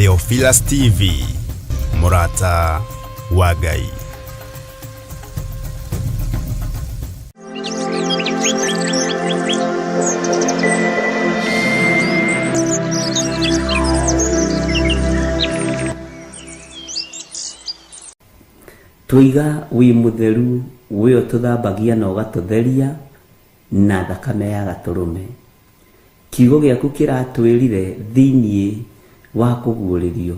Theophilus TV, mũrata wa Ngai. Twoiga wĩ mũtheru, we ũtũthambagia na ũgatũtheria na thakame ya gatũrũme. Kiugo gĩaku kĩratwĩrire thĩinĩ wa kũguũrĩrio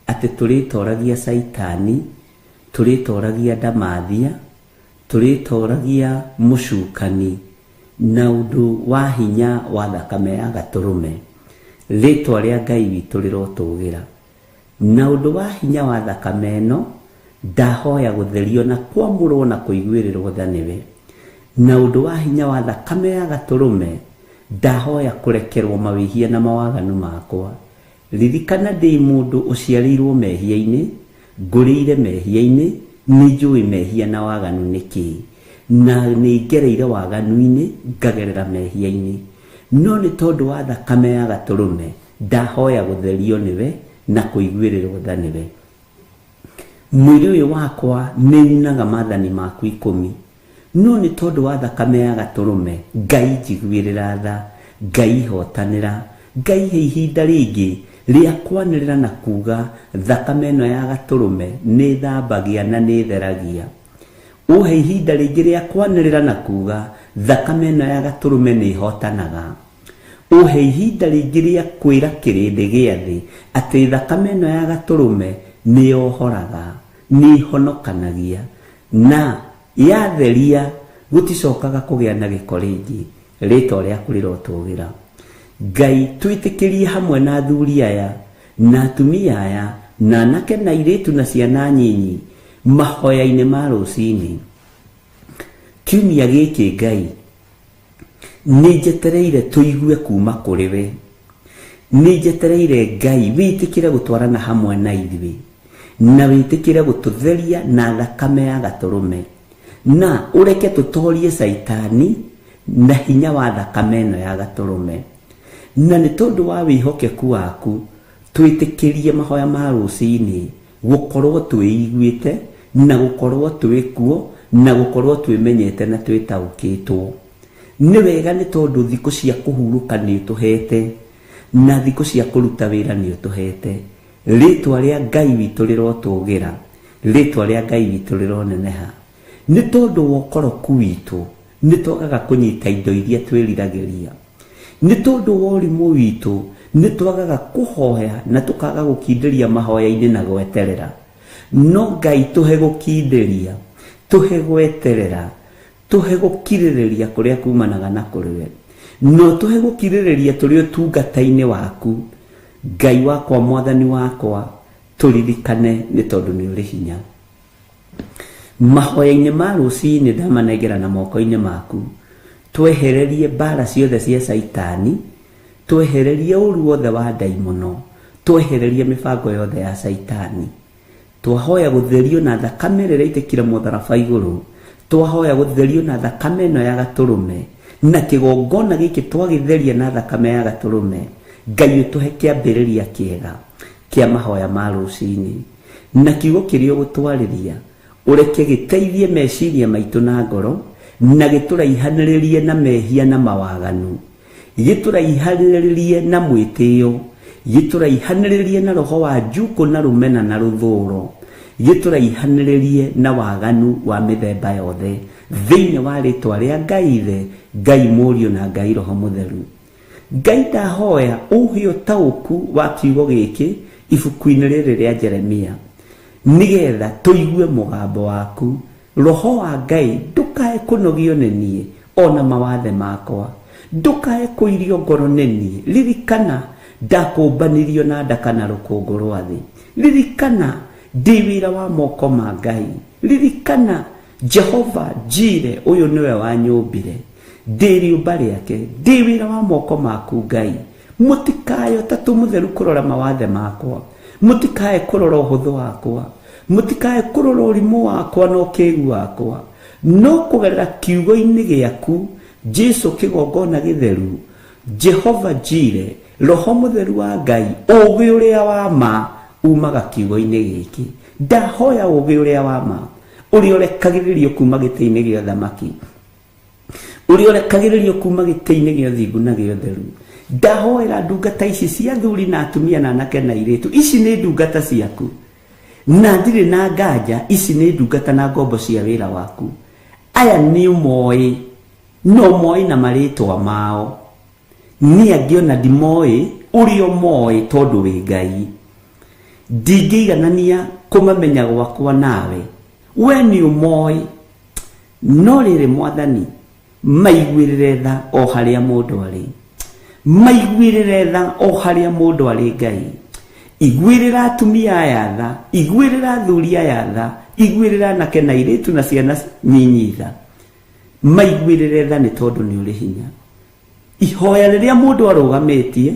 atĩ tũrĩtoragia Caitani, tũrĩtoragia ndamathia, tũrĩtoragia mũcukani na ũndũ wa hinya wa thakame ya gatũrũme. Rĩtwa rĩa Ngai witũ rĩrotũgĩra. Na ũndũ wa hinya wa thakame ĩno, ndahoya gũtherio na kwamũrwo na kũiguĩrĩrwo tha nĩwe. Na ũndũ wa hinya wa thakame ya Gatũrũme, ndahoya kũrekerwo mawĩhia na mawaganu makwa. Ririkana ndĩ mũndũ ũciarĩirwo mehia-inĩ, ngũrĩire mehia-inĩ, nĩnjũĩ mehia na waganu nĩ kĩĩ, na nĩngereire waganu-inĩ, ngagerera mehia-inĩ. No nĩ tondũ wa thakame ya Gatũrũme, Ndahoya gũtherio nĩwe na kũiguĩrĩrwo tha nĩwe. Mwĩrĩ ũyũ wakwa nĩunaga maathani maku ikũmi, no nĩ tondũ wa thakame ya Gatũrũme, Ngai njiguĩrĩra tha, Ngai hotanĩra, Ngai he ihinda rĩngĩ rĩa kwanĩrĩra na kuuga thakame ĩno ya Gatũrũme nĩthambagia na nĩtheragia. Ũhe ihinda rĩngĩ rĩa kwanĩrĩra na kuuga thakame ĩno ya Gatũrũme nĩhotanaga. Ũhe ihinda rĩngĩ rĩa kwĩra kĩrĩndĩ gĩa thĩ atĩ thakame ĩno ya Gatũrũme nĩyohoraga, nĩĩhonokanagia, na yatheria gũticokaga kũgĩa na gĩko rĩngĩ. Rĩĩtwa rĩaku rĩrotũgĩra. Ngai, twĩtĩkĩrie hamwe na athuri aya, na atumia aya, na anake na airĩtu na ciana nyinyi, mahoya-inĩ ma rũcinĩ. Kiumia gĩkĩ, Ngai, Nĩ njetereire tũigue kuuma kũrĩ we. Nĩ njetereire Ngai wĩtĩkĩre gũtwarana hamwe na ithuĩ, na wĩtĩkĩre gũtũtheria na thakame ya Gatũrũme, na ũreke tũtorie Caitani na hinya wa thakame ĩno ya Gatũrũme. Na nĩ tondũ wa wĩhokeku waku, twĩtĩkĩrie mahoya ma rũcinĩ Gũkorũo twĩiguĩte, na gũkorũo twĩ kuo, na gũkorũo twĩmenyete na twĩtaũkĩtwo. Nĩ wega nĩ tondũ thikũ cia kũhurũka nĩ ũtũheete, na thikũ cia kũruta wĩra nĩ ũtũheete. Rĩĩtwa rĩa Ngai witũ rĩrotũũgĩra, rĩĩtwa rĩa Ngai witũ rĩroneneha. Nĩ tondũ wa ũkoroku witũ, nĩ twagaga kũnyita indo iria twĩriragĩria. Nĩ tondũ wa ũrimũ witũ, nĩ twagaga kũhoya na tũkaga gũkindĩria mahoya-inĩ na gweterera. No Ngai tũhe gũkindĩria, tũhe gweterera, tũhe gũkirĩrĩria kũrĩa kumanaga na kũrĩ we. No tũhe gũkirĩrĩria tũrĩ ũtungata-inĩ waku. Ngai wakwa, Mwathani wakwa, tũririkane nĩ tondũ nĩ ũrĩ hinya. Mahoya-inĩ ma rũcinĩ ndamanengerana moko-inĩ maku, twehererie mbara ciothe cia Caitani, twehererie ũru wothe wa ndaimono, twehererie mĩbango yothe ya Caitani. Twahoya gũtherio na thakame ĩrĩa ĩraitĩkire mũtharaba igũrũ, twahoya gũtherio na thakame ĩno ya gatũrũme, na kĩgongona gĩkĩ twagĩtheria na thakame ya gatũrũme, Ngai ũtũhe kĩambĩrĩria kĩega kĩa mahoya ma rũcinĩ. Na kiugo kĩrĩa ũgũtwarĩria, ũreke gĩteithie meciria maitũ na ngoro, na gĩtũraihanĩrĩrie na mehia na mawaganu, gĩtũraihanĩrĩrie na mwĩtĩo, gĩtũraihanĩrĩrie na roho wa njukũ na rũmena na rũthũũro, gĩtũraihanĩrĩrie na waganu wa mĩthemba yothe, thĩinĩ wa rĩĩtwa rĩa Ngai Ithe, Ngai Mũriũ na Ngai Roho Mũtheru. Ngai ndahoya ũhe ũtaũku wa kiugo gĩkĩ ibuku-inĩ rĩrĩ rĩa Jeremia, nĩgetha tũigue mũgambo waku. Roho wa Ngai ndũkae kũnogio nĩ niĩ o na mawathe makwa. Ndũkae kũirio ngoro nĩ niĩ. Ririkana ndakũmbanirio na ndaka na rũkũngũ rwa thĩ. Ririkana ndĩ wĩra wa moko ma Ngai. Ririkana Jehova Jire ũyũ nĩwe wanyũmbire. Ndĩ rĩũmba rĩake, ndĩ wĩra wa moko maku Ngai. Mũtikae Ũtatũ Mũtheru kũrora mawathe makwa, mũtikae kũrora ũhũthũ wakwa, mũtikae kũrora ũrimũ wakwa na ũkĩgu wakwa, no kũgerera kiugo-inĩ gĩaku, Jesu kĩgongona gĩtheru, Jehova Jire, Roho Mũtheru wa Ngai, ũũgĩ ũrĩa wa ma, Umaga kiugo-inĩ gĩkĩ. Ndahoya ũũgĩ ũrĩa wa ma, ũrĩa ũrekagĩrĩrio kuma gĩtĩ-inĩ gĩa ũthamaki, ũrĩa ũrekagĩrĩrio kuma gĩtĩ-inĩ gĩa ũthingu na gĩa ũtheru. Ndahoera ndungata ici cia athuri na atumia na anake na airĩtu. Ici nĩ ndungata ciaku, na ndirĩ na nganja ici nĩ ndungata na ngombo cia wĩra waku. Aya nĩ ũmoĩ, no ũmoĩ na marĩtwa mao. Niĩ angĩ ona ndimoĩ ũrĩa ũmoĩ tondũ wĩ Ngai. Ndingĩiganania kũmamenya gwakwa nawe. We nĩ ũmoĩ. No rĩrĩ Mwathani, maiguĩrĩre tha o harĩa mũndũ arĩ. Maiguĩrĩre tha o harĩa mũndũ arĩ Ngai. Iguĩrĩra atumia aya tha, iguĩrĩra athuri aya tha, iguĩrĩra anake na airĩtu na ciana nyinyi tha. Maiguĩrĩre tha nĩ tondũ nĩ ũrĩ hinya. Ihoya rĩrĩa mũndũ arũgamĩtie,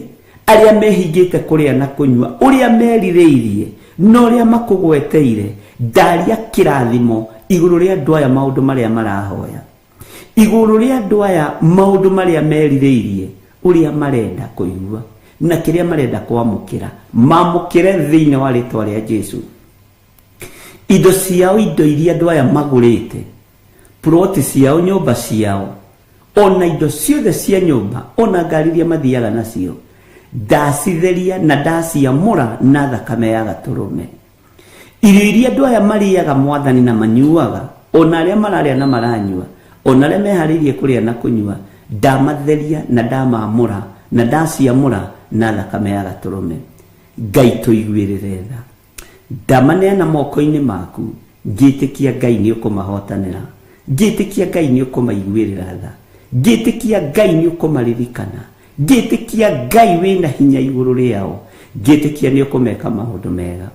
arĩa mehingĩte kũrĩa na kũnyua, ũrĩa merirĩirie, na ũrĩa makũgweteire, ndaria kĩrathimo igũrũ rĩa andũ aya maũndũ marĩa marahoya. Igũrũ rĩa andũ aya maũndũ marĩa merirĩirie, ũrĩa marenda kũigua, na kĩrĩa marenda kwamũkĩra, mamũkĩre thĩinĩ wa rĩtwa rĩa Jesu. Indo ciao, indo iria andũ aya magũrĩte, ploti ciao, nyũmba ciao, ona indo ciothe cia nyũmba, ona ngari iria mathiaga nacio, ndacitheria na ndaciamũra na thakame ya gatũrũme. Irio iria andũ aya marĩaga Mwathani na manyuaga, ona arĩa mararĩa na maranyua, ona arĩa meharĩirie kũrĩa na kũnyua, ndamatheria na ndamamũra na ndaciamũra na thakame ya gatũrũme. Ngai tũiguĩrĩre tha. Ndamaneana moko-inĩ maku, ngĩtĩkia Ngai nĩ ũkũmahotanĩra, ngĩtĩkia Ngai nĩ ũkũmaiguĩrĩra tha, ngĩtĩkia Ngai nĩ ũkũmaririkana, ngĩtĩkia Ngai wĩna hinya igũrũ rĩao, ngĩtĩkia nĩ ũkũmeka maũndũ mega.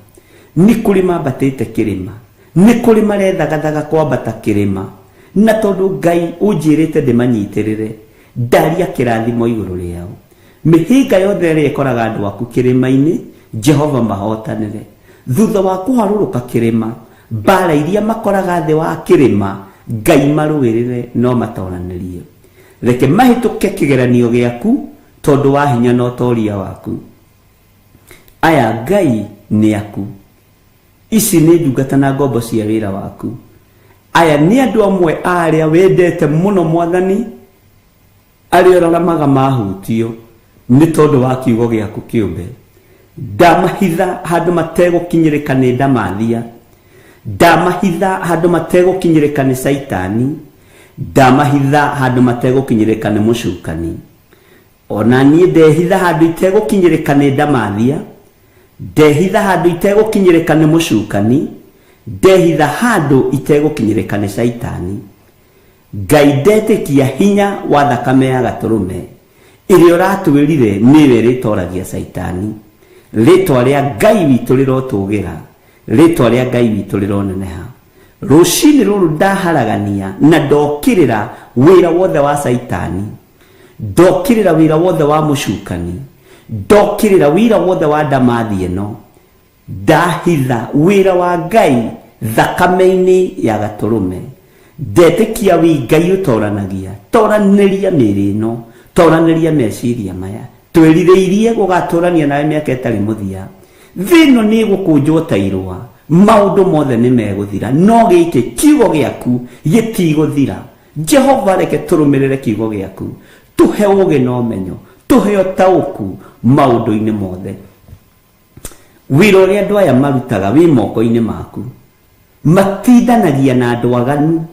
Nĩ kũrĩ mambatĩte kĩrĩma, nĩ kũrĩ marethagathaga kwambata kĩrĩma, na tondũ Ngai ũnjĩrĩte ndĩmanyitĩrĩre, ndaria kĩrathimo igũrũ rĩao. Mĩhĩnga yothe ĩrĩa ĩkoraga andũ aku kĩrĩma-inĩ, Jehova mahotanĩre. Thutha wa kũharũrũka kĩrĩma, mbaara iria makoraga thĩ wa kĩrĩma, Ngai marũĩrĩre no matoranĩrie. Reke mahĩtũke kĩgeranio gĩaku tondũ wa hinya na ũtoria waku. Aya Ngai nĩ aku. Ici nĩ ndungata na ngombo cia wĩra waku. Aya nĩ andũ amwe a arĩa wendete mũno Mwathani, Arĩa ũraramaga mahutio nĩ tondũ wa kiugo gĩaku kĩũmbe. Ndamahitha handũ mategũkinyĩrĩka nĩ ndamathia. Ndamahitha handũ mategũkinyĩrĩka nĩ Caitani. Ndamahitha handũ mategũkinyĩrĩka nĩ mũcukani. Ona niĩ ndehitha handũ itegũkinyĩrĩka nĩ ndamathia. Ndehitha handũ itegũkinyĩrĩka nĩ mũcukani. Ndehitha handũ itegũkinyĩrĩka nĩ Caitani. Ngai ndetĩkia hinya wa thakame ya gatũrũme ĩrĩa ũratwĩrire nĩyo ĩrĩtoragia Caitani. Rĩtwa rĩa Ngai witũ rĩrotũgĩra, rĩtwa rĩa Ngai witũ rĩroneneha. Rũcinĩ rũrũ ndaharagania na ndokĩrĩra wĩra wothe wa Caitani, ndokĩrĩra wĩra wothe wa mũcukani, ndokĩrĩra wĩra wothe wa ndamathi ĩno. Ndahitha wĩra wa Ngai thakame-inĩ ya gatũrũme. Ndetĩkia wĩ Ngai ũtoranagia. Toranĩria mĩĩrĩ ĩno. Toranĩria meciria maya. Twĩrirĩirie gũgatũrania nawe mĩaka ĩtarĩ mũthia. Thĩ ĩno nĩ ĩgũkũnjwo ta irũa. Maũndũ mothe nĩ megũthira. No gĩkĩ kiugo gĩaku gĩtigũthira. Jehova reke tũrũmĩrĩre kiugo gĩaku. Tũhe ũũgĩ na ũmenyo. Tũhe ũtaũku maũndũ-inĩ mothe. Wĩra ũrĩa andũ aya marutaga wĩ moko-inĩ maku. Matindanagia na andũ aganu,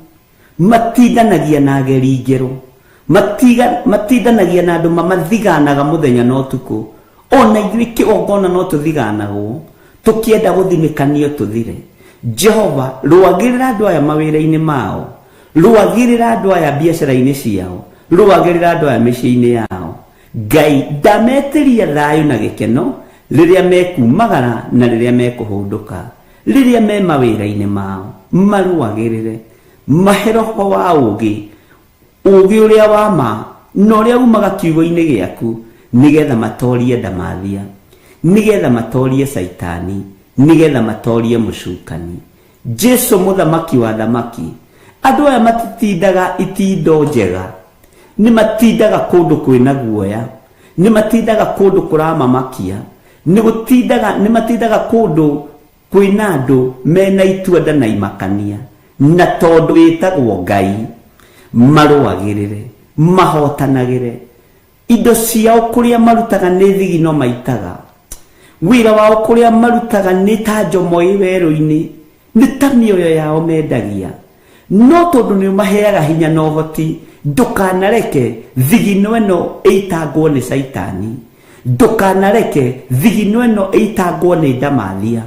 matindanagia na ageri ngero, matindanagia na andũ mamathiganaga mũthenya na ũtukũ. Ona ithuĩ kĩgongona no tũthiganagwo, tũkĩenda gũthinĩkanio tũthire. Jehova, rũagĩrĩra andũ aya mawĩra-inĩ mao, rũagĩrĩra andũ aya biacara-inĩ ciao, rũagĩrĩra andũ aya mĩciĩ-inĩ yao. Ngai ndametĩria thayũ na gĩkeno rĩrĩa mekumagara na rĩrĩa mekũhũndũka, rĩrĩa me mawĩra-inĩ mao, marũagĩrĩre. Mahe roho wa ũũgĩ, ũũgĩ ũrĩa wa ma na ũrĩa umaga kiugo-inĩ gĩaku, nĩgetha matorie ndamathia, nĩgetha matorie Caitani, nĩgetha matorie mũcukani. Jesu mũthamaki wa thamaki, andũ aya matitindaga itindo njega, nĩ matindaga kũndũ kwĩna guoya, nĩ matindaga kũndũ kũramamakia, Nĩ gũtindaga nĩ matindaga kũndũ kwĩna andũ mena itua na imakania, na tondũ wĩtagwo Ngai, marũagĩrĩre, mahotanagĩre. Indo ciao kũrĩa marutaga nĩ thigino maitaga, wĩra wao kũrĩa marutaga nĩ ta njomo ĩ werũ-inĩ, nĩ ta mĩoyo yao mendagia. No tondũ nĩ ũmaheaga hinya na ũhoti, ndũkanareke thigino ĩno ĩitangwo nĩ Caitani, ndũkanareke thigino ĩno ĩitangwo nĩ ndamathia,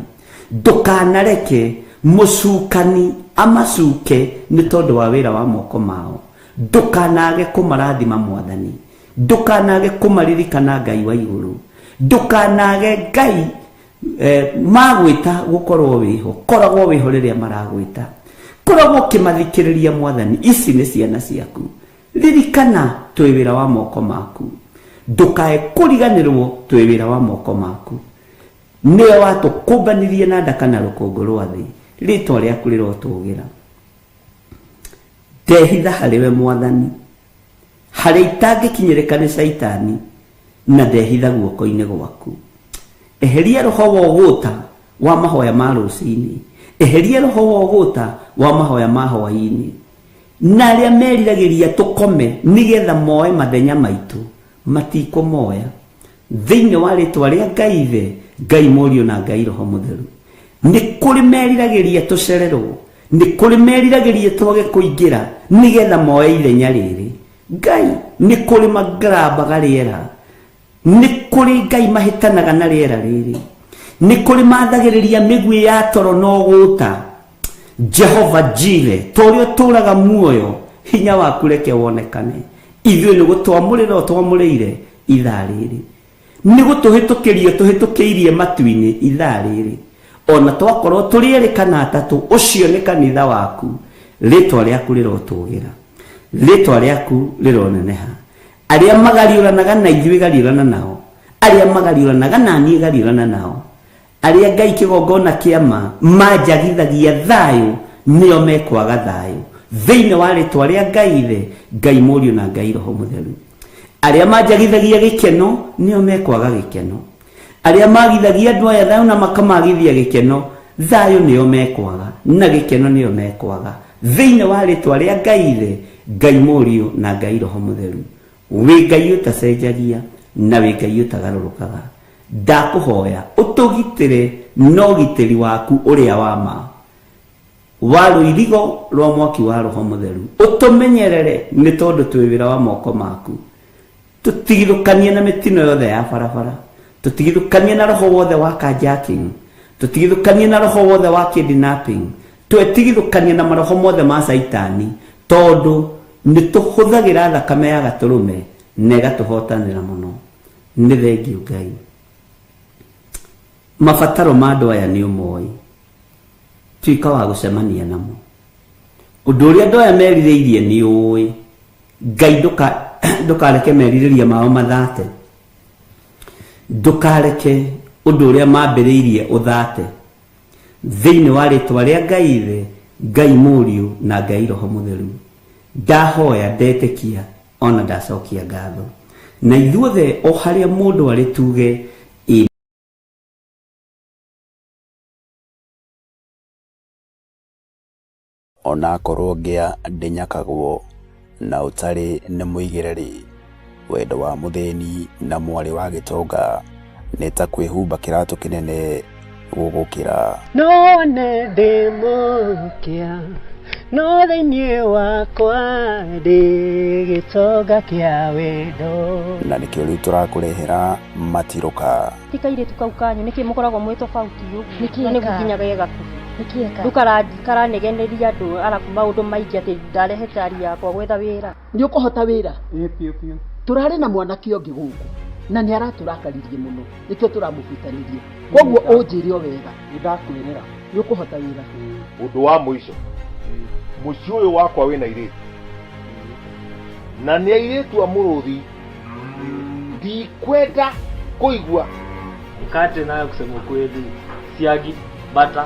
ndũkanareke mũcukani amacuke nĩ tondũ wa wĩra wa moko mao. Ndũkanage kũmarathima Mwathani, ndũkanage kũmaririkana Ngai wa igũrũ, ndũkanage Ngai magwĩta gũkorwo wĩho, koragwo wĩho rĩrĩa maragwĩta, koragwo ũkĩmathikĩrĩria Mwathani. Ici nĩ ciana ciaku, ririkana twĩ wĩra wa moko maku, ndũkae kũriganĩrwo twĩ wĩra wa moko maku. Nĩwe watũkũmbanirie na ndaka na rũkũngũ rwa thĩ, rĩtwa rĩaku rĩrotũgĩra. Ndehitha harĩ we Mwathani, harĩa itangĩkinyĩrĩka nĩ Caitani, na ndehitha guoko-inĩ gwaku. Eheria roho wa ũgũta wa mahoya ma rũcinĩ, eheria roho wa ũgũta wa mahoya ma hwaĩ-inĩ, na arĩa meriragĩria tũkome nĩgetha moe mathenya maitũ matikũmoya. Thĩinĩ wa rĩtwa rĩa Ngai Ithe, Ngai Mũriũ na Ngai Roho Mũtheru, nĩ kũrĩ meriragĩria tũcererwo, nĩ kũrĩ meriragĩria twage kũingĩra nĩgetha moe ithenya rĩrĩ. Ngai, nĩ kũrĩ magarambaga rĩera, nĩ kũrĩ Ngai mahĩtanaga na rĩera rĩrĩ, nĩ kũrĩ mathagĩrĩria mĩguĩ ya toro na ũgũta. Jehova Jire, ta ũrĩa ũtũũraga muoyo, hinya waku reke wonekane. Ithuĩ nĩ gũtwamũrĩra ũtwamũrĩire ithaa rĩrĩ, nĩ gũtũhĩtũkĩria ũtũhĩtũkĩirie matu-inĩ ithaa rĩrĩ. Ona twakorwo tũrĩ erĩ kana atatũ, ũcio nĩ kanitha waku. Rĩtwa rĩaku rĩrotũgĩra, rĩtwa rĩaku rĩroneneha. Arĩa magariũranaga na ithuĩ gariũrana nao, arĩa magariũranaga na niĩ gariũrana nao. Arĩa Ngai kĩgongona kĩa ma manjagithagia thayũ, nĩo mekwaga thayũ. Thĩinĩ wa rĩtwa rĩa Ngai Ithe, Ngai Mũriũ na Ngai Roho Mũtheru. Arĩa manjagithagia gĩkeno, nĩo mekwaga gĩkeno. Arĩa magithagia andũ aya thayũ na makamagithia gĩkeno, thayũ nĩo mekwaga na gĩkeno nĩo mekwaga. Thĩinĩ wa rĩtwa rĩa Ngai Ithe, Ngai Mũriũ na Ngai Roho Mũtheru. Wĩ Ngai ũtacenjagia na wĩ Ngai ũtagarũrũkaga. Ndakũhoya ũtũgitĩre na ũgitĩri waku ũrĩa wa ma wa rũirigo rwa mwaki wa Roho Mũtheru. Ũtũmenyerere nĩ tondũ twĩ wĩra wa moko maku. Tũtigithũkanie na mĩtino yothe ya barabara, tũtigithũkanie na roho wothe wa carjacking, tũtigithũkanie na roho wothe wa kidnapping, twetigithũkanie na maroho mothe ma Caitani, tondũ nĩ tũhũthagĩra thakame ya gatũrũme na ĩgatũhotanĩra mũno. Nĩ thengiũ Ngai. Mabataro ma andũ aya nĩ ũmoĩ, tuĩka wa gũcemania namo. Ũndũ ũrĩa andũ aya merirĩirie nĩ ũĩ. Ngai, ndũkareke merirĩria mao mathate, ndũkareke ũndũ ũrĩa mambĩrĩirie ũthate. Thĩinĩ wa rĩtwa rĩa Ngai Ithe, Ngai Mũriũ na Ngai Roho Mũtheru, ndahoya, ndetĩkia ona ndacokia ngatho. Na ithuothe o harĩa mũndũ arĩ tuge ĩ. Onakorwo ngĩa ndĩnyakagwo na ũtarĩ nĩ mũigĩre-rĩ, wendo wa mũthĩni na mwarĩ wa gĩtonga nĩ ta kwĩhumba kĩratũ kĩnene gũgũkĩra. No nĩ ndĩ mũkĩa, no thĩinĩ wakwa ndĩ gĩtonga kĩa wendo. Na nĩkĩo rĩu tũrakũrehera Matirũka. Ti kairĩtu kau kanyu nĩkĩ mũkoragwo mwĩ tofauti ũguo? Nĩkĩ Na nĩ eka? gũkinya ge gakuhĩ. Nĩkĩ eka? Rĩu karanegeneria andũ arabu maũndũ maingĩ atĩ ndarehe cari yakwa gwetha wĩra. Nĩ ũkũhota wĩra? Ĩĩ biũ biũ. Tũrarĩ na mwanake ũngĩ gũkũ na nĩ aratũrakaririe mũno, nĩkĩo tũramũbutanirie. Koguo ũnjĩre o wega. Nĩ ndakwĩrĩra. Nĩ ũkũhota wĩra? Ũndũ wa mũico, mũciĩ ũyũ wakwa wĩna airĩtu na nĩ airĩtu a mũrũthi, ndikwenda kũigua. Mkate nayo kusema ukweli, siagi, bata.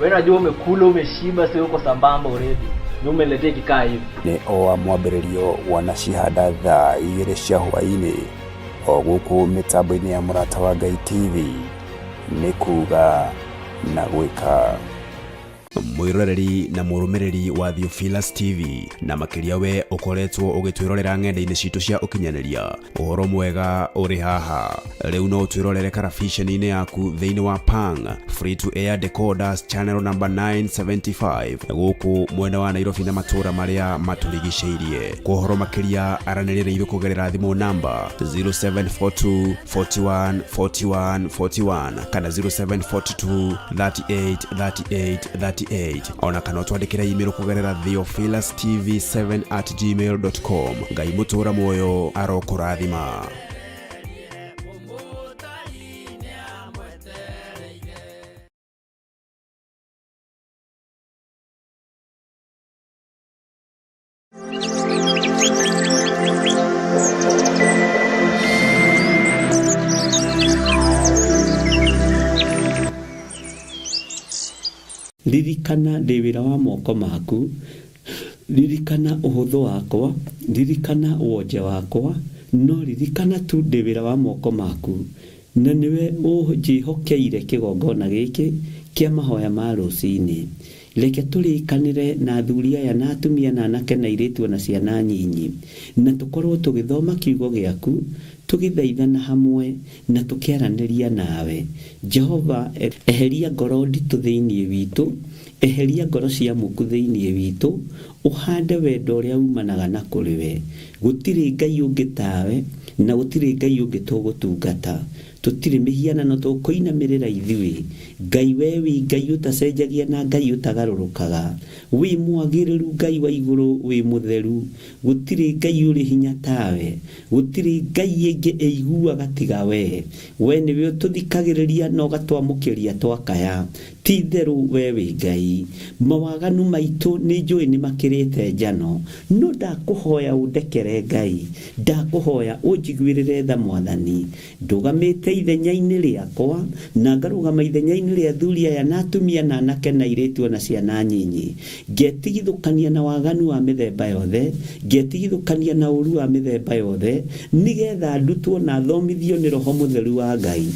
Wewe unajua umekula umeshiba, sio uko sambamba already. Ni umeletea kikaa hivi. Nĩ o wa mwambĩrĩrio wanacihanda thaa 2 cia hwaĩ-inĩ. O gũkũ mĩtambo-inĩ ya Mũrata wa Ngai TV nĩ kuga na gwĩka. Mwĩroreri na mũrũmĩrĩri wa Theophilus TV na makĩria we ũkoretwo ũgĩtwĩrorera ng'enda-inĩ citũ cia ũkinyanĩria, ũhoro mwega ũrĩ haha. Rĩu no ũtwĩrorere karabiceni-inĩ yaku thĩinĩ wa Pang Free to Air Decoders channel number 975 gũkũ mwena wa Nairobi na matũũra marĩa matũrigicĩirie. Kwa ũhoro makĩria aranĩria na ithuĩ kũgerera thimũ namba 0742 41 41 41 kana 0742 38 38 38, ona kana ũtwandĩkĩre email kũgerera theophilustv7@gmail.com. Ngai mũtũra muoyo arokũrathima. Ririkana ndĩ wĩra wa moko maku, ririkana ũhũthũ wakwa, ririkana wonje wakwa, no ririkana tu ndĩ wĩra wa moko maku, na nĩwe ũnjĩhokeire kĩgongona gĩkĩ kĩa mahoya ma rũcinĩ. Reke tũrĩkanĩre na athuri aya na atumia na anake na airĩtu na ciana nyinyi, na tũkorwo tũgĩthoma kiugo gĩaku, tũgĩthaithana hamwe na tũkĩaranĩria nawe. Jehova, eheria ngoro nditũ thĩinĩ witũ, eheria ngoro cia muku thĩinĩ witũ, ũhande wendo ũrĩa umanaga na kũrĩ we. Gũtirĩ Ngai ũngĩ tawe, na gũtirĩ Ngai ũngĩ tũgũtungata. Tũtirĩ mĩhianano tũkũinamĩrĩra ithuĩ. Ngai we wĩ Ngai ũtacenjagia na Ngai ũtagarũrũkaga. Wĩ mwagĩrĩru Ngai wa igũrũ, wĩ mũtheru. Gũtirĩ Ngai ũrĩ hinya tawe. Gũtirĩ Ngai ĩngĩ ĩiguaga tiga we. We nĩwe ũtũthikagĩrĩria na ũgatwamũkĩria twakaya. Ti itherũ we wĩ Ngai. Mawaganu maitũ nĩ njũĩ nĩ makĩrĩte njano, no ndakũhoya ũndekere Ngai. Ndakũhoya ũnjiguĩrĩre tha Mwathani. Ndũgamĩte ithenya-inĩ rĩakwa na ngarũgama ithenya-inĩ rĩa athuri aya na atumia na anake na airĩtu na ciana nyinyi. Ngetigithũkania na waganu wa mĩthemba yothe, ngetigithũkania na ũru wa mĩthemba yothe, nĩgetha ndutwo na thomithio nĩ Roho Mũtheru wa Ngai.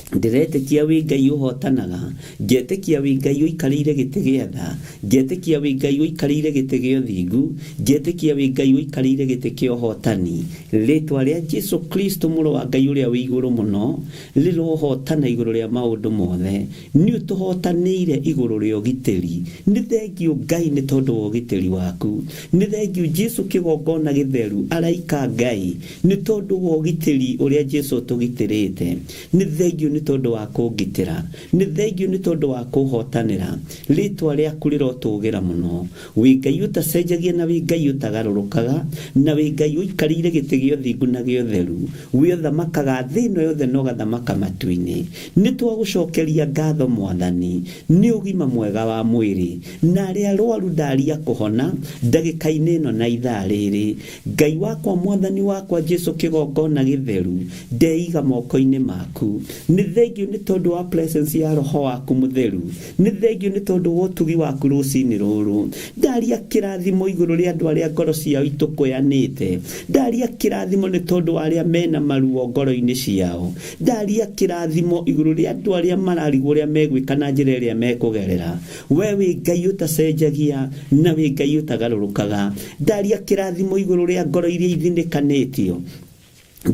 Ndĩretĩkia wĩ Ngai ũhotanaga, ngetĩkia wĩ Ngai ũikarĩire gĩtĩ gĩa tha, ngetĩkia wĩ Ngai ũikarĩire gĩtĩ gĩa ũthingu, ngetĩkia wĩ Ngai ũikarĩire gĩtĩ kĩa ũhotani. Rĩtwa rĩa Jesu Kristo mũrũ wa Ngai ũrĩa wĩ igũrũ mũno rĩrohotana igũrũ rĩa maũndũ mothe. Nĩ ũtũhotanĩire igũrũ rĩa ũgitĩri. Nĩ thengiũ Ngai nĩ tondũ wa ũgitĩri waku. Nĩ thengiũ Jesu kĩgongona gĩtheru araika Ngai nĩ tondũ wa ũgitĩri ũrĩa Jesu ũtũgitĩrĩte. Nĩ thengiũ nĩ tondũ wa kũngitĩra. Nĩ thengiũ nĩ tondũ wa kũhotanĩra. Rĩtwa rĩaku rĩrotũgĩra mũno. Wĩ Ngai ũtacenjagia na wĩ Ngai ũtagarũrũkaga, na wĩ Ngai ũikarĩire gĩtĩ gĩa ũthingu na gĩa ũtheru. Wĩ ũthamakaga thĩ ĩno yothe na ũgathamaka matu-inĩ. Nĩ twagũcokeria ngatho Mwathani nĩ ũgima mwega wa mwĩrĩ, na arĩa arwaru ndaria kũhona ndagĩka-inĩ ĩno na ithaa rĩrĩ. Ngai wakwa Mwathani wakwa Jesu kĩgongona gĩtheru ndeiga moko-inĩ maku. Nĩ thengiũ nĩ tondũ wa presence ya Roho waku mũtheru. Nĩ thengiũ nĩ tondũ wa ũtugi waku rũcinĩ rũrũ. Ndaria kĩrathimo igũrũ rĩa andũ arĩa ngoro ciao itũkũyanĩte. Ndaria kĩrathimo nĩ tondũ wa arĩa mena maruo ngoro-inĩ ciao. Ndaria kĩrathimo igũrũ rĩa andũ arĩa mararigwo ũrĩa megwĩka na njĩra ĩrĩa mekũgerera. We wĩ Ngai ũtacenjagia na wĩ Ngai ũtagarũrũkaga. Ndaria kĩrathimo igũrũ rĩa ngoro iria ithinĩkanĩtio.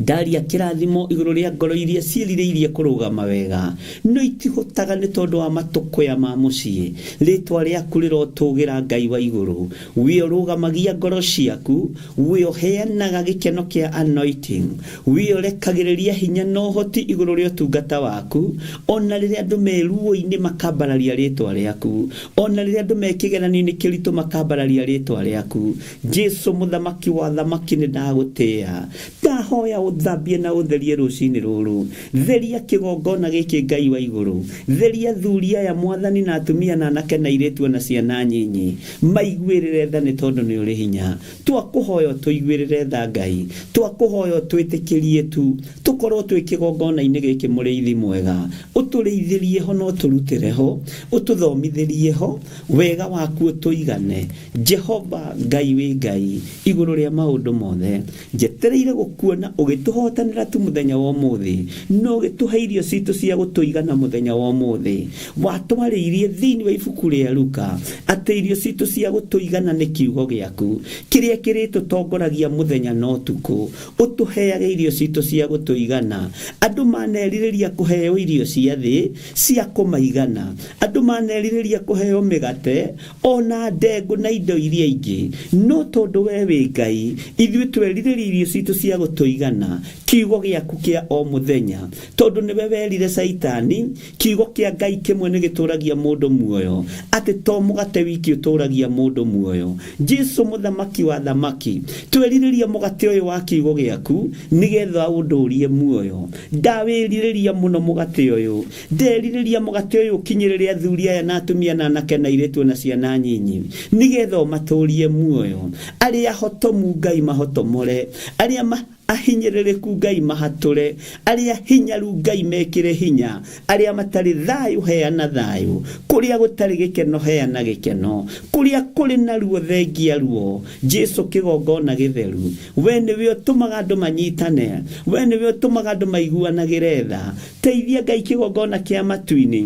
Ndaria kĩrathimo igũrũ rĩa ngoro iria ciĩrirĩirie kũrũgama wega, no itihotaga nĩ tondũ wa matũkũya ma mũciĩ. Rĩtwa rĩaku rĩrotũgĩra Ngai wa igũrũ. Wĩ ũrũgamagia ngoro ciaku, wĩ ũheanaga gĩkeno kĩa anointing, wĩ ũrekagĩrĩria hinya na ũhoti igũrũ rĩa ũtungata waku, ona rĩrĩa andũ me ruo-inĩ makambararia rĩtwa rĩaku, ona rĩrĩa andũ me kĩgeranio-inĩ kĩritũ makambararia rĩtwa rĩaku. Jesu mũthamaki wa thamaki nĩ ndagũtĩĩa. Ndahoya ũthambie na ũtherie rũcinĩ rũrũ. Theria kĩgongona gĩkĩ Ngai wa igũrũ. Theria athuri aya Mwathani na atumia na anake na airĩtu na ciana nyinyi. Maiguĩrĩre tha nĩ tondũ nĩ ũrĩ hinya. Twakũhoya ũtũiguĩrĩre tha Ngai. Twakũhoya ũtwĩtĩkĩrie tu tũkorwo twĩ kĩgongona-inĩ gĩkĩ mũrĩithi mwega. Ũtũrĩithĩrie ho na ũtũrutĩre ho, ũtũthomithĩrie ho, wega waku ũtũigane. Jehova Ngai wĩ Ngai igũrũ rĩa maũndũ mothe. Njetereire gũkuona Ũgĩtũhotanĩra tu mũthenya wa ũmũthĩ, no ũgĩtũhe irio citũ cia gũtũigana mũthenya wa ũmũthĩ. Watwarĩirie thĩinĩ wa ibuku rĩa Luka atĩ irio citũ cia gũtũigana nĩ kiugo gĩaku kĩrĩa kĩrĩtũtongoragia mũthenya na ũtukũ. Ũtũheage irio citũ cia gũtũigana. Andũ manerirĩria kũheo irio cia thĩ cia kũmaigana, andũ manerirĩria kũheo mĩgate ona ndengũ na indo iria ingĩ, no tondũ we wĩ Ngai, ithuĩ twerirĩria irio citũ cia gũtũigana, kiugo gĩaku kĩa o mũthenya, tondũ nĩwe werire Caitani kiugo kĩa Ngai kĩmwe nĩ gĩtũragia mũndũ muoyo, atĩ to mũgate wiki ũtũragia mũndũ muoyo. Jesu mũthamaki wa thamaki, twerirĩria mũgate ũyũ wa kiugo gĩaku nĩgetha ũndũrie muoyo. Ndawĩrirĩria mũno mũgate ũyũ, nderirĩria mũgate ũyũ ũkinyĩrĩre athuri aya na atumia na anake na airĩtu na ciana nyinyi, nĩgetha ũmatũrie muoyo. Arĩa hotomu Ngai mahotomore, arĩa ahinyĩrĩrĩku Ngai mahatũre, arĩa hinyaru Ngai mekĩre hinya, arĩa matarĩ thayũ heana thayũ, kũrĩa gũtarĩ gĩkeno heana gĩkeno, kũrĩa kũrĩ na ruo thengia ruo. Jesu kĩgongona gĩtheru, we nĩwe ũtũmaga andũ manyitane, we nĩwe ũtũmaga andũ maiguanagĩre tha. Teithia Ngai kĩgongona kĩa matu-inĩ,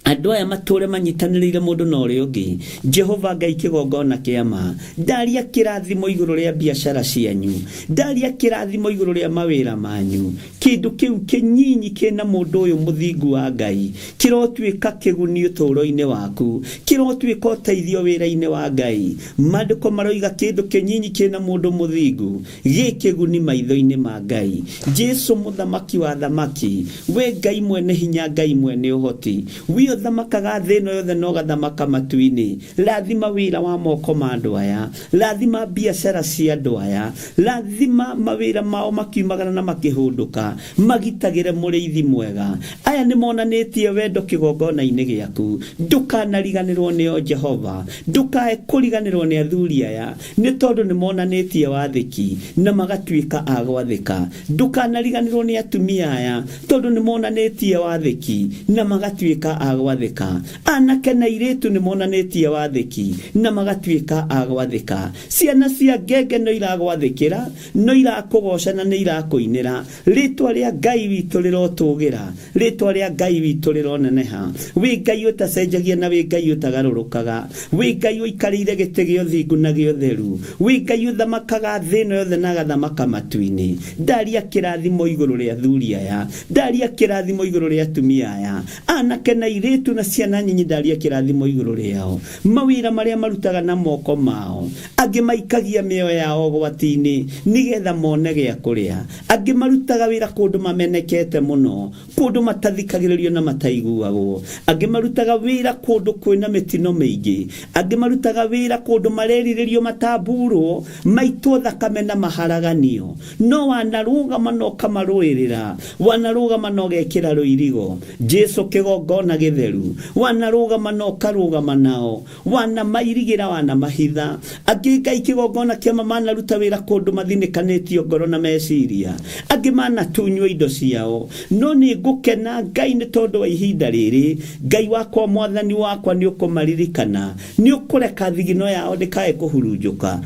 andũ aya matũre manyitanĩrĩire mũndũ na ũrĩa ũngĩ. Jehova Ngai kĩgongona kĩa ma, ndaria kĩrathimo igũrũ rĩa biacara cianyu, ndaria kĩrathimo igũrũ rĩa mawĩra manyu. Kĩndũ kĩu kĩnyinyi kĩna mũndũ ũyũ mũthingu wa Ngai kĩrotuĩka kĩguni ũtũũro-inĩ waku, kĩrotuĩka ũteithio wĩra-inĩ wa Ngai. Maandĩko maroiga kĩndũ kĩnyinyi kĩna mũndũ mũthingu gĩ kĩguni maitho-inĩ ma Ngai. Jesu mũthamaki wa thamaki, we Ngai mwene hinya, Ngai mwene ũhoti, we ũthamakaga thĩ ĩno yothe na ũgathamaka matu-inĩ. Rathima wĩra wa moko ma andũ aya, rathima biacara cia andũ aya, rathima mawĩra mao makiumagara na makĩhũndũka, magitagĩre mũrĩithi mwega. Aya nĩ monanĩtie wendo kĩgongona-inĩ gĩaku. Ndũkanariganĩrwo nĩo Jehova, ndũkae kũriganĩrwo nĩ athuri aya, nĩ tondũ nĩ monanĩtie wathĩki na magatuĩka a gwathĩka. Ndũkanariganĩrwo nĩ atumia aya, tondũ nĩ monanĩtie wathĩki na magatuĩka a gwathĩka. Anake na airĩtu nĩ monanĩtie wathĩki na magatuĩka a gwathĩka. Ciana cia ngenge no iragwathĩkĩra, no irakũgoca na nĩ irakũinĩra. Rĩtwa rĩa Ngai witũ rĩrotũgĩra, rĩtwa rĩa Ngai witũ rĩroneneha. Wĩ Ngai ũtacenjagia na wĩ Ngai ũtagarũrũkaga, wĩ Ngai ũikarĩire gĩtĩ gĩa ũthingu na gĩa ũtheru, wĩ Ngai ũthamakaga thĩ ĩno yothe na agathamaka matu-inĩ. Ndaria kĩrathimo igũrũ rĩa athuri aya, ndaria kĩrathimo igũrũ rĩa atumia aya, anake na airĩtu na ciana nyinyi, ndaria kĩrathimo igũrũ rĩao. Mawĩra marĩa marutaga na moko mao, angĩ maikagia mĩoyo yao ũgwati-inĩ nĩgetha mone gĩa kũrĩa, angĩ marutaga wĩra kũndũ mamenekete mũno, kũndũ matathikagĩrĩrio na mataiguagwo, angĩ marutaga wĩra kũndũ kwĩna mĩtino mĩingĩ, angĩ marutaga wĩra kũndũ marerirĩrio matamburwo, maitwo thakame na maharaganio. No wanarũgama na ũkamarũĩrĩra, wanarũgama na ũgekĩra rũirigo. Jesu kĩgongona gĩtheru, wanarũgama na ũkarũgama nao, wanamairigĩra wanamahitha. Angĩ Ngai kĩgongona kĩa manaruta wĩra kũndũ mathinĩkanĩtio ngoro na meciria, angĩ manatunywo indo ciao. No nĩ ngũkena Ngai nĩ tondũ wa ihinda rĩrĩ. Ngai wakwa, mwathani wakwa, nĩ ũkũmaririkana, nĩ ũkũreka thigino yao ndĩkae kũhurunjũka,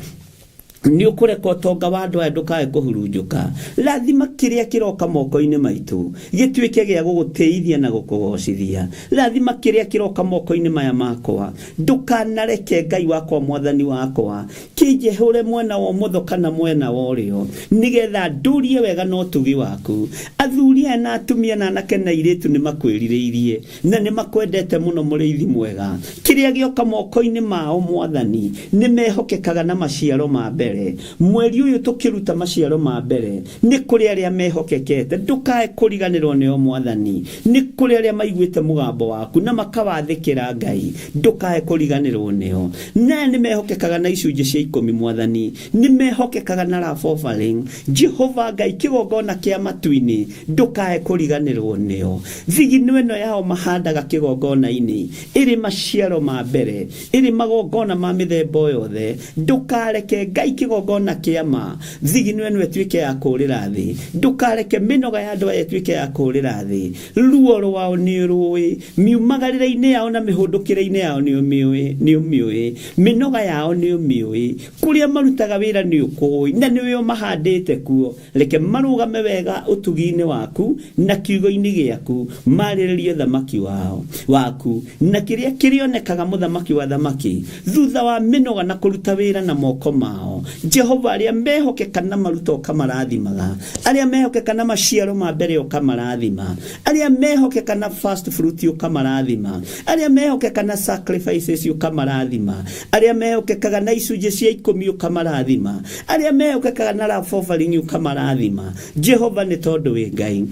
nĩ ũkũreka ũtonga wa andũ aya ndũkae kũhurunjũka. Rathima kĩrĩa kĩroka moko-inĩ maitũ gĩtuĩke gĩa gũgũtĩithia na gũkũgocithia. Rathima kĩrĩa kĩroka moko-inĩ maya makwa, ndũkanareke Ngai wakwa mwathani wakwa kĩnjehũre mwena wa ũmotho kana mwena wa ũrĩo, nĩgetha ndũrie wega na ũtugi waku. Athuri aya na atumia na anake na airĩtu nĩ makwĩrirĩirie na nĩ makwendete mũno, mũrĩithi mwega. Kĩrĩa gĩoka moko-inĩ mao mwathani nĩ mehokekaga na maciaro ma mbere. Mweri ũyũ tũkĩruta maciaro ma mbere nĩ kũrĩ arĩa mehokekete, ndũkae kũriganĩrwo nĩo mwathani. Nĩ kũrĩ arĩa maiguĩte mũgambo waku na makawathĩkĩra Ngai, ndũkae kũriganĩrwo nĩo. Na nĩ mehokekaga na icunjĩ cia ikũmi mwathani, nĩ mehokekaga na love offering. Jehova Ngai kĩgongona kĩa matu-inĩ, ndũkae kũriganĩrwo nĩo. Thigino ĩno yao mahandaga kĩgongona-inĩ ĩrĩ maciaro ma mbere, ĩrĩ magongona ma mĩthemba o yothe. Ndũkareke Ngai kĩgongona kĩa ma thigino ĩno ĩtuĩke ya kũũrĩra thĩ ndũkareke mĩnoga ya andũ aya ĩtuĩke ya kũũrĩra thĩ ruo rwao nĩ rũĩ miumagarĩre-inĩ yao na mĩhũndũkĩre-inĩ yao nĩ ũmĩũĩ nĩ ũmĩũĩ mĩnoga yao nĩ ũmĩũĩ kũrĩa marutaga wĩra nĩ ũkũĩ na nĩwe ũmahandĩte kuo reke marũgame wega ũtugi-inĩ waku na kiugo-inĩ gĩaku marĩrĩrie thamaki wao waku na kĩrĩa kĩrĩonekaga mũthamaki wa thamaki thutha wa mĩnoga na kũruta wĩra na moko mao Jehova arĩa mehokeka na maruta ũkamarathimaga arĩa mehokeka na maciaro ma mbere ũkamarathima arĩa mehokeka na first fruit ũkamarathima arĩa mehokeka na sacrifices ũkamarathima arĩa mehokekaga na icunjĩ cia ikũmi ũkamarathima arĩa mehokekaga na love offering ũkamarathima Jehova nĩ tondũ wĩ Ngai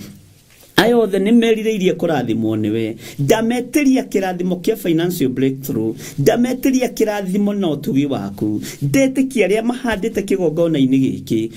aya othe nĩ merirĩirie kũrathimwo nĩwe ndametĩria kĩrathimo kĩa financial breakthrough ndametĩria kĩrathimo na ũtugi waku ndetĩkia arĩa mahandĩte kĩgongona-inĩ gĩkĩ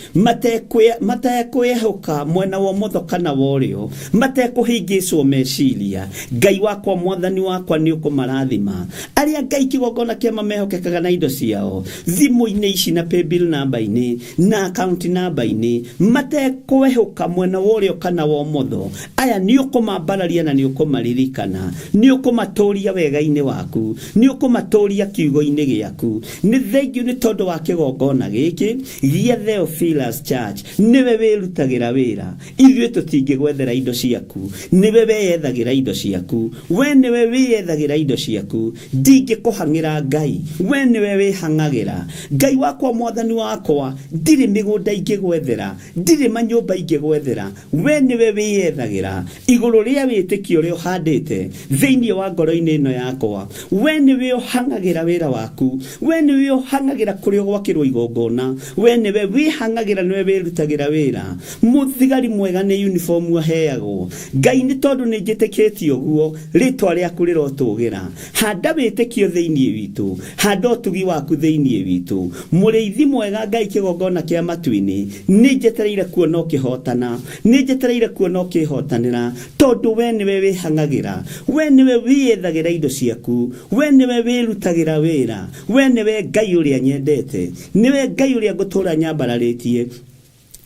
matekwĩhoka mwena wa ũmotho kana wa ũrĩo matekũhĩngĩcwo meciria Ngai wakwa mwathani wakwa nĩ ũkũmarathima arĩa Ngai kĩgongona kĩa mehokekaga na indo ciao thimũ-inĩ ici na paybill namba-inĩ na account namba-inĩ matekwĩhoka mwena wa ũrĩo kana wa ũmotho aya nĩ ũkũmambararia na nĩ ũkũmaririkana nĩ ũkũmatũria wega-inĩ waku nĩ ũkũmatũria kiugo-inĩ gĩaku nĩ thengiũ nĩ tondũ wa kĩgongona gĩkĩ gĩa Theophilus Church nĩwe wĩrutagĩra wĩra ithuĩ tũtingĩgwethera indo ciaku nĩwe weyethagĩra indo ciaku we nĩwe wĩyethagĩra indo ciaku ndingĩkũhang'ĩra Ngai we nĩwe wĩhang'agĩra Ngai wakwa mwathani wakwa ndirĩ mĩgũnda ingĩgwethera ndirĩ manyũmba ingĩgwethera we nĩwe wĩyethagĩra igũrũ rĩa wĩtĩkio ũrĩa ũhandĩte thĩinĩ wa ngoro-inĩ ĩno yakwa we nĩwe ũhang'agĩra wĩra waku we nĩwe ũhang'agĩra kũrĩa ũgwakĩrwo igongona we nĩwe wĩhang'agĩra nĩwe wĩrutagĩra wĩra mũthigari mwega nĩ uniform aheagwo Ngai nĩ tondũ nĩ njĩtĩkĩtie ũguo rĩtwa rĩaku rĩrotũgĩra handa wĩtĩkio thĩinĩ witũ handa ũtugi waku thĩinĩ witũ mũrĩithi mwega Ngai kĩgongona kĩa matu-inĩ nĩ njetereire kuona ũkĩhotana nĩ njetereire kuona ũkĩhotanĩra tondũ we nĩwe wĩhang'agĩra we nĩwe wĩyethagĩra indo ciaku we nĩwe wĩrutagĩra wĩra we nĩwe Ngai ũrĩa nyendete nĩwe Ngai ũrĩa ngũtũra nyambararĩtie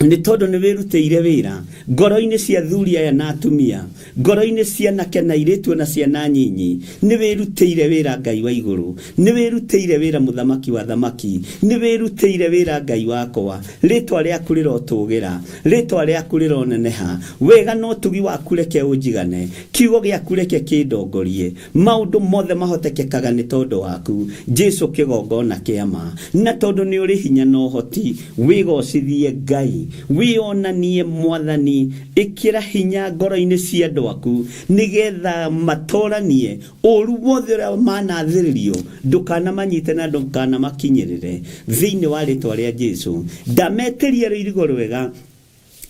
nĩ tondũ nĩ wĩrutĩire wĩra ngoro-inĩ cia athuri aya na atumia ngoro-inĩ cia anake na airĩtu na ciana nyinyi nĩ wĩrutĩire wĩra Ngai wa igũrũ nĩ wĩrutĩire wĩra mũthamaki wa thamaki nĩ wĩrutĩire wĩra Ngai wakwa rĩtwa rĩaku rĩrotũgĩra rĩtwa rĩaku rĩroneneha wega na ũtugi waku reke ũnjigane kiugo gĩaku reke kĩndongorie maũndũ mothe mahotekekaga nĩ tondũ waku Jesu kĩgongona kĩa ma na tondũ nĩ ũrĩ hinya na ũhoti wĩgocithie Ngai wĩonanie mwathani ĩkĩra hinya ngoro-inĩ cia andũ aku nĩgetha matoranie ũru wothe ũrĩa manathĩrĩrio ndũkanamanyite na ndũkanamakinyĩrĩre thĩinĩ wa rĩtwa rĩa Jesu ndametĩria rũirigo rwega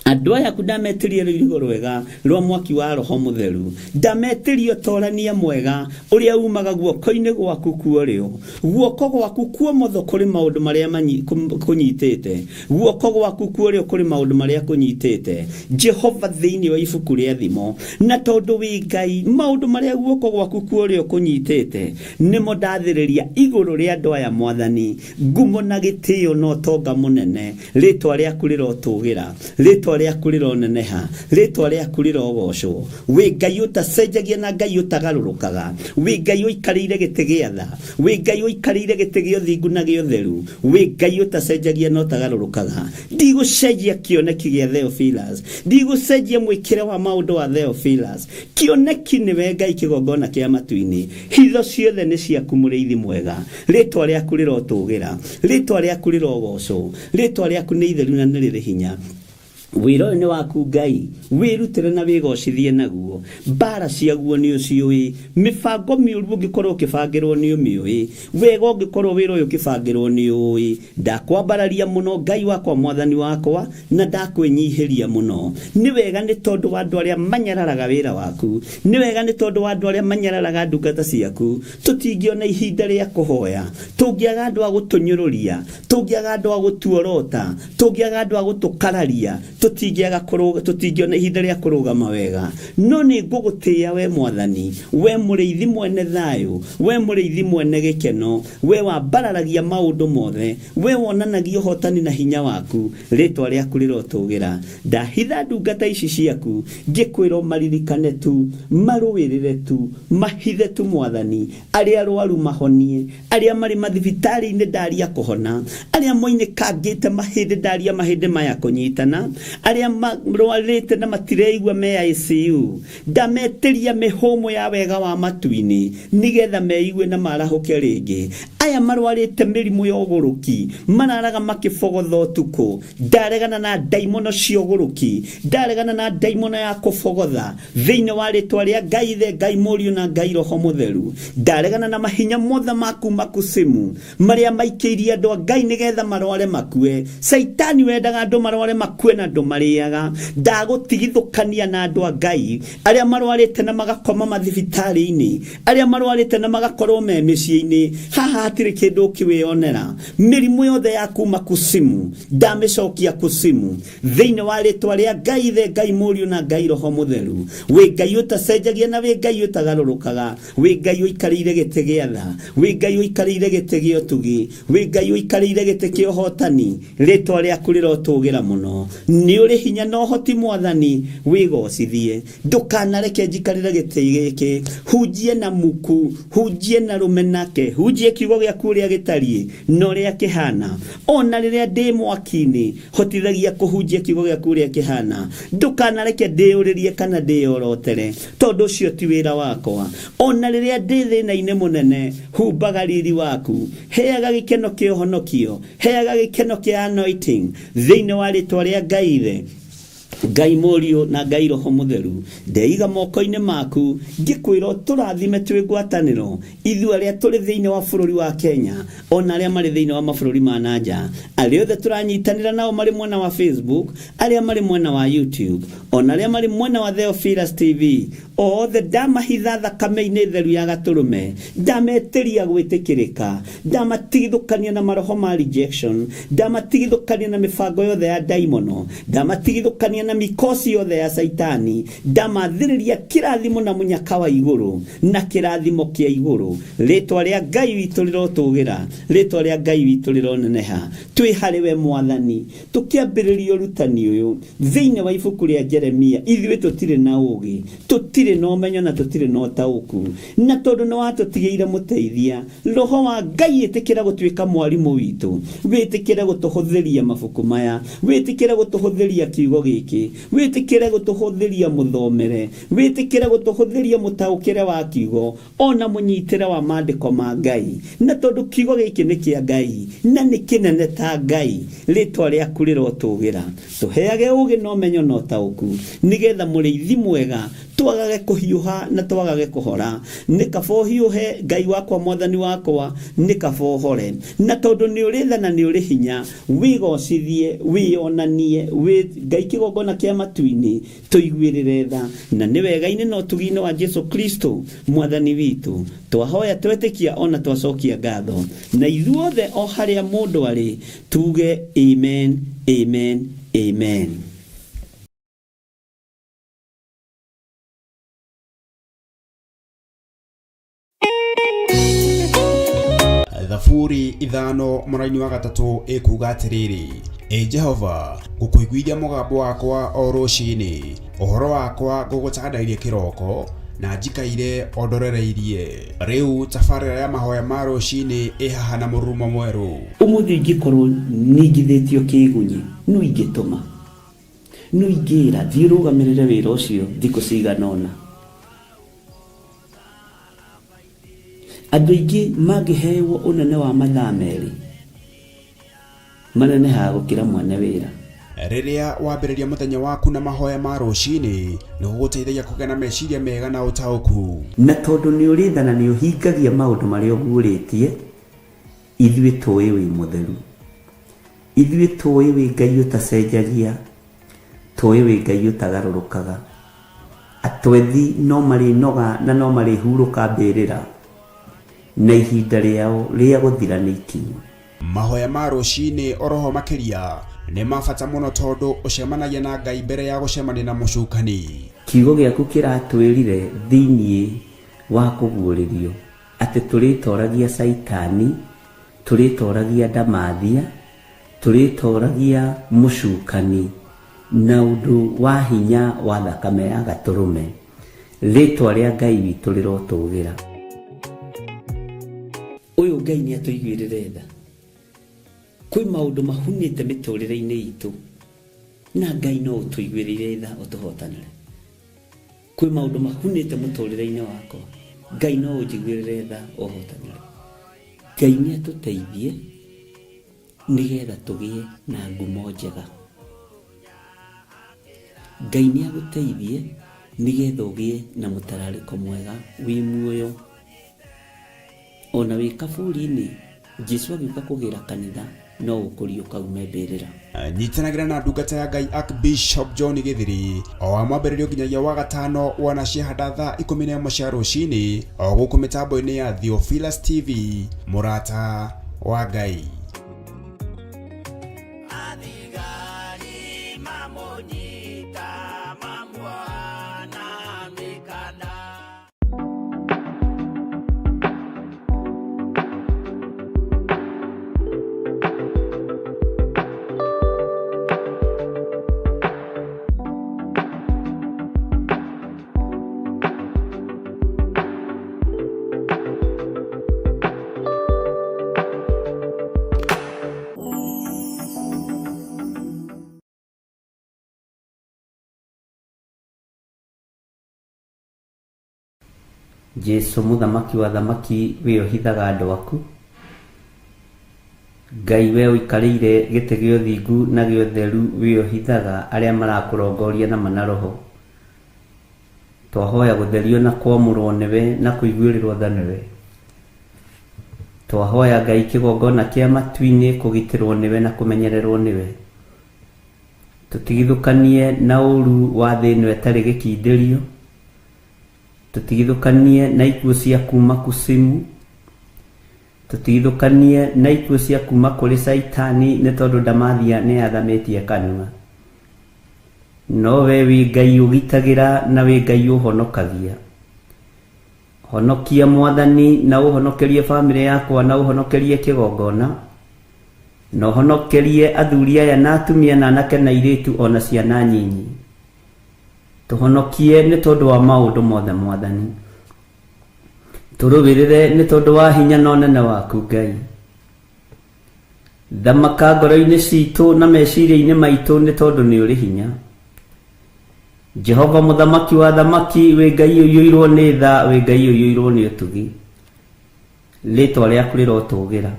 andũ aya aku ndametĩrie rũirigo rwega rwa mwaki wa roho mũtheru ndametĩrie ũtorania mwega ũrĩa umaga guoko-inĩ gwaku kuorĩo guoko gwaku kuomotho kũrĩ maũndũ marĩa kũnyitĩte guoko gwaku kuorĩo kũrĩ maũndũ marĩa kũnyitĩte Jehova thĩinĩ wa ibuku rĩa thimo na tondũ wĩ Ngai maũndũ marĩa guoko gwaku kuorĩo kũnyitĩte nĩmo ndathĩrĩria igũrũ rĩa andũ aya mwathani ngumo na gĩtĩo na ũtonga mũnene rĩtwa rĩaku rĩrotũgĩra rĩtwa rĩaku rĩroneneha rĩtwa rĩaku rĩrogocwo wĩ Ngai ũtacenjagia na Ngai ũtagarũrũkaga wĩ Ngai ũikarĩire gĩtĩ gĩa tha wĩ Ngai ũikarĩire gĩtĩ gĩa ũthingu na gĩa ũtheru wĩ Ngai ũtacenjagia na ũtagarũrũkaga ndigũcenjia kĩoneki gĩa Theophilus ndigũcenjia mwĩkĩre wa maũndũ wa Theophilus kĩoneki nĩwe Ngai kĩgongona kĩa matu-inĩ hitho ciothe nĩ ciaku mũrĩithi mwega rĩtwa rĩaku rĩrotũgĩra rĩtwa rĩaku rĩrogocwo rĩtwa rĩaku nĩ itheru na nĩ rĩrĩ hinya wĩra ũyũ nĩ waku Ngai wĩrutĩre na wĩgocithie naguo mbara ciaguo nĩ ũciũĩ mĩbango mĩũru ũngĩkorwo ũkĩbangĩrwo nĩ ũmĩũĩ wega ũngĩkorwo wĩra ũyũ ũkĩbangĩrwo nĩ ũĩ ndakwambararia mũno Ngai wakwa mwathani wakwa na ndakwĩnyihĩria mũno nĩ wega nĩ tondũ wa andũ arĩa manyararaga wĩra waku nĩ wega nĩ tondũ wa andũ arĩa manyararaga ndungata ciaku tũtingĩona ihinda rĩa kũhoya tũngĩaga andũ a gũtũnyũrũria tũngĩaga andũ a gũtuorota tũngĩaga andũ a gũtũkararia Tũtingĩaga kũrũga, tũtingĩona ihinda rĩa kũrũgama wega, no nĩ ngũgũtĩĩa we Mwathani, we mũrĩithi mwene thayũ, we mũrĩithi mwene gĩkeno, we wambararagia maũndũ mothe, we wonanagia ũhotani na hinya waku. Rĩtwa rĩaku rĩrotũgĩra. Ndahitha ndungata ici ciaku ngĩkwĩra ũmaririkane tu, marũĩrĩre tu, mahithe tu Mwathani. Arĩa arwaru mahonie, arĩa marĩ mathibitarĩ-inĩ ndaria kũhona, arĩa moinĩkangĩte mahĩndĩ ndaria mahĩndĩ maya kũnyitana, arĩa marwarĩte na matireigua me ICU, ndametĩria mĩhũmũ ya wega wa matu-inĩ nĩgetha meigue na marahũke rĩngĩ. Aya marwarĩte mĩrimũ ya ũgũrũki mararaga makĩbogotha ũtukũ, ndaregana na ndaimono cia ũgũrũki, ndaregana na ndaimono ya kũbogotha thĩinĩ wa rĩtwa rĩa Ngai Ithe, Ngai Mũriũ na Ngai Roho Mũtheru. Ndaregana na mahinya mothe ma kuma kusimu marĩa maikĩirie andũ a Ngai nĩgetha marware makue. Caitani wendaga andũ marware makue na ndũmarĩaga. Ndagũtigithũkania na andũ a Ngai arĩa marwarĩte na magakoma mathibitarĩ-inĩ, arĩa marwarĩte na magakorwo me mĩciĩ-inĩ. Haha hatirĩ kĩndũ ũkĩwĩonera. Mĩrimũ yothe ya kuma kusimu ndamĩcokia kusimu thĩinĩ wa rĩtwa rĩa Ngai Ithe, Ngai Mũriũ na Ngai Roho Mũtheru. Wĩ Ngai ũtacenjagia na wĩ Ngai ũtagarũrũkaga, wĩ Ngai ũikarĩire gĩtĩ gĩa tha, wĩ Ngai ũikarĩire gĩtĩ gĩa ũtugi, wĩ Ngai ũikarĩire gĩtĩ kĩa ũhotani. Rĩtwa rĩaku rĩrotũgĩra mũno. Nĩ ũrĩ hinya na ũhoti Mwathani, wĩgocithie. Ndũkanareke njikarĩre gĩtĩ gĩkĩ, hunjie na muku, hunjie na rũmenake, hunjie kiugo gĩaku ũrĩa gĩtariĩ na ũrĩa kĩhana. Ona rĩrĩa ndĩ mwaki-inĩ, hotithagia kũhunjia kiugo gĩaku ũrĩa kĩhana. Ndũkanareke ndĩyũrĩrie kana ndĩyorotere, tondũ ũcio ti wĩra wakwa. Ona rĩrĩa ndĩ thĩna-inĩ mũnene, humbaga riri waku, heaga gĩkeno kĩa ũhonokio, heaga gĩkeno kĩa anointing thĩinĩ wa rĩtwa rĩa Ngai Ithe, Ngai Mũriũ na Ngai Roho Mũtheru. Ndeiga moko-inĩ maku ngĩkwĩra ũtũrathime twĩ ngwatanĩro, ithuĩ arĩa tũrĩ thĩinĩ wa bũrũri wa Kenya ona arĩa marĩ thĩinĩ wa mabũrũri ma na nja, arĩa othe tũranyitanĩra nao marĩ mwena wa Facebook, arĩa marĩ mwena wa YouTube, ona arĩa marĩ mwena wa Theophilus TV, othe ndamahitha thakame-inĩ theru ya gatũrũme, ndametĩria gwĩtĩkĩrĩka, ndamatigithũkania na maroho ma rejection, ndamatigithũkania na mĩbango yothe ya ndaimono, ndamatigithũkania na mikosi yothe ya Caitani, ndamathĩrĩria kĩrathimo na mũnyaka wa igũrũ na kĩrathimo kĩa igũrũ. Rĩtwa rĩa Ngai witũ rĩrotũgĩra, rĩtwa rĩa Ngai witũ rĩroneneha. Twĩ harĩ we Mwathani tũkĩambĩrĩria ũrutani ũyũ thĩinĩ wa ibuku rĩa Jeremia. Ithuĩ tũtirĩ na ũũgĩ, tũtirĩ na ũmenyo na tũtirĩ na ũtaũku, na tondũ nĩ watũtigĩire mũteithia, Roho wa Ngai, ĩtĩkĩra gũtuĩka mwarimũ witũ, wĩtĩkĩre gũtũhũthĩria mabuku maya, wĩtĩkĩre gũtũhũthĩria kiugo gĩkĩ, wĩtĩkĩre gũtũhũthĩria mũthomere, wĩtĩkĩre gũtũhũthĩria mũtaũkĩre wa kiugo ona mũnyitĩre wa maandĩko ma Ngai. Na tondũ kiugo gĩkĩ nĩ kĩa Ngai na nĩ kĩnene ta Ngai, rĩtwa rĩaku rĩrotũgĩra. Tũheage ũũgĩ na ũmenyo na ũtaũku, nĩgetha mũrĩithi mwega twagage kũhiũha na twagage kũhora. Nĩ kaba ũhiũhe, Ngai wakwa, Mwathani wakwa, nĩ kaba ũhore. Na tondũ nĩ ũrĩ tha na nĩ ũrĩ hinya, wĩgocithie, wĩyonanie, wĩ Ngai kĩgongona kĩa matu-inĩ, tũiguĩrĩre tha. Na nĩ wega-inĩ na ũtugi-inĩ wa Jesu Kristo Mwathani witũ, twahoya twetĩkia ona twacokia ngatho. Na ithuothe o harĩa mũndũ arĩ, tuge amen, amen, amen. Thaburi 5 mũraini wa 3 ĩkuga atĩrĩrĩ, Ĩ Jehova, ngũkũiguithia mũgambo wakwa o rũcinĩ, ũhoro wakwa ngũgũtandairie kĩroko, na njikaire o ndorereirie. Rĩu tabarĩra ya mahoya ma rũcinĩ ĩ haha na mũrurumo mwerũ. Ũmũthĩ ingĩkorwo ningithĩtio kĩĩgunyĩ, nũ ingĩtũma? Nũ ingĩĩra, 'Thiĩ ũrũgamĩrĩre wĩra ũcio thikũ cigana ũna'? Andũ aingĩ mangĩhewo ũnene wa mathaa 2, manenehaga gũkĩra mwene wĩra. Rĩrĩa wambĩrĩria mũthenya waku na mahoya ma rũcinĩ, nĩ gũgũteithagia kũgĩa na meciria mega na ũtaũku. Na tondũ nĩ ũrĩ tha na nĩ ũhingagia maũndũ marĩa ũguũrĩtie, ithuĩ tũĩ wĩ mũtheru. Ithuĩ tũĩ wĩ Ngai ũtacenjagia, tũĩ wĩ Ngai ũtagarũrũkaga. Atwethi no marĩnoga na no marĩhurũka mbĩrĩra, na ihinda rĩao rĩa gũthira nĩ ikinyu. Mahoya ma rũcinĩ oroho makĩria Nĩ ma bata mũno tondũ ũcemanagia na Ngai mbere ya gũcemania na mũcukani. Kiugo gĩaku kĩratwĩrire thĩinĩ wa kũguũrĩrio atĩ tũrĩtoragia Caitani, tũrĩtoragia ndamathia, tũrĩtoragia mũcukani na ũndũ wa hinya wa thakame ya gatũrũme. Rĩtwa rĩa Ngai witũ rĩrotũgĩra. Ũyũ Ngai nĩ atũiguĩrĩre tha. Kwĩ maũndũ mahunĩte mĩtũrĩre-inĩ itũ na Ngai no ũtũiguĩrĩire tha ũtũhotanĩre. Kwĩ maũndũ mahunĩte mũtũrĩre-inĩ wakwa, Ngai no ũnjiguĩrĩre tha ũhotanĩre. Ngai nĩ atũteithie nĩgetha tũgĩe na ngumo njega. Ngai nĩ agũteithie nĩgetha ũgĩe na mũtararĩko mwega wĩ muoyo. Ona wĩ kaburi-inĩ, Jesu agĩũka kũgĩra kanitha no ũkũriũka ume mbĩrĩra. Nyitanagĩra na ndungata ya Ngai Archbishop John Gĩthiri o wa mwambĩrĩrio nginyagia wa gatano wanacihanda thaa 11 cia rũcinĩ o gũkũ mĩtambo-inĩ ya Theophilus TV, mũrata wa Ngai. Jesu mũthamaki wa thamaki wĩohithaga andũ aku. Ngai we ũikarĩire gĩtĩ gĩa ũthingu na gĩa ũtheru wĩohithaga arĩa marakũrongoria na mana roho. Twahoya gũtherio na kwamũrwo nĩwe na kũiguĩrĩrwo tha nĩwe. Twahoya Ngai kĩgongona kĩa matu-inĩ kũgitĩrwo nĩwe na kũmenyererwo nĩwe. Tũtigithũkanie na ũru wa thĩ ĩno ĩtarĩ gĩkindĩrio. Tũtigithũkanie na ikuũ cia kuma kusimu. Tũtigithũkanie na ikuũ cia kuma kũrĩ Caitani nĩ tondũ ndamathia nĩ athamĩtie kanua. No we wĩ Ngai ũgitagĩra na wĩ Ngai ũhonokagia. Honokia Mwathani na ũhonokerie bamĩrĩ yakwa na ũhonokerie kĩgongona. Na ũhonokerie athuri aya na atumia na anake na airĩtu ona ciana nyinyi. Tũhonokie nĩ tondũ wa maũndũ mothe Mwathani. Tũrũĩrĩre nĩ tondũ wa hinya na ũnene waku Ngai. Thamaka ngoro-inĩ citũ na meciria-inĩ maitũ nĩ tondũ nĩ ũrĩ hinya. Jehova mũthamaki wa thamaki wĩ Ngai ũiyũirwo nĩ tha, wĩ Ngai ũiyũirwo nĩ ũtugi. Rĩtwa rĩaku rĩrotũgĩra.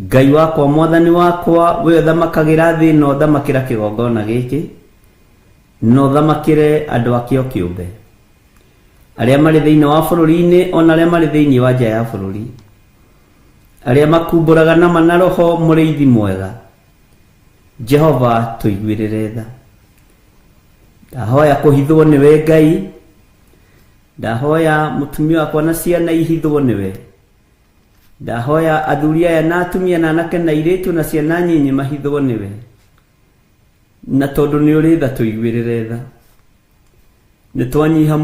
Ngai wakwa Mwathani wakwa we ũthamakagĩra thĩ ĩno, thamakĩra kĩgongona gĩkĩ na ũthamakĩre andũ akĩo kĩũmbe, arĩa marĩ thĩinĩ wa bũrũri-inĩ ona arĩa marĩ thĩinĩ wa nja ya bũrũri, arĩa makumbũraga na mana roho mũrĩithi mwega. Jehova tũiguĩrĩre tha. Ndahoya kũhithwo nĩwe Ngai. Ndahoya mũtumia wakwa na ciana ihithwo nĩwe. Ndahoya athuri aya na atumia na anake na airĩtu na ciana nyinyi mahithwo nĩwe. Na tondũ nĩ ũrĩ tha tũiguĩrĩre tha. Nĩ twanyiha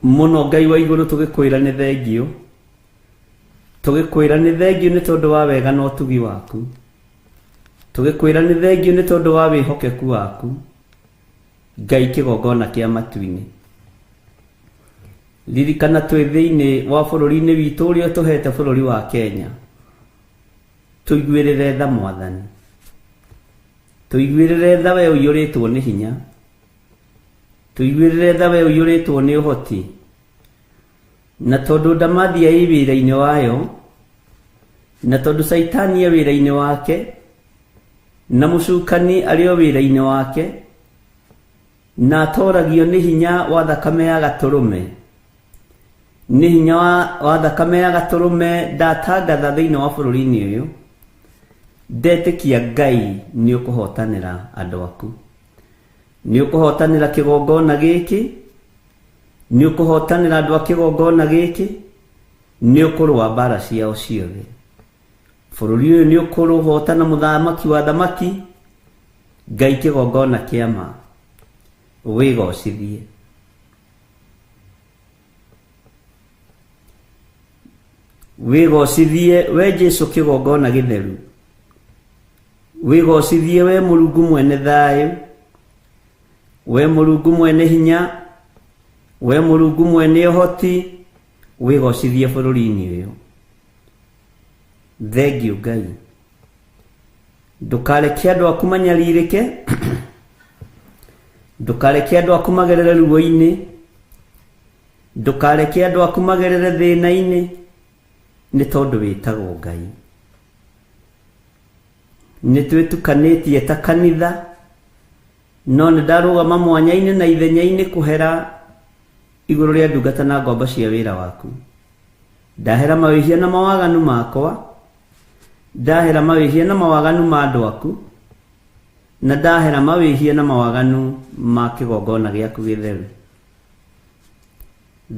mũno Ngai wa igũrũ tũgĩkwĩra nĩ thengio. Tũgĩkwĩra nĩ thengio nĩ tondũ wa wega na ũtugi waku. Tũgĩkwĩra nĩ thengio nĩ tondũ wa wĩhokeku waku. Ngai kĩgongona kĩa matu-inĩ. Ririkana twĩ thĩinĩ wa bũrũri-inĩ witũ ũrĩa ũtũhete bũrũri wa Kenya. Tũiguĩrĩre tha Mwathani. Tũiguĩrĩre tha we ũiyũrĩtwo nĩ hinya. Tũiguĩrĩre tha we ũiyũrĩtwo nĩ ũhoti. Na tondũ ndamathia ĩ wĩra-inĩ wayo, na tondũ Caitani e wĩra-inĩ wake, na mũcukani arĩ o wĩra-inĩ wake, na atoragio nĩ hinya wa thakame ya gatũrũme. Nĩ hinya wa thakame ya gatũrũme ndatangatha thĩinĩ wa bũrũri-inĩ ũyũ. Ndetĩkia Ngai nĩ ũkũhotanĩra andũ aku. Nĩ ũkũhotanĩra kĩgongona gĩkĩ. Nĩ ũkũhotanĩra andũ a kĩgongona gĩkĩ. Nĩ ũkũrũa mbara ciao ciothe. Bũrũri ũyũ nĩ ũkũrũhotana mũthamaki wa thamaki. Ngai kĩgongona kĩa ma wĩgocithie. Wĩgocithie we Jesũ kĩgongona gĩtheru. Wĩgocithie we Mũrungu mwene thayũ, we Mũrungu mwene hinya, we Mũrungu mwene ũhoti, wĩgocithie bũrũri-inĩ ũyũ. Thengiũ Ngai. Ndũkareke andũ aku manyarirĩke, ndũkareke andũ aku magerere ruo-inĩ, ndũkareke andũ aku magerere thĩna-inĩ, nĩ tondũ wĩtagwo Ngai. Nĩ twĩtukanĩtie ta kanitha, no nĩ ndarũgama mwanya-inĩ na ithenya-inĩ kũhera igũrũ rĩa ndungata na ngombo cia wĩra waku. Ndahera mawĩhia na mawaganu makwa, ndahera mawĩhia na mawaganu ma andũ aku, na ndahera mawĩhia na mawaganu ma kĩgongona gĩaku gĩtheru.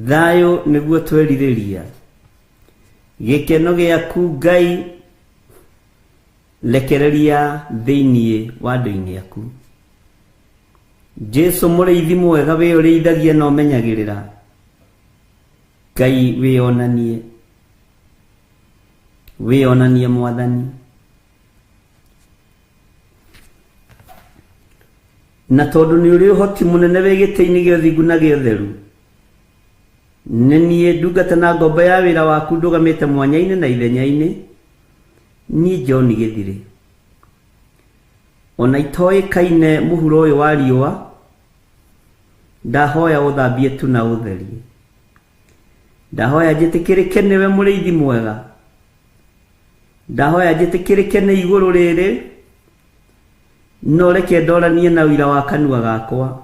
Thayũ nĩguo twerirĩria, gĩkeno gĩaku Ngai rekereria thĩinĩ wa andũ-inĩ aku. Jesũ mũrĩithi mwega wĩ ũrĩithagia na ũmenyagĩrĩra, Ngai wĩonanie, wĩonanie Mwathani. Na tondũ nĩ ũrĩ ũhoti mũnene wĩ gĩtĩ-inĩ gĩa ũthingu na gĩa ũtheru, nĩ niĩ ndungata na ngombo ya wĩra waku ndũgamĩte mwanya-inĩ na ithenya-inĩ, niĩ John Gĩthirĩ. Ona itoĩkaine mũhuro ũyũ wa riũa, ndahoya ũthambie tu na ũtherie. Ndahoya njĩtĩkĩrĩke nĩwe mũrĩithi mwega. Ndahoya njĩtĩkĩrĩke nĩ igũrũ rĩrĩ, no reke ndoranie na ũira wa kanua gakwa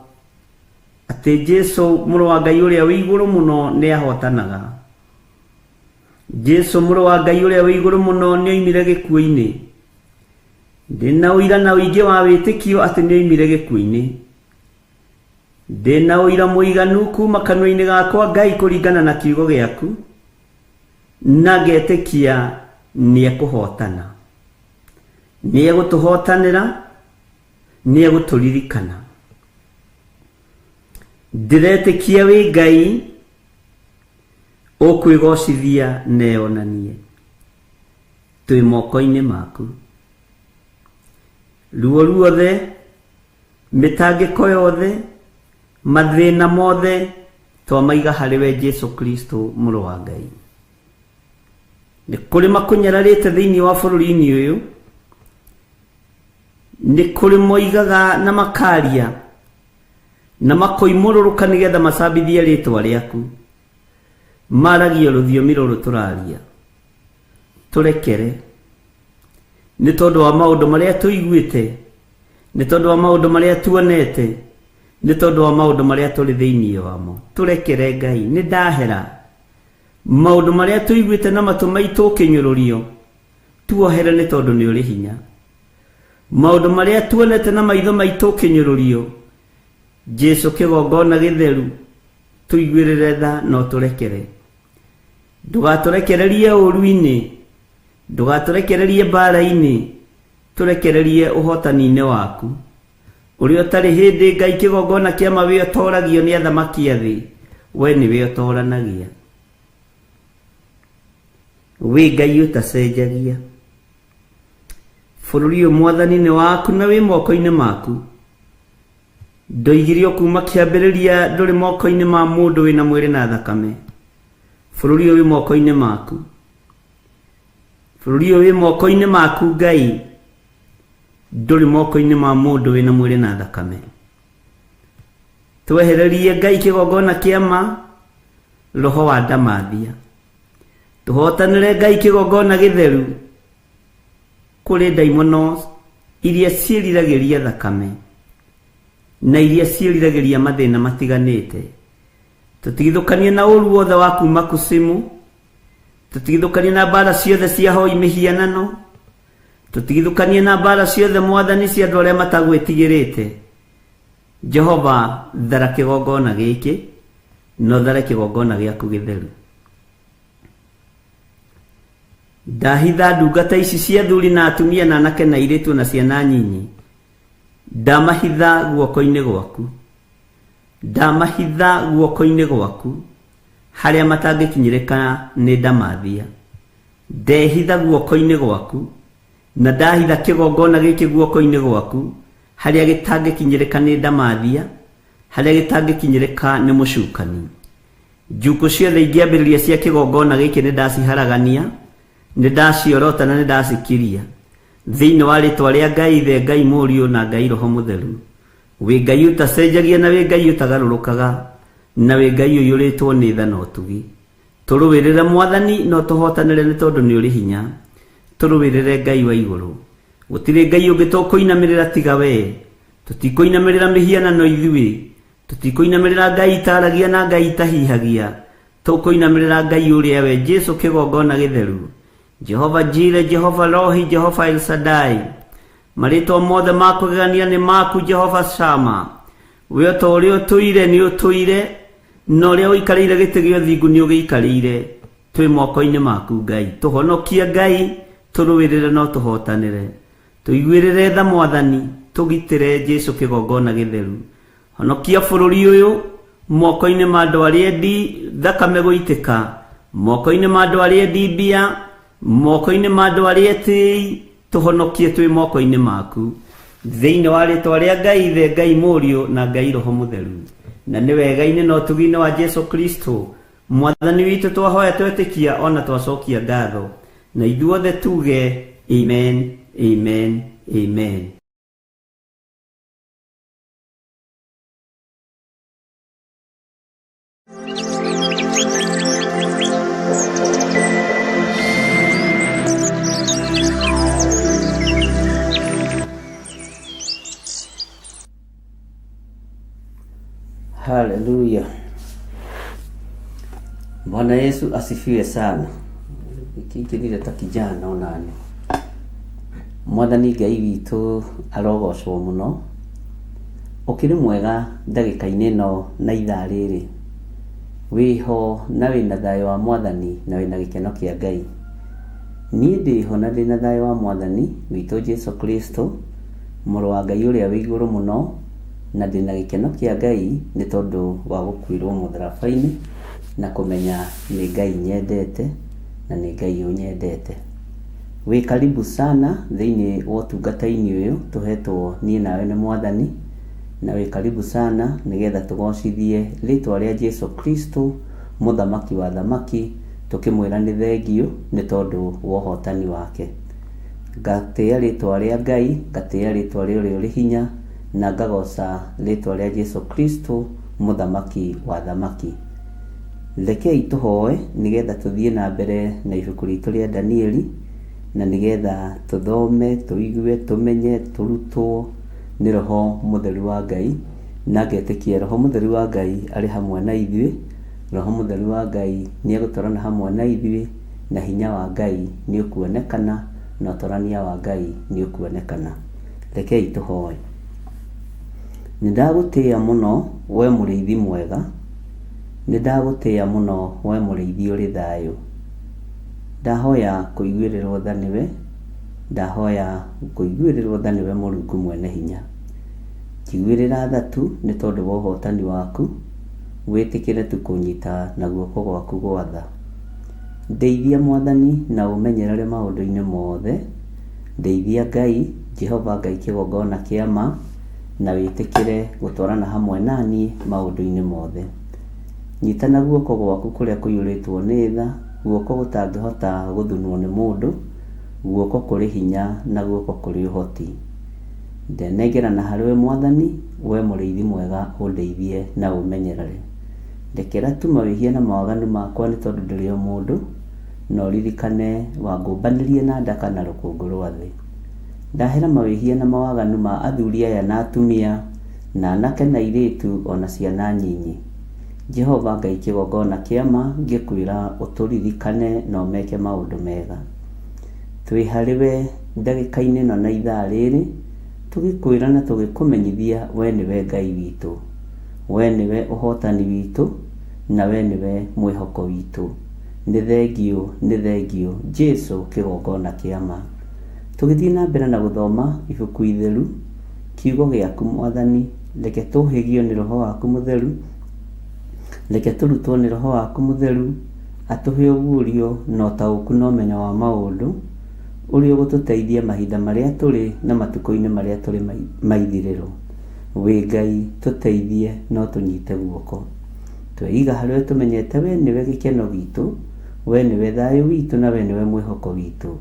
atĩ Jesũ mũrũ wa Ngai ũrĩa wĩ igũrũ mũno nĩ ahotanaga. Jesũ mũrũ wa Ngai ũrĩa wĩ igũrũ mũno nĩ oimire gĩkuũ-inĩ. Ndĩna ũira na ũingĩ wa wĩtĩkio atĩ nĩ oimire gĩkuũ-inĩ. Ndĩna ũira mũiganu kuma kanua-inĩ gakwa Ngai kũringana na kiugo gĩaku, na ngetĩkia nĩ ekũhotana, nĩ egũtũhotanĩra, nĩ egũtũririkana. Ndĩretĩkia wĩ Ngai ũkwĩgocithia na eyonanie. Twĩ moko-inĩ maku. Ruo ruothe, mĩtangĩko yothe, mathĩna mothe twamaiga harĩ we Jesũ Kristo mũrũ wa Ngai. Nĩ kũrĩ makũnyararĩte thĩinĩ wa bũrũri-inĩ ũyũ, nĩ kũrĩ moigaga na makaria na makoimũrũrũka nĩgetha macambithie rĩtwa rĩaku. Maragia rũthiomi rũrũ tũraria. Tũrekere nĩ tondũ wa maũndũ marĩa tũiguĩte, nĩ tondũ wa maũndũ marĩa tuonete, nĩ tondũ wa maũndũ marĩa tũrĩ thĩinĩ wamo. Tũrekere Ngai, nĩ ndahera maũndũ marĩa tũiguĩte na matũ maitũ ũkĩnyũrũrio, tuohere nĩ tondũ nĩ ũrĩ hinya. Maũndũ marĩa tuonete na maitho maitũ ũkĩnyũrũrio, Jesũ kĩgongona gĩtheru, tũiguĩrĩre tha no tũrekere. Ndũgatũrekererie ũũru-inĩ, ndũgatũrekererie mbara-inĩ, tũrekererie ũhotani-inĩ waku. Ũrĩa ũtarĩ hĩndĩ Ngai kĩgongona kĩa ma wĩ ũtoragio nĩ athamaki a thĩ, we nĩwe ũtoranagia. Wĩ Ngai ũtacenjagia. Bũrũri ũyũ Mwathani nĩ waku na wĩ moko-inĩ maku. Ndoigirio kuma kĩambĩrĩria ndũrĩ moko-inĩ ma mũndũ wĩna mwĩrĩ na thakame. Bũrũri ũyũ wĩ moko-inĩ maku. Bũrũri ũyũ wĩ moko-inĩ maku Ngai, ndũrĩ moko-inĩ ma mũndũ wĩna mwĩrĩ na thakame. Twehererie Ngai kĩgongona kĩa ma, roho wa ndamathia. Tũhotanĩre Ngai kĩgongona gĩtheru kũrĩ ndaimono iria ciĩriragĩria thakame na iria ciĩriragĩria mathĩna matiganĩte. Tũtigithũkanie na ũru wothe wa kuma kusimu, tũtigithũkanie na mbara ciothe cia hoi mĩhianano, tũtigithũkanie na mbara ciothe Mwathani cia andũ arĩa matagwĩtigĩrĩte. Jehova thara kĩgongona gĩkĩ, no thare kĩgongona gĩaku gĩtheru. Ndahitha ndungata ici cia athuri na atumia na anake na airĩtu na ciana nyinyi, ndamahitha guoko-inĩ gwaku, ndamahitha guoko-inĩ gwaku harĩa matangĩkinyĩrĩka nĩ ndamathia. Ndehitha guoko-inĩ gwaku na ndahitha kĩgongona gĩkĩ guoko-inĩ gwaku harĩa gĩtangĩkinyĩrĩka nĩ ndamathia, harĩa gĩtangĩkinyĩrĩka nĩ mũcukani. Njukũ ciothe ingĩambĩrĩria cia kĩgongona gĩkĩ nĩ ndaciharagania, nĩ ndaciorota na nĩ ndacikiria thĩinĩ wa rĩtwa rĩa Ngai Ithe, Ngai Mũriũ na Ngai Roho Mũtheru. Wĩ Ngai ũtacenjagia na wĩ Ngai ũtagarũrũkaga na wĩ Ngai ũiyũrĩtwo nĩ tha na ũtugi. Tũrũĩrĩre Mwathani no tũhotanĩre nĩ tondũ nĩ ũrĩ hinya. Tũrũĩrĩre Ngai wa igũrũ. Gũtirĩ Ngai ũngĩ tũkũinamĩrĩra tiga we. Tũtikũinamĩrĩra mĩhianano ithuĩ, tũtikũinamĩrĩra Ngai itaragia na Ngai itahihagia. Tũkũinamĩrĩra Ngai ũrĩa we Jesu kĩgongona gĩtheru, Jehova Jire, Jehova Rohi, Jehova El Shaddai. Marĩtwa mothe ma kũgegania nĩ maku Jehova Shama. We o ta ũrĩa ũtũire nĩ ũtũire, na ũrĩa ũikarĩire gĩtĩ gĩa ũthingu nĩ ũgĩikarĩire. Twĩ moko-inĩ maku Ngai. Tũhonokie Ngai, tũrũĩrĩre no tũhotanĩre. Tũiguĩrĩre tha Mwathani, tũgitĩre Jesu kĩgongona gĩtheru. Honokia bũrũri ũyũ moko-inĩ ma andũ arĩa endi thakame gũitĩka, moko-inĩ ma andũ arĩa endi mbia, moko-inĩ ma andũ arĩa etĩi, tũhonokie twĩ moko-inĩ maku. Thĩinĩ wa rĩtwa rĩa Ngai Ithe, Ngai Mũriũ na Ngai Roho Mũtheru. Na nĩ wega-inĩ na ũtugi-inĩ wa Jesu Kristo Mwathani witũ twahoya twetĩkia ona twacokia ngatho, na ithuothe tuge amen, amen, amen. Haleluya. Bwana Yesu asifiwe sana. Kingirire ta kijana onani. Mwathani Ngai witũ arogocwo mũno. Ũkĩrĩ mwega ndagĩka-inĩ ĩno na ithaa rĩrĩ. Wĩho na wĩna thayũ wa Mwathani na wĩna gĩkeno kĩa Ngai. Niĩ ndĩho na ndĩna thayũ wa Mwathani witũ Jesu Kristo, mũrũ wa Ngai ũrĩa wĩ igũrũ mũno, na ndĩna gĩkeno kĩa Ngai nĩ tondũ wa gũkuĩrwo mũtharaba-inĩ na kũmenya nĩ Ngai nyendete na nĩ Ngai ũnyendete. Wĩ karibu sana thĩinĩ wa ũtungata-inĩ ũyũ tũhetwo niĩ nawe nĩ Mwathani, na wĩ karibu sana nĩgetha tũgocithie rĩtwa rĩa Jesu Kristo mũthamaki wa thamaki, tũkĩmwĩra nĩ thengiũ nĩ tondũ wa ũhotani wake. Ngatĩĩa rĩtwa rĩa Ngai, ngatĩĩa rĩtwa rĩa ũrĩa ũrĩ hinya, na ngagoca rĩtwa rĩa Jesu Kristo mũthamaki wa thamaki. Rekei tũhoe nĩgetha tũthiĩ na mbere na ibuku ritũ rĩa Danieli, na nĩgetha tũthome, tũigue, tũmenye, tũrutwo nĩ Roho Mũtheru wa Ngai, na ngetĩkia Roho Mũtheru wa Ngai arĩ hamwe na ithuĩ. Roho Mũtheru wa Ngai nĩ egũtwarana hamwe na ithuĩ, na hinya wa Ngai nĩ ũkuonekana, na ũtwarania wa Ngai nĩ ũkuonekana. Rekei tũhoe. Nĩ ndagũtĩĩa mũno we mũrĩithi mwega, nĩ ndagũtĩĩa mũno we mũrĩithi ũrĩ thayũ. Ndahoya kũiguĩrĩrwo tha nĩwe, ndahoya kũiguĩrĩrwo tha nĩwe Mũrungu mwene hinya. Njiguĩrĩra tha tu nĩ tondũ wa ũhotani waku, wĩtĩkĩre tu kũnyita na guoko gwaku gwa tha. Ndeithia Mwathani na ũmenyerere maũndũ-inĩ mothe. Ndeithia Ngai, Jehova Ngai kĩgongona kĩa ma, na wĩtĩkĩre gũtwarana hamwe naniĩ maũndũ-inĩ mothe. Nyita na guoko gwaku kũrĩa kũiyũrĩtwo nĩ tha, guoko gũtangĩhota gũthunwo nĩ mũndũ, guoko kũrĩ hinya na guoko kũrĩ ũhoti. Ndenengerana harĩ we Mwathani, we mũrĩithi mwega ũndeithie na ũmenyerere. Ndekera tu mawĩhia na mawaganu makwa nĩ tondũ ndĩrĩ o mũndũ, na ũririkane wangũmbanĩrie na ndaka na rũkũngũ rwa thĩ. Ndahera mawĩhia na mawaganu ma athuri aya na atumia, na anake na airĩtu ona ciana nyinyi. Jehova Ngai kĩgongona kĩa ma, ngĩkwĩra ũtũririkane na ũmeke maũndũ mega. Twĩ harĩ we ndagĩka-inĩ ĩno na ithaa rĩrĩ, tũgĩkwĩra na tũgĩkũmenyithia we nĩwe Ngai witũ, we nĩwe ũhotani witũ, na we nĩwe mwĩhoko witũ. Nĩ thengiũ, nĩ thengiũ, Jesu kĩgongona kĩa ma. Tũgĩthiĩ na mbere na gũthoma ibuku itheru, kiugo gĩaku Mwathani, reke tũhĩgio nĩ Roho waku Mũtheru, reke tũrutwo nĩ Roho waku Mũtheru, atũhe ũguũrio na ũtaũku na ũmenyo wa maũndũ, ũrĩa ũgũtũteithia mahinda marĩa tũrĩ na matukũ-inĩ marĩa tũrĩ ma ithirĩro. Wĩ Ngai, tũteithie na ũtũnyite guoko. Tweiga harĩ we tũmenyete we nĩwe gĩkeno gitũ, we nĩwe thayũ witũ na we nĩwe mwĩhoko witũ.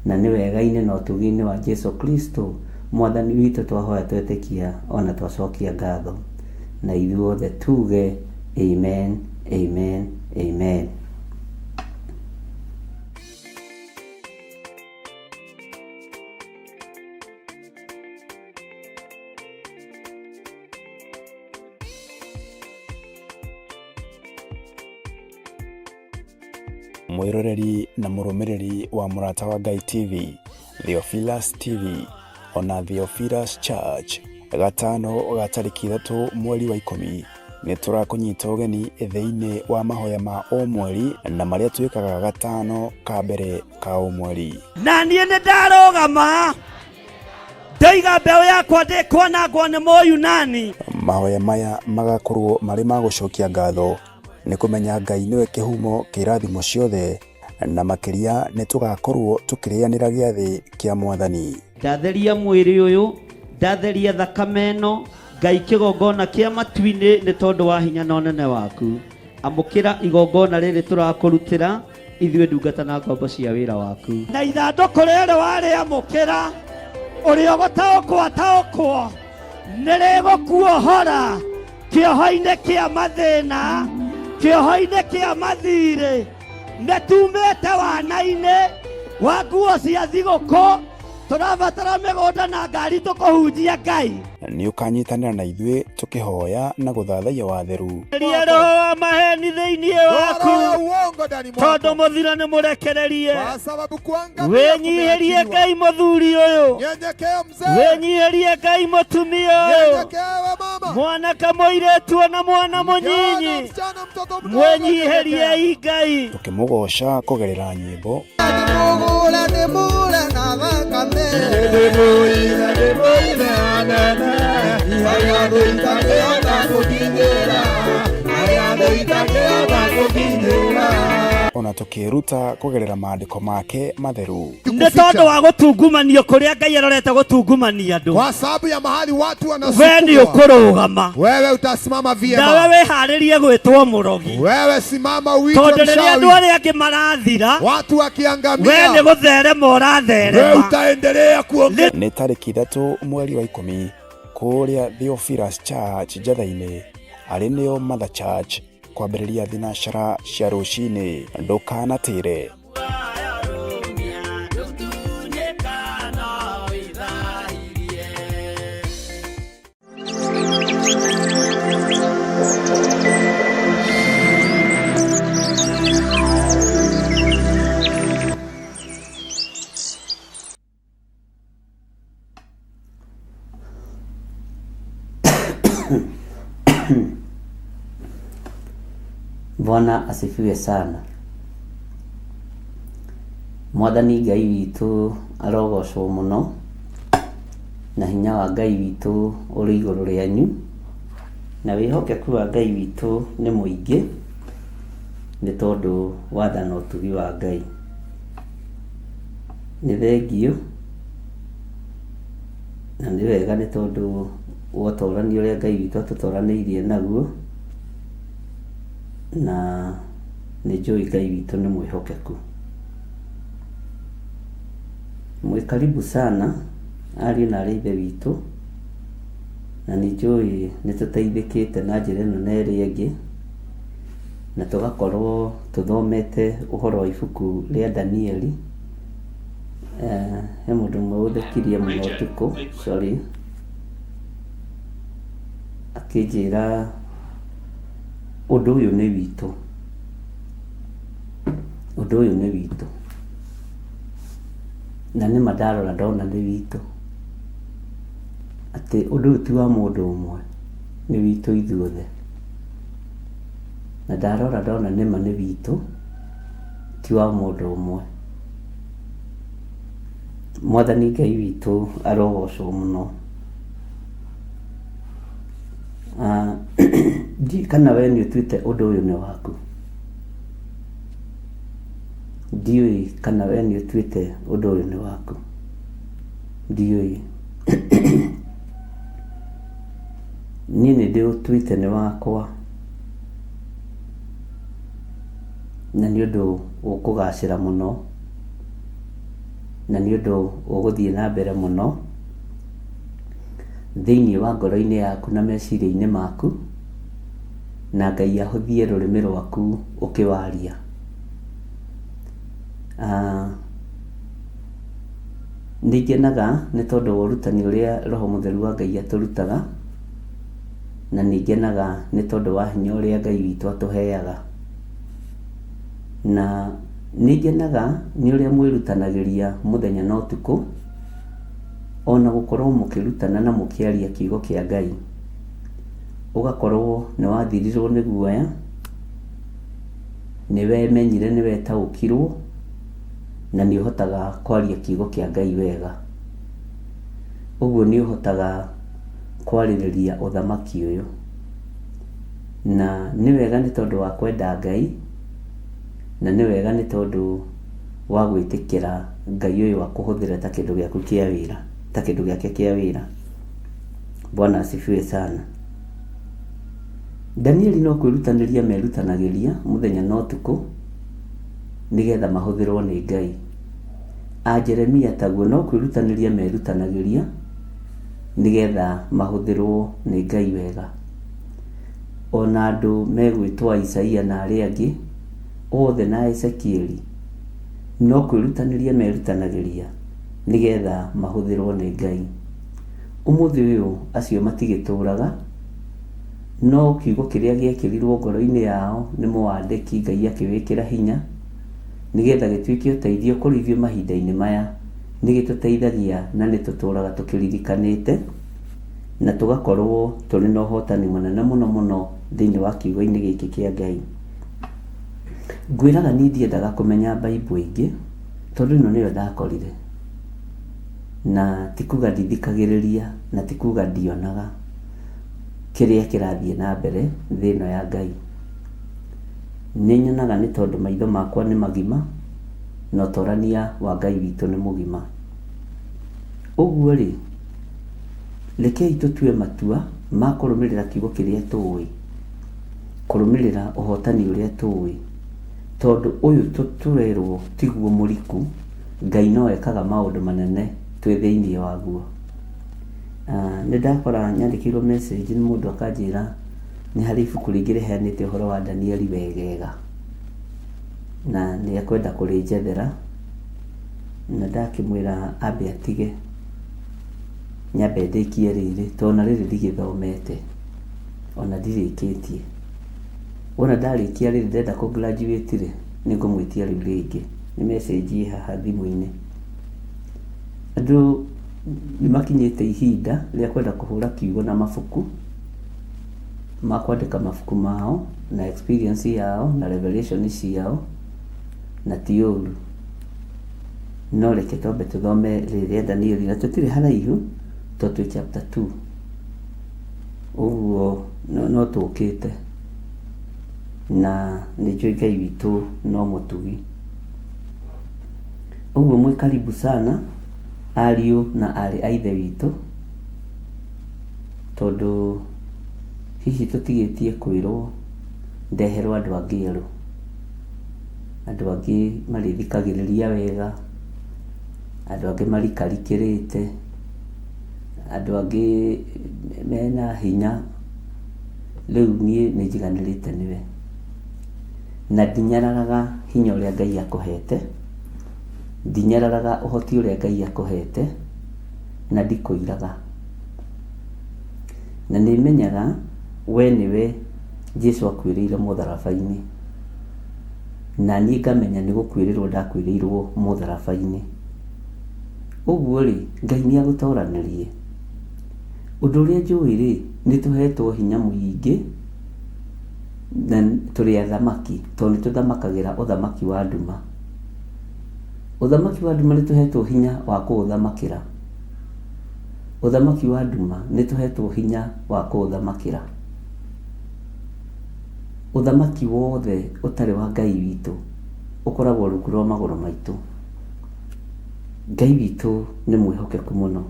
Na nĩ wega-inĩ na ũtugi-inĩ wa Jesu Kristo Mwathani witũ twahoya twetĩkia ona twacokia ngatho. Na ithuothe tuge amen, amen, amen. Mwĩroreri na mũrũmĩrĩri wa Mũrata wa Ngai TV, Theophilus TV, ona Theophilus Church, gatano ga tarĩki 3 mweri wa 10 nĩ tũrakũnyita ũgeni thĩinĩ wa mahoya ma o mweri na marĩa twĩkaga gatano ka mbere ka o mweri. Na niĩ nĩ ndarũgama ndoiga mbeũ yakwa ndĩkwanangwo nĩ Mũyunani. Mahoya maya magakorwo marĩ ma gũcokia ngatho nĩ kũmenya Ngai nĩwe kĩhumo kĩa irathimo ciothe, na makĩria nĩ tũgakorwo tũkĩrĩanĩra gĩathĩ kĩa Mwathani. Ndatheria mwĩrĩ ũyũ, ndatheria thakame ĩno, Ngai kĩgongona kĩa matu-inĩ nĩ tondũ wa hinya na ũnene waku. Amũkĩra igongona rĩrĩ tũrakũrutĩra ithuĩ ndungata na ngombo cia wĩra waku. Na ithandũkũ rĩrĩ warĩamũkĩra, ũrĩa ũgũtaũkwo ataũkwo, nĩ rĩgũkuohora kĩoho-inĩ kĩa mathĩna, kĩoho-inĩ kĩa mathirĩ. Nĩ tumĩte wana-inĩ wa nguo cia thigũkũ, tũrabatara mĩgũnda na ngari tũkũhunjia Ngai. Nĩ ũkanyitanĩra na ithuĩ tũkĩhoya na gũthathaiya watheru. Eheria roho wa maheni thĩinĩ waku, tondũ mũthiro nĩ mũrekererie. Wĩnyihĩrie Ngai mũthuri ũyũ, wĩnyihĩrie Ngai mũtumia ũyũ, mwanake mũirĩtu ona mwana mũnyinyi, mwĩnyihĩriei Ngai. Tũkĩmũgooca kũgerera nyĩmbo. Ona tũkĩĩruta kũgerera maandĩko make matheru. Nĩ tondũ wa gũtungumanio kũrĩa Ngai arorete gũtungumania andũ. Kwa sababu ya mahali watu We nĩ wanasukumwa. ũkũrũgama. Wewe utasimama vyema. Nawe wĩharĩrie gwĩtwo mũrogi. Wewe simama uitwe Tondũ rĩrĩa andũ mchawi. arĩa angĩ marathira, Watu we wakiangamia, nĩ gũtherema wewe ũratherema. utaendelea kuongea. Nĩ tarĩki 3 mweri wa 10 kũrĩa Theophilus Church Njatha-inĩ, arĩ nĩo Mother Church, kwambĩrĩria thinacara cia rũcinĩ. Ndũkanatĩre. Bwana asifiwe sana. Mwathani Ngai witũ arogocwo mũno, na hinya wa Ngai witũ ũrĩ igũrũ rĩanyu, na wĩhokeku wa Ngai witũ nĩ mũingĩ, nĩ tondũ wa tha na ũtugi wa Ngai. Nĩ thengiũ, na nĩ wega nĩ tondũ wa ũtorani ũrĩa Ngai witũ atũtoranĩirie naguo, na nĩ njũĩ Ngai witũ nĩ mwĩhokeku. Mwĩ karibu sana ariũ na arĩ ithe witũ, na nĩ njũĩ nĩ tũteithĩkĩte na njĩra ĩno na ĩrĩa ĩngĩ, na tũgakorwo tũthomete ũhoro wa ibuku rĩa Danieli. He mũndũ ũmwe ũthekirie mũno ũtukũ, sorry, akĩnjĩra ũndũ ũyũ nĩ witũ, ũndũ ũyũ nĩ witũ, na nĩma ndarora ndona nĩ witũ, atĩ ũndũ ũyũ ti wa mũndũ ũmwe, nĩ witũ ithuothe, na ndarora ndona nĩma nĩ witũ, Ti wa mũndũ ũmwe. Mwathani Ngai witũ arogocwo mũno. Ah, ndiũĩ kana we nĩ ũtuĩte ũndũ ũyũ nĩ waku. Ndiũĩ kana we nĩ ũtuĩte ũndũ ũyũ nĩ waku. Ndiũĩ. Niĩ nĩ ndĩũtuĩte nĩ wakwa. Na nĩ ũndũ ũkũgacĩra mũno. Na nĩ ũndũ ũgũthiĩ na mbere mũno thĩinĩ wa ngoro-inĩ yaku na meciria-inĩ maku, na Ngai ahũthie rũrĩmĩ rwaku ũkĩwaria. Ah, nĩ ngenaga nĩ tondũ wa ũrutani ũrĩa Roho Mũtheru wa Ngai atũrutaga, na nĩ ngenaga nĩ tondũ wa hinya ũrĩa Ngai witũ atũheaga. Na nĩ ngenaga nĩ ũrĩa mwĩrutanagĩria mũthenya na ũtukũ, ona gũkorwo mũkĩrutana na mũkĩaria kiugo kĩa Ngai. Ũgakorwo nĩ wathirirwo nĩ guoya, nĩ wemenyire, nĩ wetaũkirwo, na nĩ ũhotaga kwaria kiugo kĩa Ngai wega. Ũguo nĩ ũhotaga kwarĩrĩria ũthamaki ũyũ. Na nĩ wega nĩ tondũ wa kwenda Ngai, na nĩ wega nĩ tondũ wa gwĩtĩkĩra Ngai ũyũ akũhũthĩre ta kĩndũ gĩaku kĩa wĩra, ta kĩndũ gĩake kĩa wĩra. Bwana asifiwe sana. Danieli no kwĩrutanĩria merutanagĩria mũthenya na ũtukũ nĩgetha mahũthĩrwo nĩ Ngai. A Jeremia taguo no kwĩrutanĩria merutanagĩria nĩgetha mahũthĩrwo nĩ Ngai wega. Ona andũ megwĩtwo a Isaia na arĩa angĩ othe na Ezekieli no kwĩrutanĩria merutanagĩria nĩgetha mahũthĩrwo nĩ Ngai. Ũmũthĩ ũyũ acio matigĩtũraga, no kiugo kĩrĩa gĩekĩrirwo ngoro-inĩ yao nĩ mũwandĩki Ngai akĩwĩkĩra hinya nĩgetha gĩtuĩke ũteithio kũrĩ ithuĩ mahinda-inĩ maya, nĩ gĩtũteithagia na nĩ tũtũraga tũkĩririkanĩte na tũgakorwo tũrĩ na ũhotani mũnene mũno mũno thĩinĩ wa kiugo-inĩ gĩkĩ kĩa Ngai. Ngwĩraga niĩ ndiendaga kũmenya Bible ĩngĩ tondũ ĩno nĩyo ndakorire. Na ti kuga ndithikagĩrĩria na ti kuga ndionaga kĩrĩa kĩrathiĩ na mbere thĩ ĩno ya Ngai. Nĩ nyonaga nĩ tondũ maitho makwa nĩ magima na ũtorania wa Ngai witũ nĩ mũgima. Ũguo rĩ, rekei tũtue matua ma kũrũmĩrĩra kiugo kĩrĩa tũĩ, kũrũmĩrĩra ũhotani ũrĩa tũĩ, tondũ ũyũ tũrerwo tiguo mũriku, Ngai no ekaga maũndũ manene twĩ thĩinĩ waguo. Nĩ ndakora nyandĩkĩirwo message nĩ mũndũ akanjĩra nĩ harĩ ibuku rĩngĩ rĩheanĩte ũhoro wa Danieli wegega, na nĩ ekwenda kũrĩnjethera, na ndakĩmwĩra ambe atige nyambe ndĩkie rĩrĩ, tondũ ona rĩrĩ ndigĩthomete, ona ndirĩkĩtie. Wona ndarĩkia rĩrĩ ndĩrenda kũ graduate rĩ, nĩ ngũmwĩtia rĩu rĩngĩ. Nĩ message ĩ haha thimũ-inĩ. Andũ nĩ makinyĩte ihinda rĩa kwenda kũhũra kiugo na mabuku, ma kwandĩka mabuku mao na experience yao na revelation ciao, na ti ũru. No reke twambe tũthome rĩrĩ rĩa Danieli na tũtirĩ haraihu tondũ twĩ chapter 2. Ũguo no tũkĩte na nĩ njũĩ Ngai witũ no mũtugi. Ũguo mwĩ karibu sana ariũ na aarĩ a Ithe witũ, tondũ hihi tũtigĩtie kwĩrwo ndeherwo andũ angĩ erũ, andũ angĩ marĩthikagĩrĩria wega, andũ angĩ marikarikĩrĩte, andũ angĩ mena hinya, rĩu niĩ nĩ njiganĩrĩte nĩwe. Na ndinyararaga hinya ũrĩa Ngai akũhete, ndinyararaga ũhoti ũrĩa Ngai akũhete, na ndikũiraga. Na nĩ menyaga we nĩwe Jesu akuĩrĩire mũtharaba-inĩ, na niĩ ngamenya nĩ gũkuĩrĩrwo ndakuĩrĩirwo mũtharaba-inĩ. Ũguo rĩ, Ngai nĩ agũtoranĩrie. Ũndũ ũrĩa njũĩ rĩ, nĩ tũhetwo hinya mũingĩ na tũrĩ athamaki tondũ nĩ tũthamakagĩra ũthamaki wa nduma. Ũthamaki wa nduma nĩ tũhetwo hinya wa kũũthamakĩra. Ũthamaki wa nduma nĩ tũhetwo hinya wa kũũthamakĩra. Ũthamaki wothe ũtarĩ wa Ngai witũ ũkoragwo rungu rwa magũrũ maitũ. Ngai witũ nĩ mwĩhokeku mũno.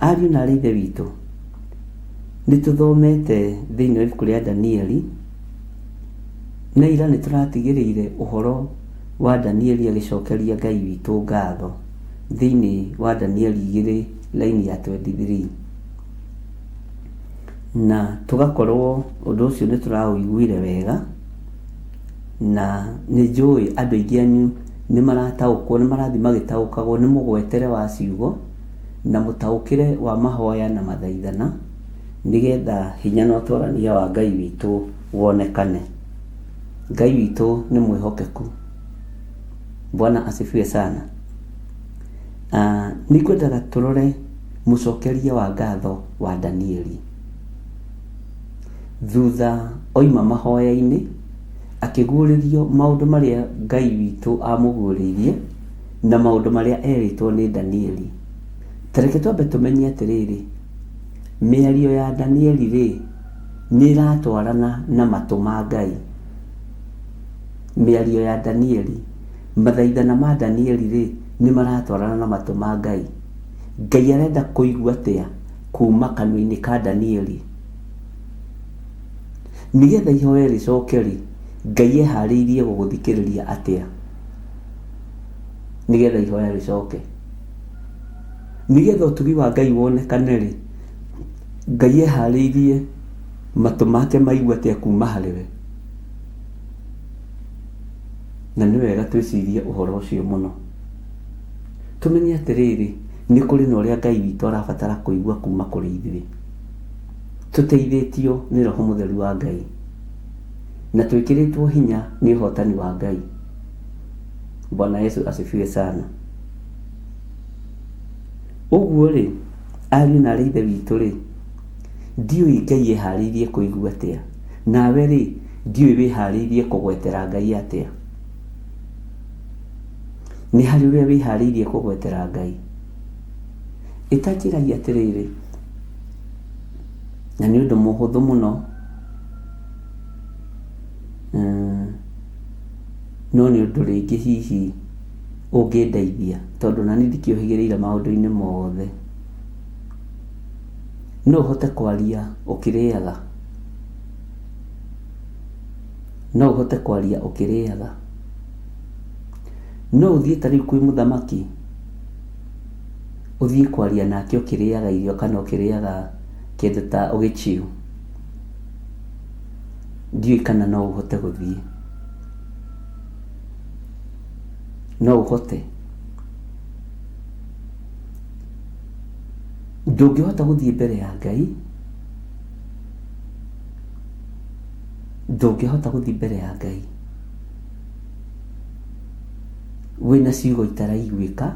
Ariũ na aarĩ a Ithe witũ, nĩ tũthomete thĩinĩ wa ibuku rĩa Danieli, na ira nĩ tũratigĩrĩire ũhoro wa Danieli agĩcokeria Ngai witũ ngatho thĩinĩ wa Danieli 2 raini ya 23. Na tũgakorwo ũndũ ũcio nĩ tũraũiguire wega, na nĩ njũĩ andũ aingĩ anyu nĩ marataũkwo, nĩ marathiĩ magĩtaũkagwo nĩ mũgwetere wa ciugo na mũtaũkĩre wa mahoya na mathaithana, nĩgetha hinya na ũtwarania wa Ngai witũ wonekane. Ngai witũ nĩ mwĩhokeku. Bwana asifiwe sana. Nĩ ngwendaga tũrore mũcokeria wa ngatho wa Danieli. Thutha oima mahoya-inĩ, akĩguũrĩrio maũndũ marĩa Ngai witũ amũguũrĩirie na maũndũ marĩa erĩtwo nĩ Danieli. Ta reke twambe tũmenye atĩrĩrĩ, mĩario ya Danieli rĩ, nĩ ĩratwarana na matũ ma Ngai. Mĩario ya Danieli, mathaithana ma Danieli rĩ, nĩ maratwarana na matũ ma Ngai. Ngai arenda kũigua atĩa kuma kanua-inĩ ka Danieli? Nĩgetha ihoya rĩcoke rĩ, Ngai eharĩirie gũgũthikĩrĩria atĩa? Nĩgetha ihoya rĩcoke. Nĩgetha ũtugi wa Ngai wonekane rĩ, Ngai eharĩirie matũ make maigue atĩa kuma harĩ we? Na nĩ wega twĩcirie ũhoro ũcio mũno. Tũmenye atĩrĩrĩ, nĩ kũrĩ na ũrĩa Ngai witũ arabatara kũigua kuma kũrĩ ithuĩ. Tũteithĩtio nĩ Roho Mũtheru wa Ngai. Na twĩkĩrĩtwo hinya nĩ ũhotani wa Ngai. Bwana Yesu asifiwe sana. Ũguo rĩ, ariũ na aarĩ a Ithe witũ rĩ, ndiũĩ Ngai eharĩirie kũigua atĩa. Nawe rĩ, ndiũĩ wĩharĩirie kũgwetera Ngai atĩa. Nĩ harĩ ũrĩa wĩharĩirie kũgwetera Ngai. Ĩtanjĩragia atĩrĩrĩ, na nĩ ũndũ mũhũthũ mũno, no nĩ ũndũ rĩngĩ hihi ũngĩndeithia, tondũ nani ndikĩũhĩgĩrĩire maũndũ-inĩ mothe. No ũhote kwaria ũkĩrĩaga? No ũhote kwaria ũkĩrĩaga? No ũthiĩ ta rĩu kwĩ mũthamaki, ũthiĩ kwaria nake ũkĩrĩaga irio kana ũkĩrĩaga kĩndũ ta ũgĩchill? Ndiũĩ kana no ũhote gũthiĩ. No ũhote? Ndũngĩhota gũthiĩ mbere ya Ngai, ndũngĩhota gũthiĩ mbere ya Ngai wĩna ciugo itaraiguĩka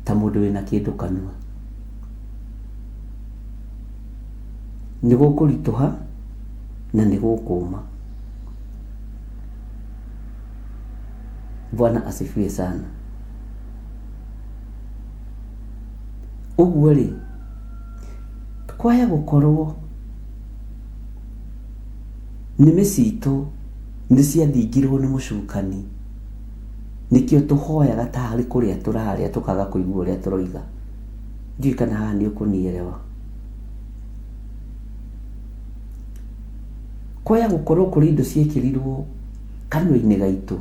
ta mũndũ wĩna kĩndũ kanua. Nĩ gũkũritũha na nĩ gũkũma. Bwana asifiwe sana. Ũguo rĩ, kwaya gũkorwo nĩmĩ citũ nĩ ciathingirwo nĩ mũcukani, nĩkĩo tũhoyaga tarĩ kũrĩa tũrarĩa tũkaga kũigua ũrĩa tũroiga. Ndiũĩ kana haha nĩ ũkũnielewa. Kwaya gũkorwo kũrĩ indo ciekĩrirwo kanua-inĩ gaitũ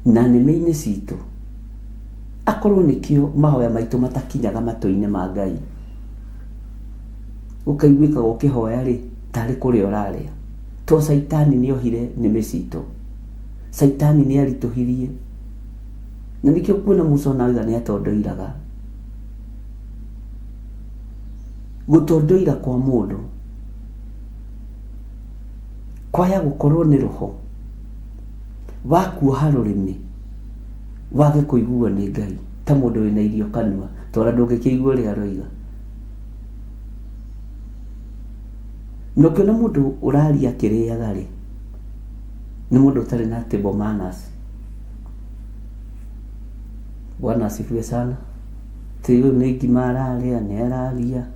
na nĩmĩ-inĩ citũ, akorwo nĩkĩo mahoya maitũ matakinyaga matũ-inĩ ma Ngai. Ũkaiguĩkaga ũkĩhoya rĩ, tarĩ kũrĩa ũrarĩa. To caitani nĩ ohire nĩmĩ citũ. Caitani nĩ aritũhirie. Na nĩkĩo kuona Musa ona auga nĩ atondoiraga. Gũtondoira kwa mũndũ kwaya gũkorwo nĩ roho wa kuoha rũrĩmĩ wage kũiguo nĩ Ngai ta mũndũ wĩna irio kanua tondũ ndũngĩkĩigua ũrĩa aroiga. Na ũkĩona mũndũ ũraria akĩrĩaga rĩ, nĩ mũndũ ũtarĩ na table manners. Bwana asifiwe sana. Ti ũyũ nĩ ngima ararĩa, nĩ araria.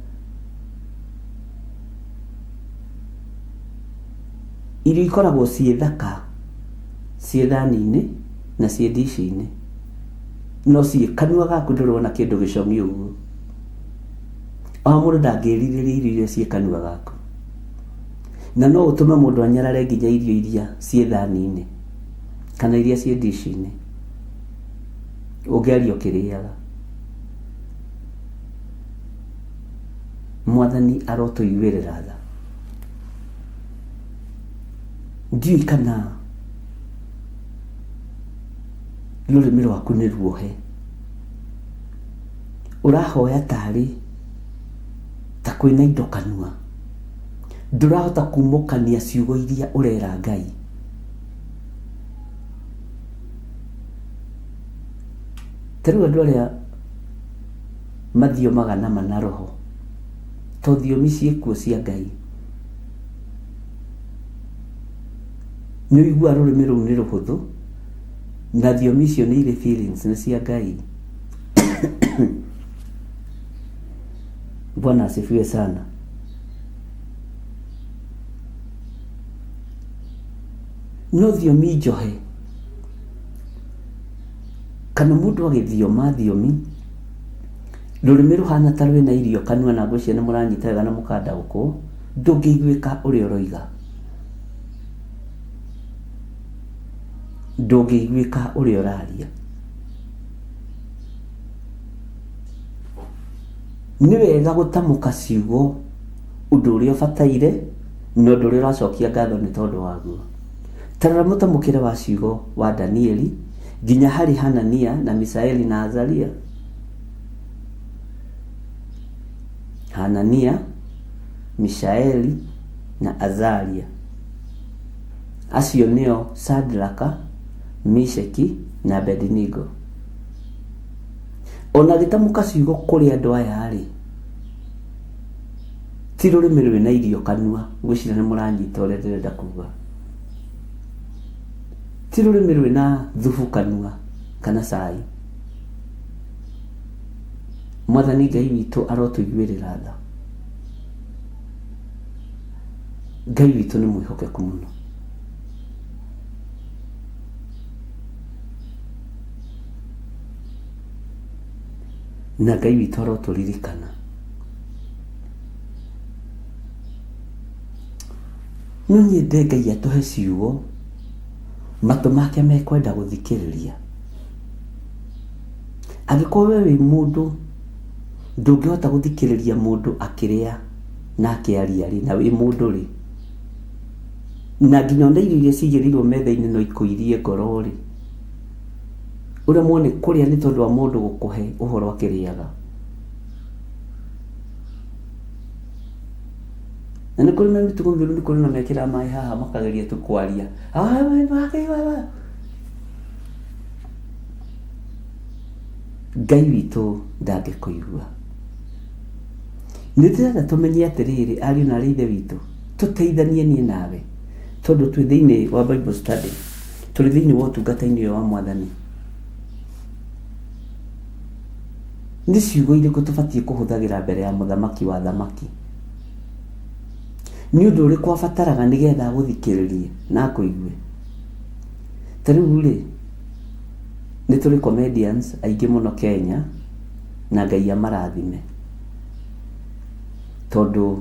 Irio ikoragwo ciĩ thaka ciĩ thani-inĩ na ciĩ ndici-inĩ, no ciĩ kanua gaku ndũrona kĩndũ gĩcong'i ũguo. Ona mũndũ ndangĩrirĩria irio iria ciĩ kanua gaku, na no ũtũme mũndũ anyarare nginya irio iria ciĩ thani-inĩ kana iria ciĩ ndici-inĩ ũngĩaria ũkĩrĩaga. Mwathani arotũiguĩrĩra tha. Ndiũĩ kana rũrĩmĩ rwaku nĩ ruohe, ũrahoya tarĩ ta kwĩna indo kanua, ndũrahota kumũkania ciugo iria ũrera Ngai. Ta rĩu andũ arĩa mathiomaga nama na roho, to thiomi ciĩkuo cia Ngai, nĩ ũiguaga rũrĩmĩ rũu nĩ rũhũthũ, na thiomi icio nĩ irĩ feelings, nĩ cia Ngai. Bwana asifiwe sana. No thiomi njohe kana mũndũ agĩthioma thiomi rũrĩmĩ rũhana ta rwĩna irio kanua, na ngwĩciria nĩ mũranyita wega na mũkandaũkwo, ndũngĩiguĩka ũrĩa ũroiga, ndũngĩiguĩka ũrĩa ũraria. Nĩ wega gũtamũka ciugo ũndũ ũrĩa ũbataire na ũndũ ũrĩa ũracokia ngatho nĩ tondũ waguo. Ta rora mũtamũkĩre wa ciugo wa Danieli nginya harĩ Hanania na Misaeli na Azaria. Hanania, Mishaeli na Azaria. Acio nĩo Shadraka, Misheki na Abednego. Ona agĩtamũka ciugo kũrĩ andũ aya-rĩ, ti rũrĩmĩ rwĩna irio kanua, ngwĩciria nĩ mũranyita ũrĩa ndĩrenda kuga. Ti rũrĩmĩ rwĩna thubu kanua kana cai. Mwathani Ngai witũ arotũiguĩrĩra tha. Ngai witũ nĩ mwĩhokeku mũno. Na Ngai witũ arotũririkana. No nyende Ngai atũhe ciugo matũ make mekwenda gũthikĩrĩria. Angĩkorwo we wĩ mũndũ ndũngĩhota gũthikĩrĩria mũndũ akĩrĩa na akĩaria rĩ, na wĩ mũndũ rĩ, na nginya ona irio iria cigĩrĩirwo metha-inĩ no ikũirie ngoro rĩ, ũremwo nĩ kũrĩa nĩ tondũ wa mũndũ gũkũhe ũhoro akĩrĩaga. Na nĩ kũrĩ na mĩtugo mĩũru, nĩ kũrĩ na mekĩraga maĩ haha makageria tu kwaria. Ngai witũ ndangĩkũigua. Nĩ ndĩrenda tũmenye atĩrĩrĩ, ariũ na aarĩ a Ithe witũ, tũteithanie niĩ nawe, tondũ twĩ thĩinĩ wa Bible study, tũrĩ thĩinĩ wa ũtungata-inĩ ũyũ wa Mwathani. Nĩ ciugo irĩkũ tũbatiĩ kũhũthagĩra mbere ya mũthamaki wa athamaki? Nĩ ũndũ ũrĩkũ abataraga nĩgetha agũthikĩrĩrie na akũigue? Ta rĩu rĩ, nĩ tũrĩ comedians aingĩ mũno Kenya, na Ngai amarathime, tondũ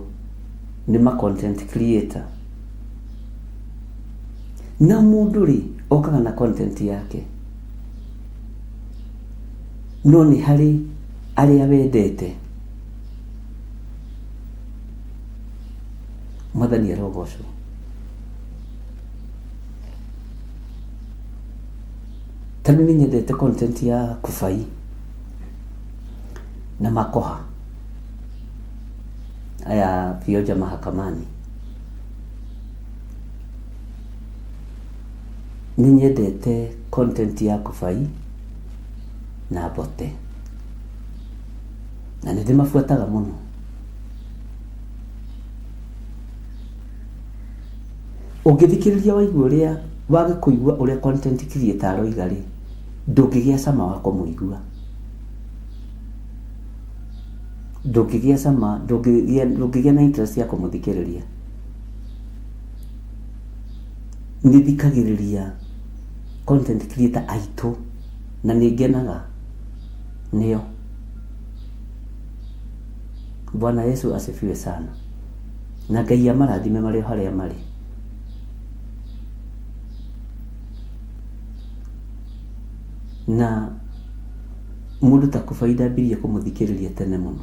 nĩ ma content creator. Na mũndũ rĩ, okaga na content yake, no nĩ harĩ arĩa wendete. Mwathani arogocwo. Ta rĩu nĩ nyendete content ya Kubai na Makoha, aya Vioja Mahakamani. Nĩ nyendete content ya Kubai na Mbote, na nĩ ndĩmabuataga mũno. Ũngĩthikĩrĩria waigua ũrĩa wage kũigua ũrĩa content creator aroiga rĩ, Ndũngĩgĩa cama wa kũmũigua, ndũngĩgĩa cama, ndũngĩgĩa na interest ya kũmũthikĩrĩria. Nĩ thikagĩrĩria content creator aitũ na nĩ ngenaga nĩo. Bwana Yesu asifiwe sana, na Ngai amarathime marĩ o harĩa marĩ. Na mũndũ ta Kũbai ndambirie kũmũthikĩrĩria tene mũno,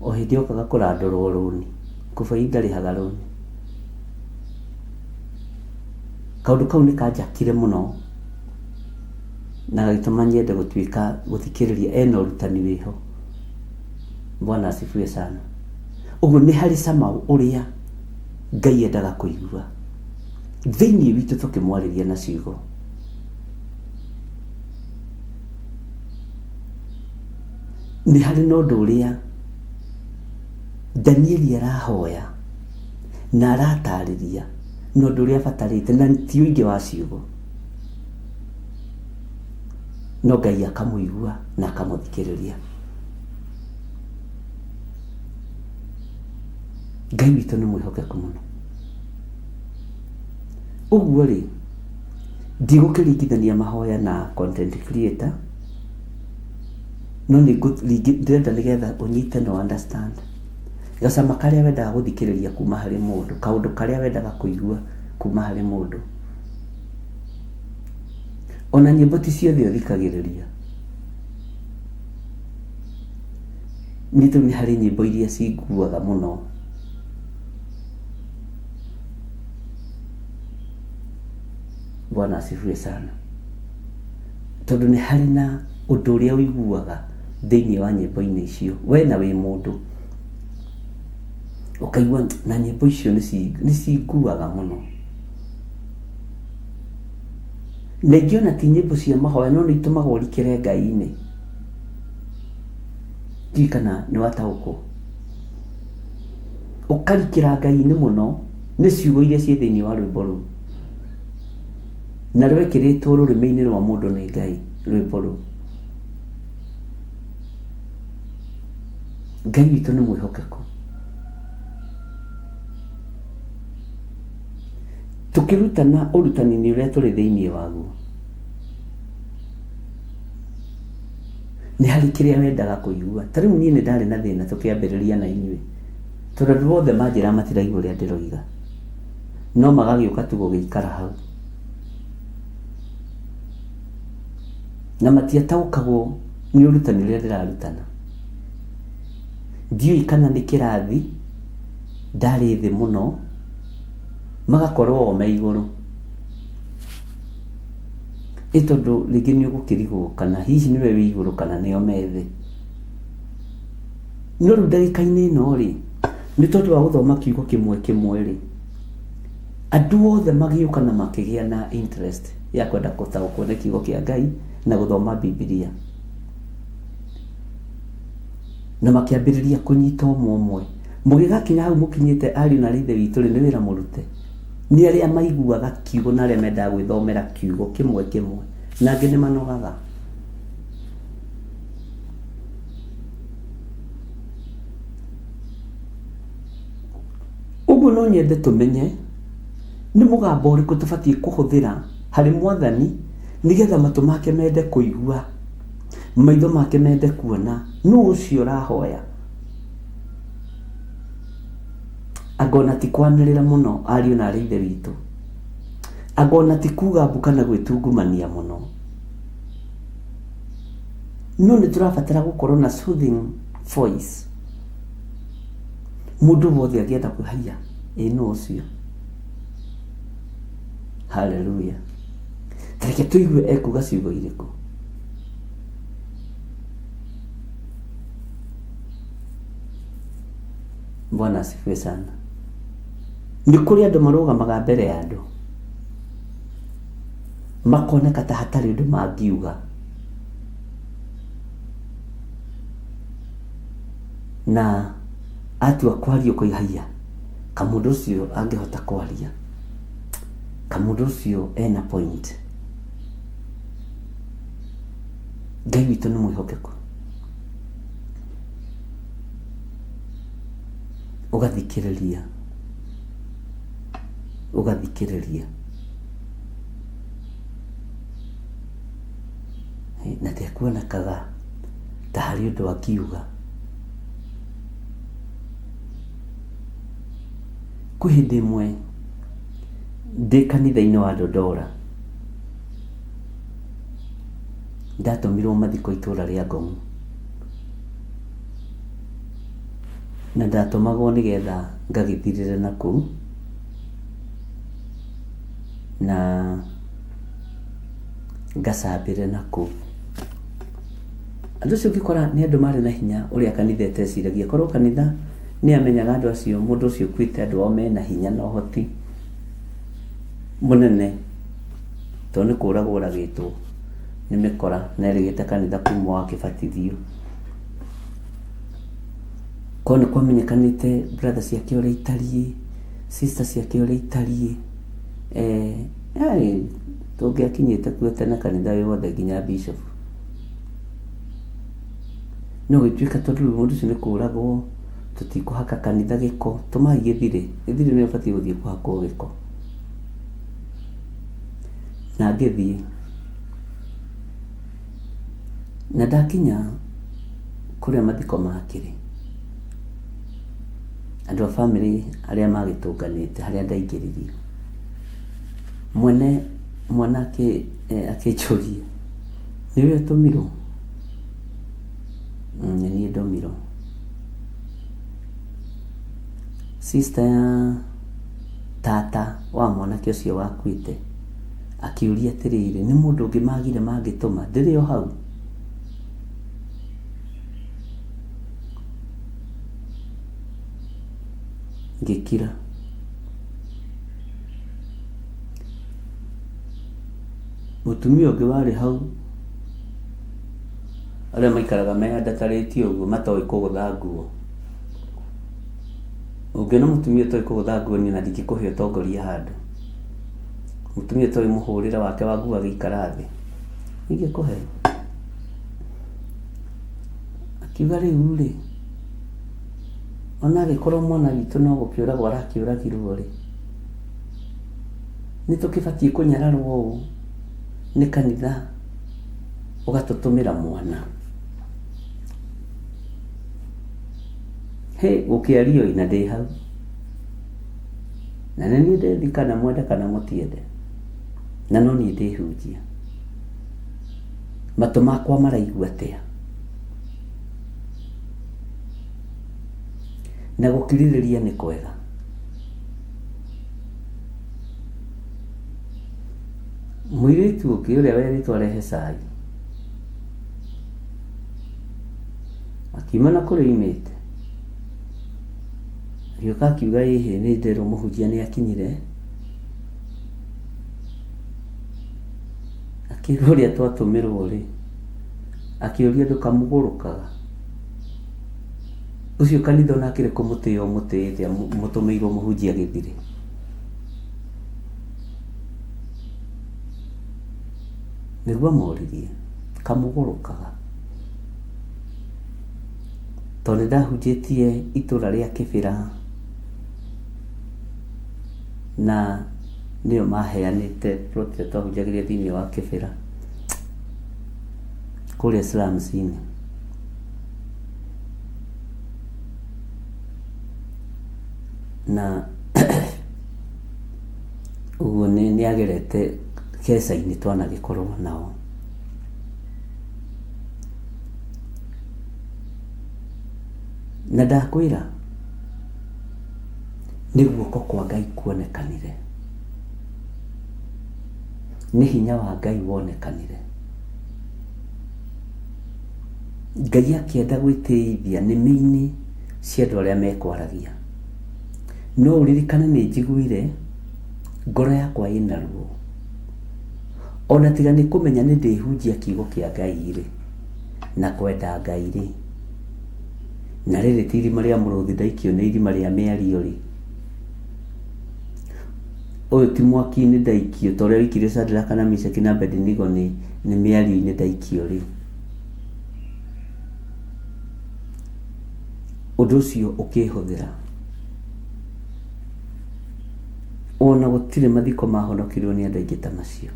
o hĩndĩ okaga kũrandũrwo rũni. Kũbai ndarĩhaga rũni. Kaũndũ kau nĩ kanjakire mũno na gagĩtũma nyende gũtuĩka gũthikĩrĩria ena ũrutani wĩho. Bwana asifiwe sana. Ũguo nĩ harĩ cama ũrĩa Ngai endaga kũigua thĩinĩ witũ tũkĩmwarĩria na ciugo. Nĩ harĩ na ũndũ ũrĩa Danieli arahoya na aratarĩria na ũndũ ũrĩa abatarĩte, na ti ũingĩ wa ciugo, no Ngai akamũigua na akamũthikĩrĩria. Ngai witũ nĩ mwĩhokeku mũno. Ũguo rĩ, ndigũkĩringithania mahoya na content creator, no nĩ ndĩrenda nĩgetha ũnyite na understand gacama karĩa wendaga gũthikĩrĩria kuma harĩ mũndũ, kaũndũ karĩa wendaga kũigua kuma harĩ mũndũ. Ona nyĩmbo ti ciothe ũthikagĩrĩria. Niĩ tondũ nĩ harĩ nyĩmbo iria cinguaga mũno. Bwana asifiwe sana. Tondũ nĩ harĩ na ũndũ ũrĩa ũiguaga thĩinĩ wa nyĩmbo-inĩ icio, we na wĩ mũndũ, ũkaigua na nyĩmbo icio nĩ cinguaga mũno. Na ingĩ ona ti nyĩmbo cia mahoya no nĩ itũmaga ũrikĩre Ngai-inĩ. Ndiũĩ kana nĩ wataũkwo. Ũkarikĩra Ngai-inĩ mũno nĩ ciugo iria ciĩ thĩinĩ wa rwĩmbo rũu. Na rwekĩrĩtwo rũrĩmĩ-inĩ rwa mũndũ nĩ Ngai, rwĩmbo rũu. Ngai witũ nĩ mwĩhokeku. Tũkĩrutana ũrutani-inĩ ũrĩa tũrĩ thĩinĩ waguo, nĩ harĩ kĩrĩa wendaga kũigua. Ta rĩu niĩ nĩ ndarĩ na thĩna tũkĩambĩrĩria na inyuĩ, tondũ andũ othe manjĩraga matiraigua ũrĩa ndĩroiga, no magagĩũka tu gũgĩikara hau. Na matiataũkagwo nĩ ũrutani ũrĩa ndĩrarutana. Ndiũĩ kana nĩ kĩrathi ndarĩ thĩ mũno, magakorwo o me igũrũ. Ĩ tondũ rĩngĩ nĩ ũgũkĩrigwo kana hihi nĩwe wĩ igũrũ kana nĩo me thĩ. No rĩu ndagĩka-inĩ ĩno rĩ, nĩ tondũ wa gũthoma kiugo kĩmwe kĩmwe rĩ, andũ othe magĩũka na makĩgĩa na interest ya kwenda gũtaũkwo nĩ kiugo kĩa Ngai na gũthoma Bibilia. Na makĩambĩrĩria kũnyita ũmwe ũmwe. Mũgĩgakinya hau mũkinyĩte ariũ na aarĩ a Ithe witũ rĩ, nĩ wĩra mũrute. Nĩ arĩa maiguaga kiugo na arĩa mendaga gwĩthomera kiugo kĩmwe kĩmwe. Na angĩ nĩ manogaga. Ũguo no nyende tũmenye nĩ mũgambo ũrĩkũ tũbatiĩ kũhũthĩra harĩ Mwathani nĩgetha matũ make mende kũigua, maitho make mende kuona nũ ũcio ũrahoya. Anga ona ti kwanĩrĩra mũno ariũ na aarĩ a Ithe witũ. Anga ona ti kuga mbu kana gwĩtungumania mũno. No nĩ tũrabatara gũkorwo na soothing voice. Mũndũ wothe angĩenda kũ haiya, ĩ nũ ũcio? Haleluya. Ta reke tũigue ekuga ciugo irĩkũ. Bwana asifiwe sana. Nĩ kũrĩ andũ marũgamaga mbere ya andũ makoneka ta hatarĩ ũndũ mangiuga na atua kwaria ũkoiga haiya kamũndũ ũcio angĩhota kwaria kamũndũ ũcio ena point. Ngai witũ nĩ mwĩhokeku. Ũgathikĩrĩria, ũgathikĩrĩria na ndekuonekaga ta harĩ ũndũ angiuga. Kwĩ hĩndĩ ĩmwe ndĩ kanitha-inĩ wa Dodora, ndatũmirwo mathiko itũra rĩa Ngong, na ndatũmagwo nĩgetha ngagĩthirĩre na kũu, na ngacambĩre na kũu. Andũ acio ũngĩkora nĩ andũ marĩ na hinya ũrĩa kanitha ĩteciragia. Korwo kanitha nĩ yamenyaga andũ acio, mũndũ ũcio ũkuĩte andũ ao mena hinya na ũhoti mũnene, tondũ nĩ kũragwo oragĩtwo nĩ mĩkora na erĩgĩte kanitha kuma o akĩbatithio. Korwo nĩ kwamenyekanĩte brother ciake ũrĩa itariĩ, sister ciake ũrĩa itariĩ, tũngĩakinyĩte kuo tene kanitha wĩ wothe nginya bishop. No gĩtuĩka tondũ rĩu mũndũ ũcio nĩ kũragwo, tũtikũhaka kanitha gĩko, tũmai gĩthirĩ, gĩthirĩ nĩwe ũbatiĩ gũthiĩ kũhakwo gĩko. Na ngĩthiĩ, na ndakinya kũrĩa mathiko makĩrĩ, andũ a bamĩrĩ arĩa magĩtũnganĩte harĩa ndaingĩririo, mwene mwana akĩnjũria, nĩwe ũtũmirwo? Nĩ niĩ ndũmirwo. Sister ya tata wa mwanake ũcio wakuĩte akĩũria atĩrĩrĩ, nĩ mũndũ ũngĩ magire mangĩtũma? Ndĩrĩ o hau? Ngĩkira. Mũtumia ũngĩ warĩ hau, arĩa maikaraga meyandatarĩtie ũguo matoĩ kũgũtha nguo. Ũngĩona mũtumia ũtoĩ kũgũtha nguo niĩ ona ndingĩkũhe ũtongoria handũ. Mũtumia ũtoĩ mũhũrĩre wake wa nguo agĩikara thĩ, ndingĩkũhe. Akiuga rĩu rĩ, ona angĩkorwo mwana witũ no gũkĩũragwo arakĩũragirwo rĩ, nĩ tũkĩbatiĩ kũnyararwo ũũ nĩ kanitha ũgatũtũmĩra mwana? Hĩ, gũkĩario ĩ, na ndĩ hau. Na nĩ niĩ ndĩthi kana mwende kana mũtiende, na no niĩ ndĩhunjia. Matũ makwa maraigua atĩa? Na gũkirĩrĩria nĩ kwega. Mũirĩtu ũngĩ ũrĩa werĩtwo arehe cai, akiuma na kũrĩa oimĩte, agĩũka akiuga ĩhĩ nĩ nderwo mũhunjia nĩ akinyire, akĩrwo ũrĩa twatũmĩrwo rĩ, akĩũria ndũkamũgũrũkaga? Ũcio kanitha ona akĩrĩ kũmũtĩĩa ũmũtĩĩte mũtũmĩirwo mũhunjia gĩthirĩ. Nĩguo amoririe, kamũgũrũkaga? Tondũ nĩ ndahunjĩtie itũra rĩa Kĩbĩra na nĩo maheanĩte plot ĩrĩa twahunjagĩria thĩinĩ wa Kĩbĩra kũrĩa slums-inĩ. Na ũguo nĩ agerete keca-inĩ twanagĩkorwo nao. Na ndakwĩra nĩ guoko kwa Ngai kuonekanire, nĩ hinya wa Ngai wonekanire. Ngai akĩenda gwĩtĩithia nĩmĩ-inĩ cia andũ arĩa mekwaragia. No ũririkane nĩ njiguire ngoro yakwa ĩna ruo. Ona tiga nĩ kũmenya nĩ ndĩhunjia kiugo kĩa Ngai-rĩ, na kwenda Ngai-rĩ, na rĩrĩ ti irima rĩa mũrũthi ndaikio nĩ irima rĩa mĩario-rĩ, ũyũ ti mwaki-inĩ ndaikio ta ũrĩa waikirio Shadraka na Meshaki na Abednego nĩ mĩario-inĩ ndaikio-rĩ. Ũndũ ũcio ũkĩhũthĩra. Ona gũtirĩ mathiko mahonokirwo nĩ andũ aingĩ ta macio.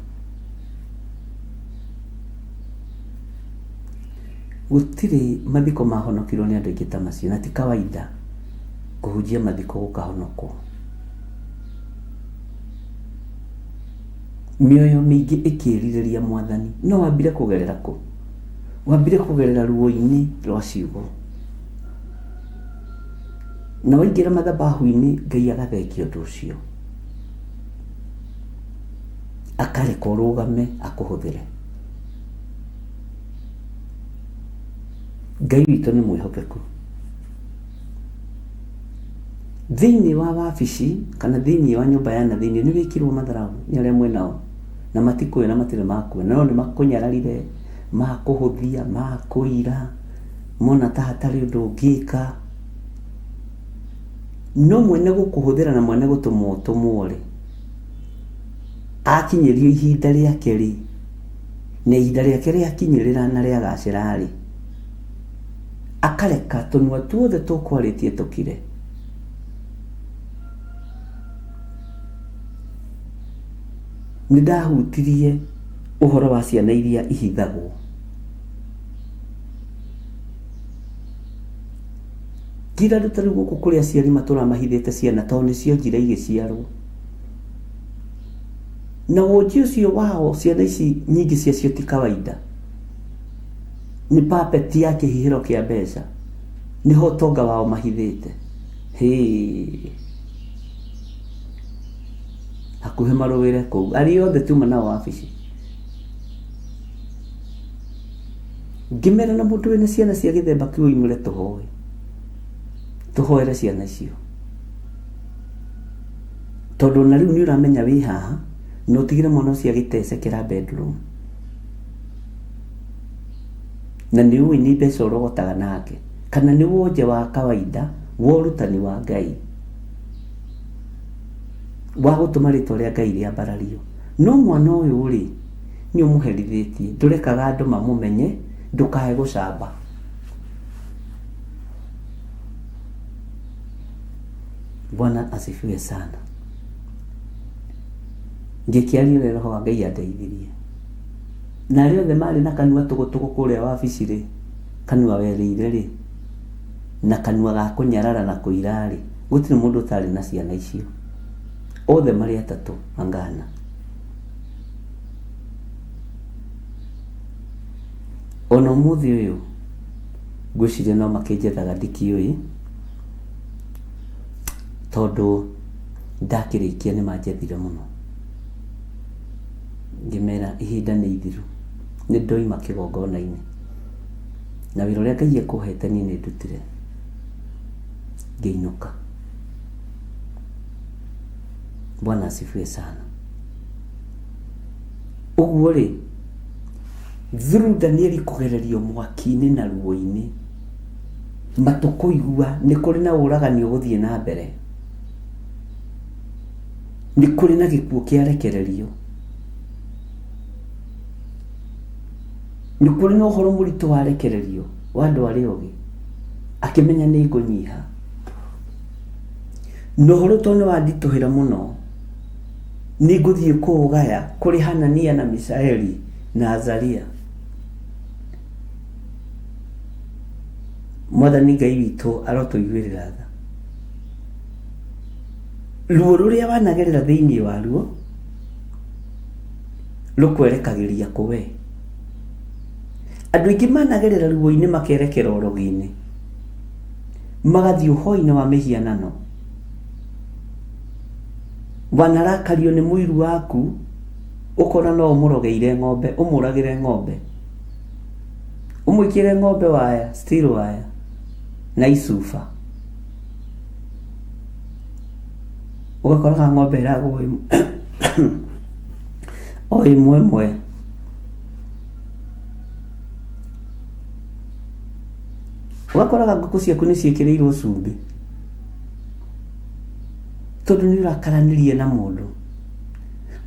Gũtirĩ mathiko mahonokirwo nĩ andũ aingĩ ta macio, na ti kawaida kũhunjia mathiko gũkahonokwo. Mĩoyo mĩingĩ ĩkĩrirĩria Mwathani. No wambire kũgerera kũ? Wambire kũgerera ruo-inĩ rwa ciugo. Na waingĩra mathabahu-inĩ, Ngai agathengia ũndũ ũcio. Akareka ũrũgame akũhũthĩre. Ngai witũ nĩ mwĩhokeku. Thĩinĩ wa wabici kana thĩinĩ wa nyũmba ya na thĩinĩ nĩ wĩkirwo matharaũ nĩ arĩa mwĩ nao na matikũĩ na matirĩ makuona no nĩ makũnyararire, makũhũthia, makũira, mona ta hatarĩ ũndũ ũngĩka. No mwene gũkũhũthĩra na mwene gũtũma ũtũmwo rĩ, akinyĩrio ihinda rĩake rĩ, na ihinda rĩake rĩakinyĩrĩra na rĩagacĩra rĩ, akareka tũnua tuothe tũkwarĩtie tũkire. Nĩ ndahutirie ũhoro wa ciana iria ihithagwo. Ngira andũ ta rĩu gũkũ kũrĩ aciari matũraga mahithĩte ciana tondũ nĩ cionjire igĩciarwo. Na wonji ũcio wao ciana ici nyingĩ ciacio ti kawaida. Nĩ puppet ya kĩhihĩro kĩa mbeca. Nĩho ũtonga wao mahithĩte. Hĩĩ. Hakuhĩ marũĩre kũu. Arĩa othe tuma nao wabici. Ngĩmera na mũndũ wĩna ciana cia gĩthemba kĩu oimũre tũhoe. Tũhoere ciana icio. Tondũ ona rĩu nĩ ũramenya wĩ haha, na ũtigĩre mwana ũcio agĩtecekera bedroom. Na nĩ ũĩ nĩ mbeca ũrogotaga nake. Kana nĩ wonje wa kawaida wa ũrutani wa Ngai. Wa gũtũma rĩtwa rĩa Ngai rĩambarario. No mwana ũyũ rĩ, nĩ ũmũherithĩtie. Ndũrekaga andũ mamũmenye, ndũkae gũcamba. Bwana asifiwe sana. Ngĩkĩaria ũrĩa Roho wa Ngai andeithirie. Na arĩa othe marĩ na kanua tũgũtũgũ kũrĩa wabici rĩ, kanua werĩire rĩ, na kanua ga kũnyarara na kũira rĩ, gũtirĩ mũndũ ũtarĩ na ciana icio. Othe marĩ atatũ angana. Ona ũmũthĩ ũyũ ngwĩciria no makĩnjethaga ndikĩũĩ, tondũ ndakĩrĩkia nĩ manjethire mũno. Ngĩmera ihinda nĩ ithiru, nĩ ndoima kĩgongona-inĩ, na wĩra ũrĩa Ngai ekũhete niĩ nĩ ndutire, ngĩinũka. Bwana asifiwe sana. Ũguo rĩ, through Danieli kũgererio mwaki-inĩ na ruo-inĩ, matũ kũigua nĩ kũrĩ na ũragani ũgũthiĩ na mbere, nĩ kũrĩ na gĩkuũ kĩarekererio, nĩ kũrĩ na ũhoro mũritũ warekererio wa andũ arĩa ogĩ, akĩmenya nĩ ngũnyiha. Na ũhoro tondũ nĩ wanditũhĩra mũno, nĩ ngũthiĩ kũũgaya kũrĩ Hanania na Mishaeli na Azaria. Mwathani Ngai witũ arotũiguĩrĩra tha. Ruo rũrĩa wanagerera thĩinĩ waruo rũkwerekagĩria kũ we? Andũ aingĩ managerera ruo-inĩ makerekera ũrogi-inĩ, magathiĩ ũhoi-inĩ wa mĩhianano. Wanarakario nĩ mũiru waku, ũkona no ũmũrogeire ng'ombe, ũmũragĩre ng'ombe, ũmwĩkĩre ng'ombe waya, steel waya na icuba. Ũgakoraga ng'ombe ĩragwo o ĩmwe ĩmwe. Ũgakoraga ngũkũ ciaku nĩ ciĩkĩrĩirwo cumbĩ tondũ nĩ ũrakaranirie na mũndũ.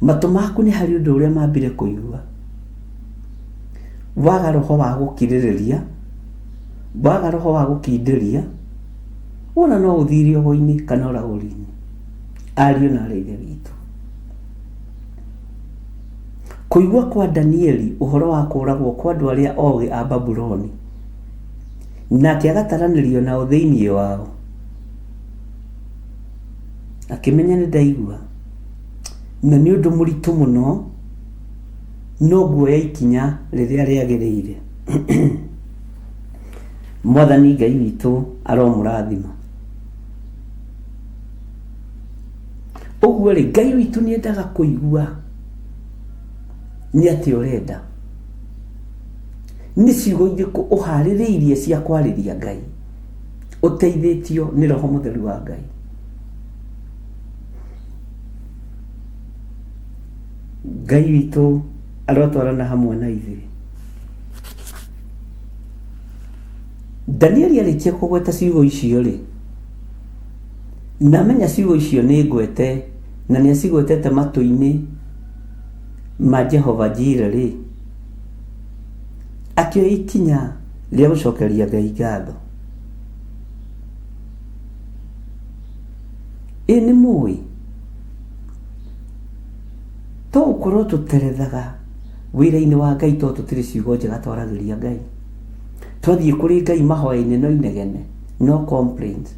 Matũ maku nĩ harĩ ũndũ ũrĩa mambire kũigua. Waga roho wa gũkirĩrĩria, waga roho wa gũkindĩria. Wona no ũthiĩ rĩogo-inĩ kana ũragũri-inĩ. Ariũ na arĩ ithe witũ. Kũigua kwa Danieli ũhoro wa kũũragwo kwa andũ arĩa ogĩ a Babuloni, nake agataranĩrio nao thĩinĩ wao, akĩmenya nĩ ndaigua, na nĩ ũndũ mũritũ mũno, no nguoya ikinya rĩrĩa rĩagĩrĩire. Mwathani Ngai witũ aromũrathima. Ũguo rĩ, Ngai witũ nĩ endaga kũigua nĩ atĩa ũrenda. Nĩ ciugo irĩkũ ũharĩrĩirie cia kwarĩria Ngai ũteithĩtio nĩ Roho Mũtheru wa Ngai. Ngai witũ arotwarana hamwe na ithuĩ. Danieli arĩkia kũgweta ciugo icio rĩ, na amenya ciugo icio nĩ ngwete na nĩ acigwetete matũ-inĩ ma Jehova Jire rĩ, akĩoya ikinya rĩa gũcokeria Ngai ngatho. Ĩ nĩ mũĩ to gũkorwo tũterethaga wĩra-inĩ wa Ngai tondũ tũtirĩ ciugo njega twaragĩria Ngai. Twathiĩ kũrĩ Ngai mahoya-inĩ no inegene, no complaints.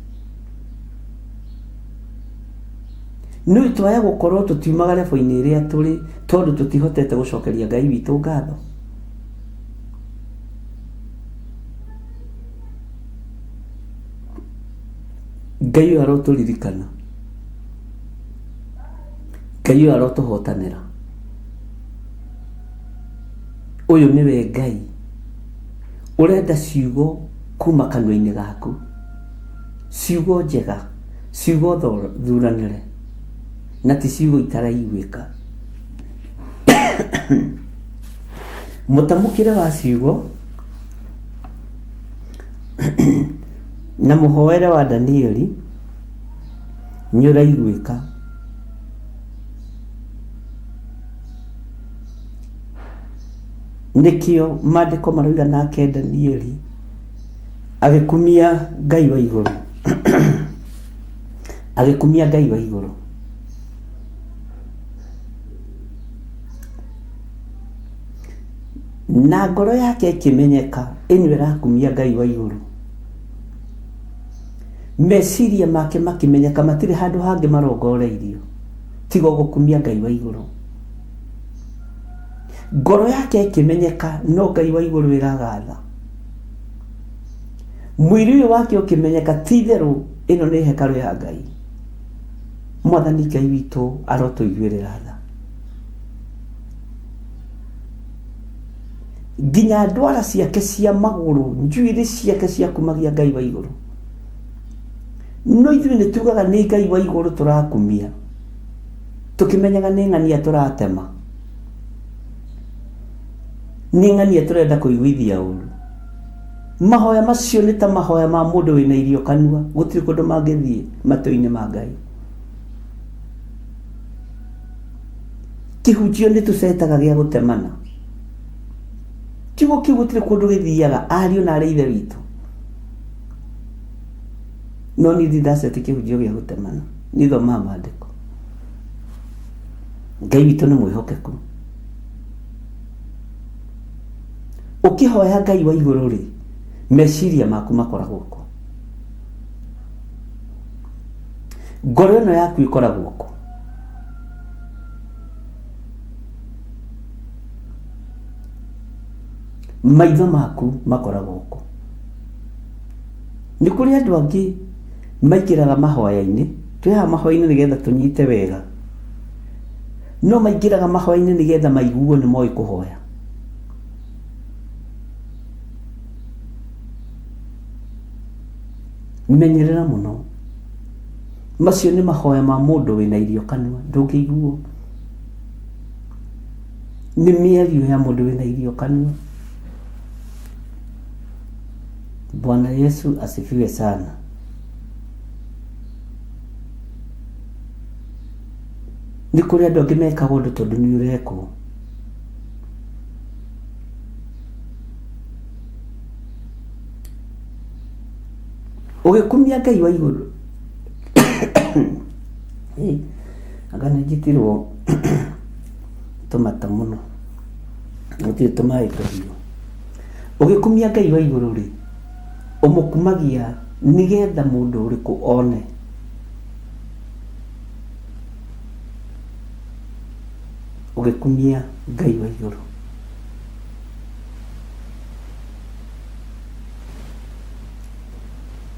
Nĩ twaya gũkorwo tũtiumaga level-inĩ ĩrĩa tũrĩ tondũ tũtihotete gũcokeria Ngai witũ ngatho. Ngai ũyũ arotũririkana. Ngai ũyũ arotũhotanĩra. Ũyũ nĩwe Ngai ũrenda ciugo kuma kanua-inĩ gaku, ciugo njega, ciugo thuranĩre, na ti ciugo itaraiguĩka. Mũtamũkĩre wa ciugo na mũhoere wa Danieli nĩ ũraiguĩka. Nĩkĩo maandĩko maroiga nake Danieli agĩkumia Ngai wa igũrũ. Agĩkumia Ngai wa igũrũ. Na ngoro yake ĩkĩmenyeka ĩno ĩrakumia Ngai wa igũrũ. Meciria make makĩmenyeka matirĩ handũ hangĩ marongoreirio tiga o gũkumia Ngai wa igũrũ. Ngoro yake ĩkĩmenyeka no Ngai wa igũrũ ĩragatha. Mwĩrĩ ũyũ wake ũkĩmenyeka ti itherũ ĩno nĩ hekarũ ya Ngai. Mwathani Ngai witũ arotũiguĩrĩra tha. Nginya ndwara ciake cia magũrũ, njuĩrĩ ciake ciakumagia Ngai wa igũrũ. No ithuĩ nĩ tugaga nĩ Ngai wa igũrũ tũrakumia, tũkĩmenyaga nĩ ng'ania tũratema, nĩ ng'ania tũrenda kũiguithia ũru. Mahoya macio nĩ ta mahoya ma mũndũ wĩna irio kanua, gũtirĩ kũndũ mangĩthiĩ matũ-inĩ ma Ngai. Kĩhunjio nĩ tũcetaga gĩa gũtemana. Kiugo kĩu gũtirĩ kũndũ gĩthiaga, ariũ na arĩ ithe witũ. No niĩ ndirĩ ndaceti kĩhunjio gĩa gũtemana, niĩ thomaga maandĩko. Ngai witũ nĩ mwĩhokeku. Ũkĩhoya Ngai wa igũrũ rĩ, meciria maku makoragwo kũ? Ngoro ĩno yaku ĩkoragwo kũ? Maitho maku makoragwo kũ? Nĩ kũrĩ andũ angĩ maingĩraga mahoya-inĩ, twĩ haha mahoya-inĩ nĩgetha tũnyite wega, no maingĩraga mahoya-inĩ nĩgetha maiguo nĩ moĩ kũhoya. Menyerera mũno. Macio nĩ mahoya ma mũndũ wĩna irio kanua, ndũngĩiguo. Nĩ mĩario ya mũndũ wĩna irio kanua. Bwana Yesu asifiwe sana. Nĩ kũrĩ andũ angĩ mekaga ũndũ tondũ nĩ ũrekwo. Ũgĩkumia Ngai wa igũrũ. Ĩ, anga nĩ njitirwo tũmata mũno. Gũtirĩ tũmaĩ tũhiũ. Ũgĩkumia Ngai wa igũrũ rĩ, ũmũkumagia nĩgetha mũndũ ũrĩkũ one? Ũgĩkumia Ngai wa igũrũ.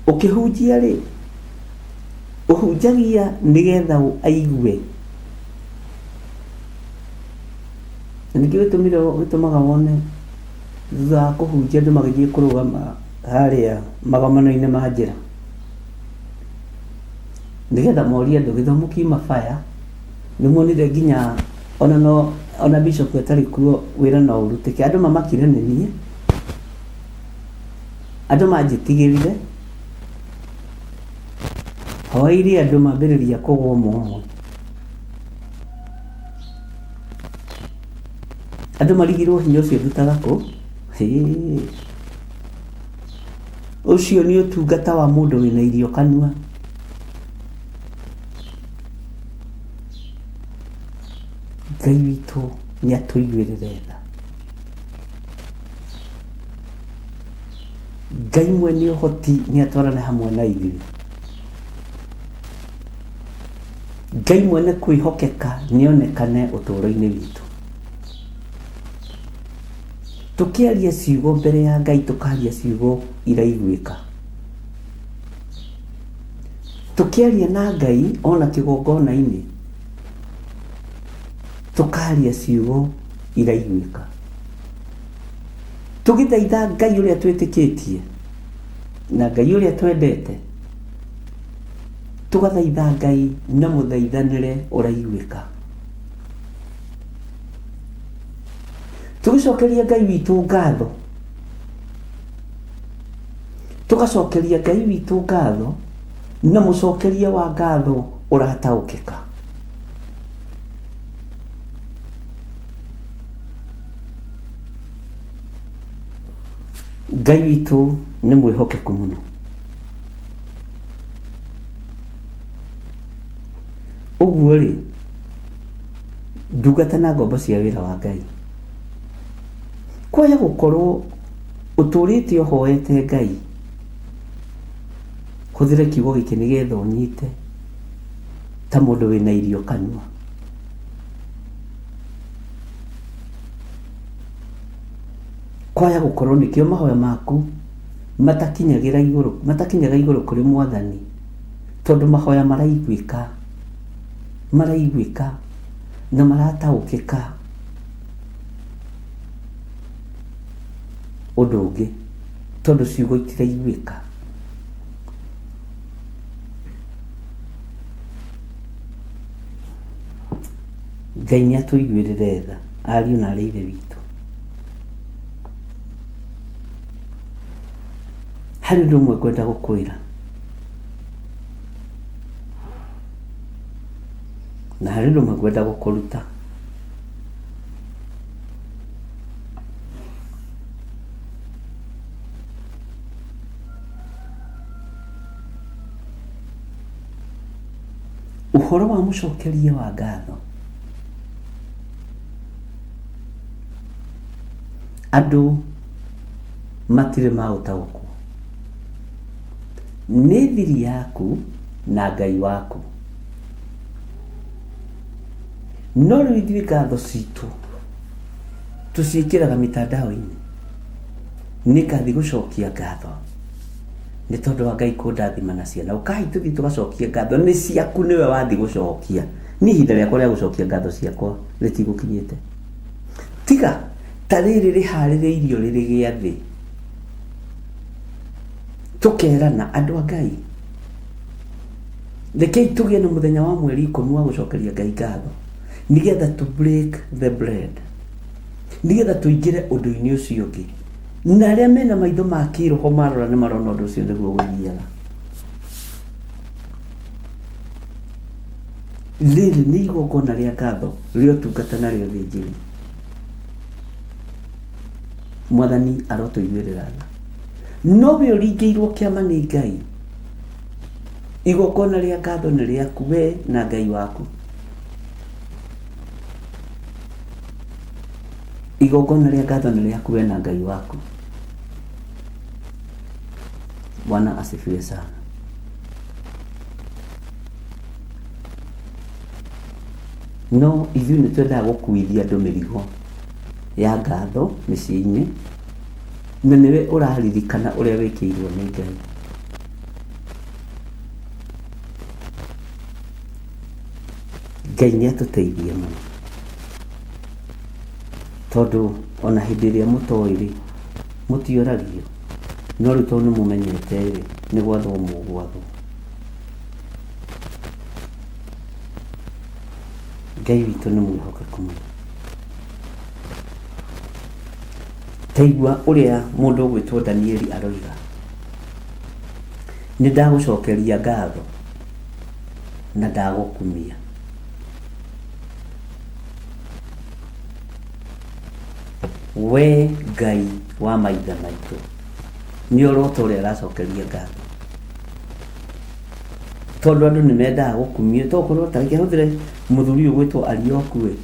Ũkĩhunjia rĩ, ũhunjagia nĩgetha aigue. Na nĩkĩo gĩtũmire gĩtũmaga wone thutha wa kũhunjia andũ magĩthiĩ kũrũgama harĩa magomano-inĩ ma njĩra. Nĩgetha morie andũ gĩthomo kiuma baya, nĩ muonire nginya ona no ona bishop atarĩ kuo wĩra no ũrutĩke. Andũ mamakire nĩ niĩ. Andũ manjĩtigĩrire, hoeirie andũ mambĩrĩria kũgwa ũmwe ũmwe. Andũ marigirwo hinya ũcio ndutaga kũ? Hĩĩ. Ũcio nĩ ũtungata wa mũndũ wĩna irio kanua. Ngai witũ nĩ atũiguĩrĩre tha. Ngai mwene ũhoti nĩ atwarane hamwe na ithuĩ. Ngai mwene kwĩhokeka nĩ onekane ũtũũro-inĩ witũ. Tũkĩaria ciugo mbere ya Ngai tũkaria ciugo iraiguĩka. Tũkĩaria na Ngai ona kĩgongona-inĩ tũkaria ciugo iraiguĩka. Tũgĩthaitha Ngai ũrĩa twĩtĩkĩtie na Ngai ũrĩa twendete, tũgathaitha Ngai na mũthaithanĩre ũraiguĩka. Tũgĩcokeria Ngai witũ ngatho, tũgacokeria Ngai witũ ngatho na mũcokerie wa ngatho ũrataũkĩka. Ngai witũ nĩ mwĩhokeku mũno. Ũguo rĩ, ndungata na ngombo cia wĩra wa Ngai, kwaya gũkorwo ũtũrĩte ũhoete Ngai, hũthĩra kiugo gĩkĩ nĩgetha ũnyite ta mũndũ wĩna irio kanua. Kwaya gũkorwo nĩkĩo mahoya maku matakinyagĩra igũrũ, matakinyaga igũrũ kũrĩ mwathani, tondũ mahoya maraiguĩka, maraiguĩka na marataũkĩka ũndũ ũngĩ, tondũ ciugo itiraiguĩka. Ngai nĩ atũiguĩrĩre tha, ariũ na aarĩ a Ithe witũ. Harĩ ũndũ ũmwe ngwenda gũkwĩra, na harĩ ũndũ ũmwe ngwenda gũkũruta. Ũhoro wa mũcokerie wa ngatho. Andũ matirĩ maũtaũkwo. Nĩ thiri yaku na Ngai waku. No rĩu ithuĩ ngatho citũ tũciĩkĩraga mitandao-inĩ. Nĩngathiĩ gũcokia ngatho nĩ tondũ wa Ngai kũndathima na ciana. Ũkai tũthiĩ tũgacokie ngatho. Nĩ ciaku nĩwe wathiĩ gũcokia. Niĩ ihinda rĩakwa rĩa gũcokia ngatho ciakwa rĩtigũkinyĩte. Tiga ta rĩrĩ rĩharĩrĩirio rĩrĩ gĩathĩ. Tũkerana andũ a Ngai, rekei tũgĩe na mũthenya wa mweri ikũmi wa gũcokeria Ngai ngatho nĩgetha to break the bread, nĩgetha tũingĩre ũndũ-inĩ ũcio ũngĩ. Na arĩa mena maitho ma kĩroho marora nĩ marona ũndũ ũcio nĩguo gũthiaga. Rĩrĩ nĩ igongona rĩa ngatho rĩa ũtungata na rĩa ũthĩnjĩri. Mwathani arotũiguĩrĩra tha. No we ũringĩirwo kĩama nĩ Ngai. Igongona rĩa ngatho nĩ rĩaku we na Ngai waku. Igongona rĩa ngatho nĩ rĩaku we na Ngai waku. Bwana asifiwe sana. No ithuĩ nĩ twendaga gũkuithia andũ mĩrigo ya ngatho mĩciĩ-inĩ, na nĩwe ũraririkana ũrĩa wĩkĩirwo nĩ Ngai. Ngai nĩ atũteithie mũno, tondũ ona hĩndĩ ĩrĩa mũtoĩ rĩ, mũtioragio, no rĩu tondũ nĩ mũmenyete rĩ, nĩ gwathwo mũgwathwo. Ngai witũ nĩ mwĩhokeku mũno. Taigua ũrĩa mũndũ ũgwĩtwo Danieli aroiga, nĩ ndagũcokeria ngatho na ndagũkumia. We Ngai wa maithe maitũ, nĩ ũrota ũrĩa aracokeria ngatho. Tondũ andũ nĩ mendaga gũkumio, to korwo ta reke hũthĩre mũthuri ũyũ ũgwĩtwo Arioku ĩ,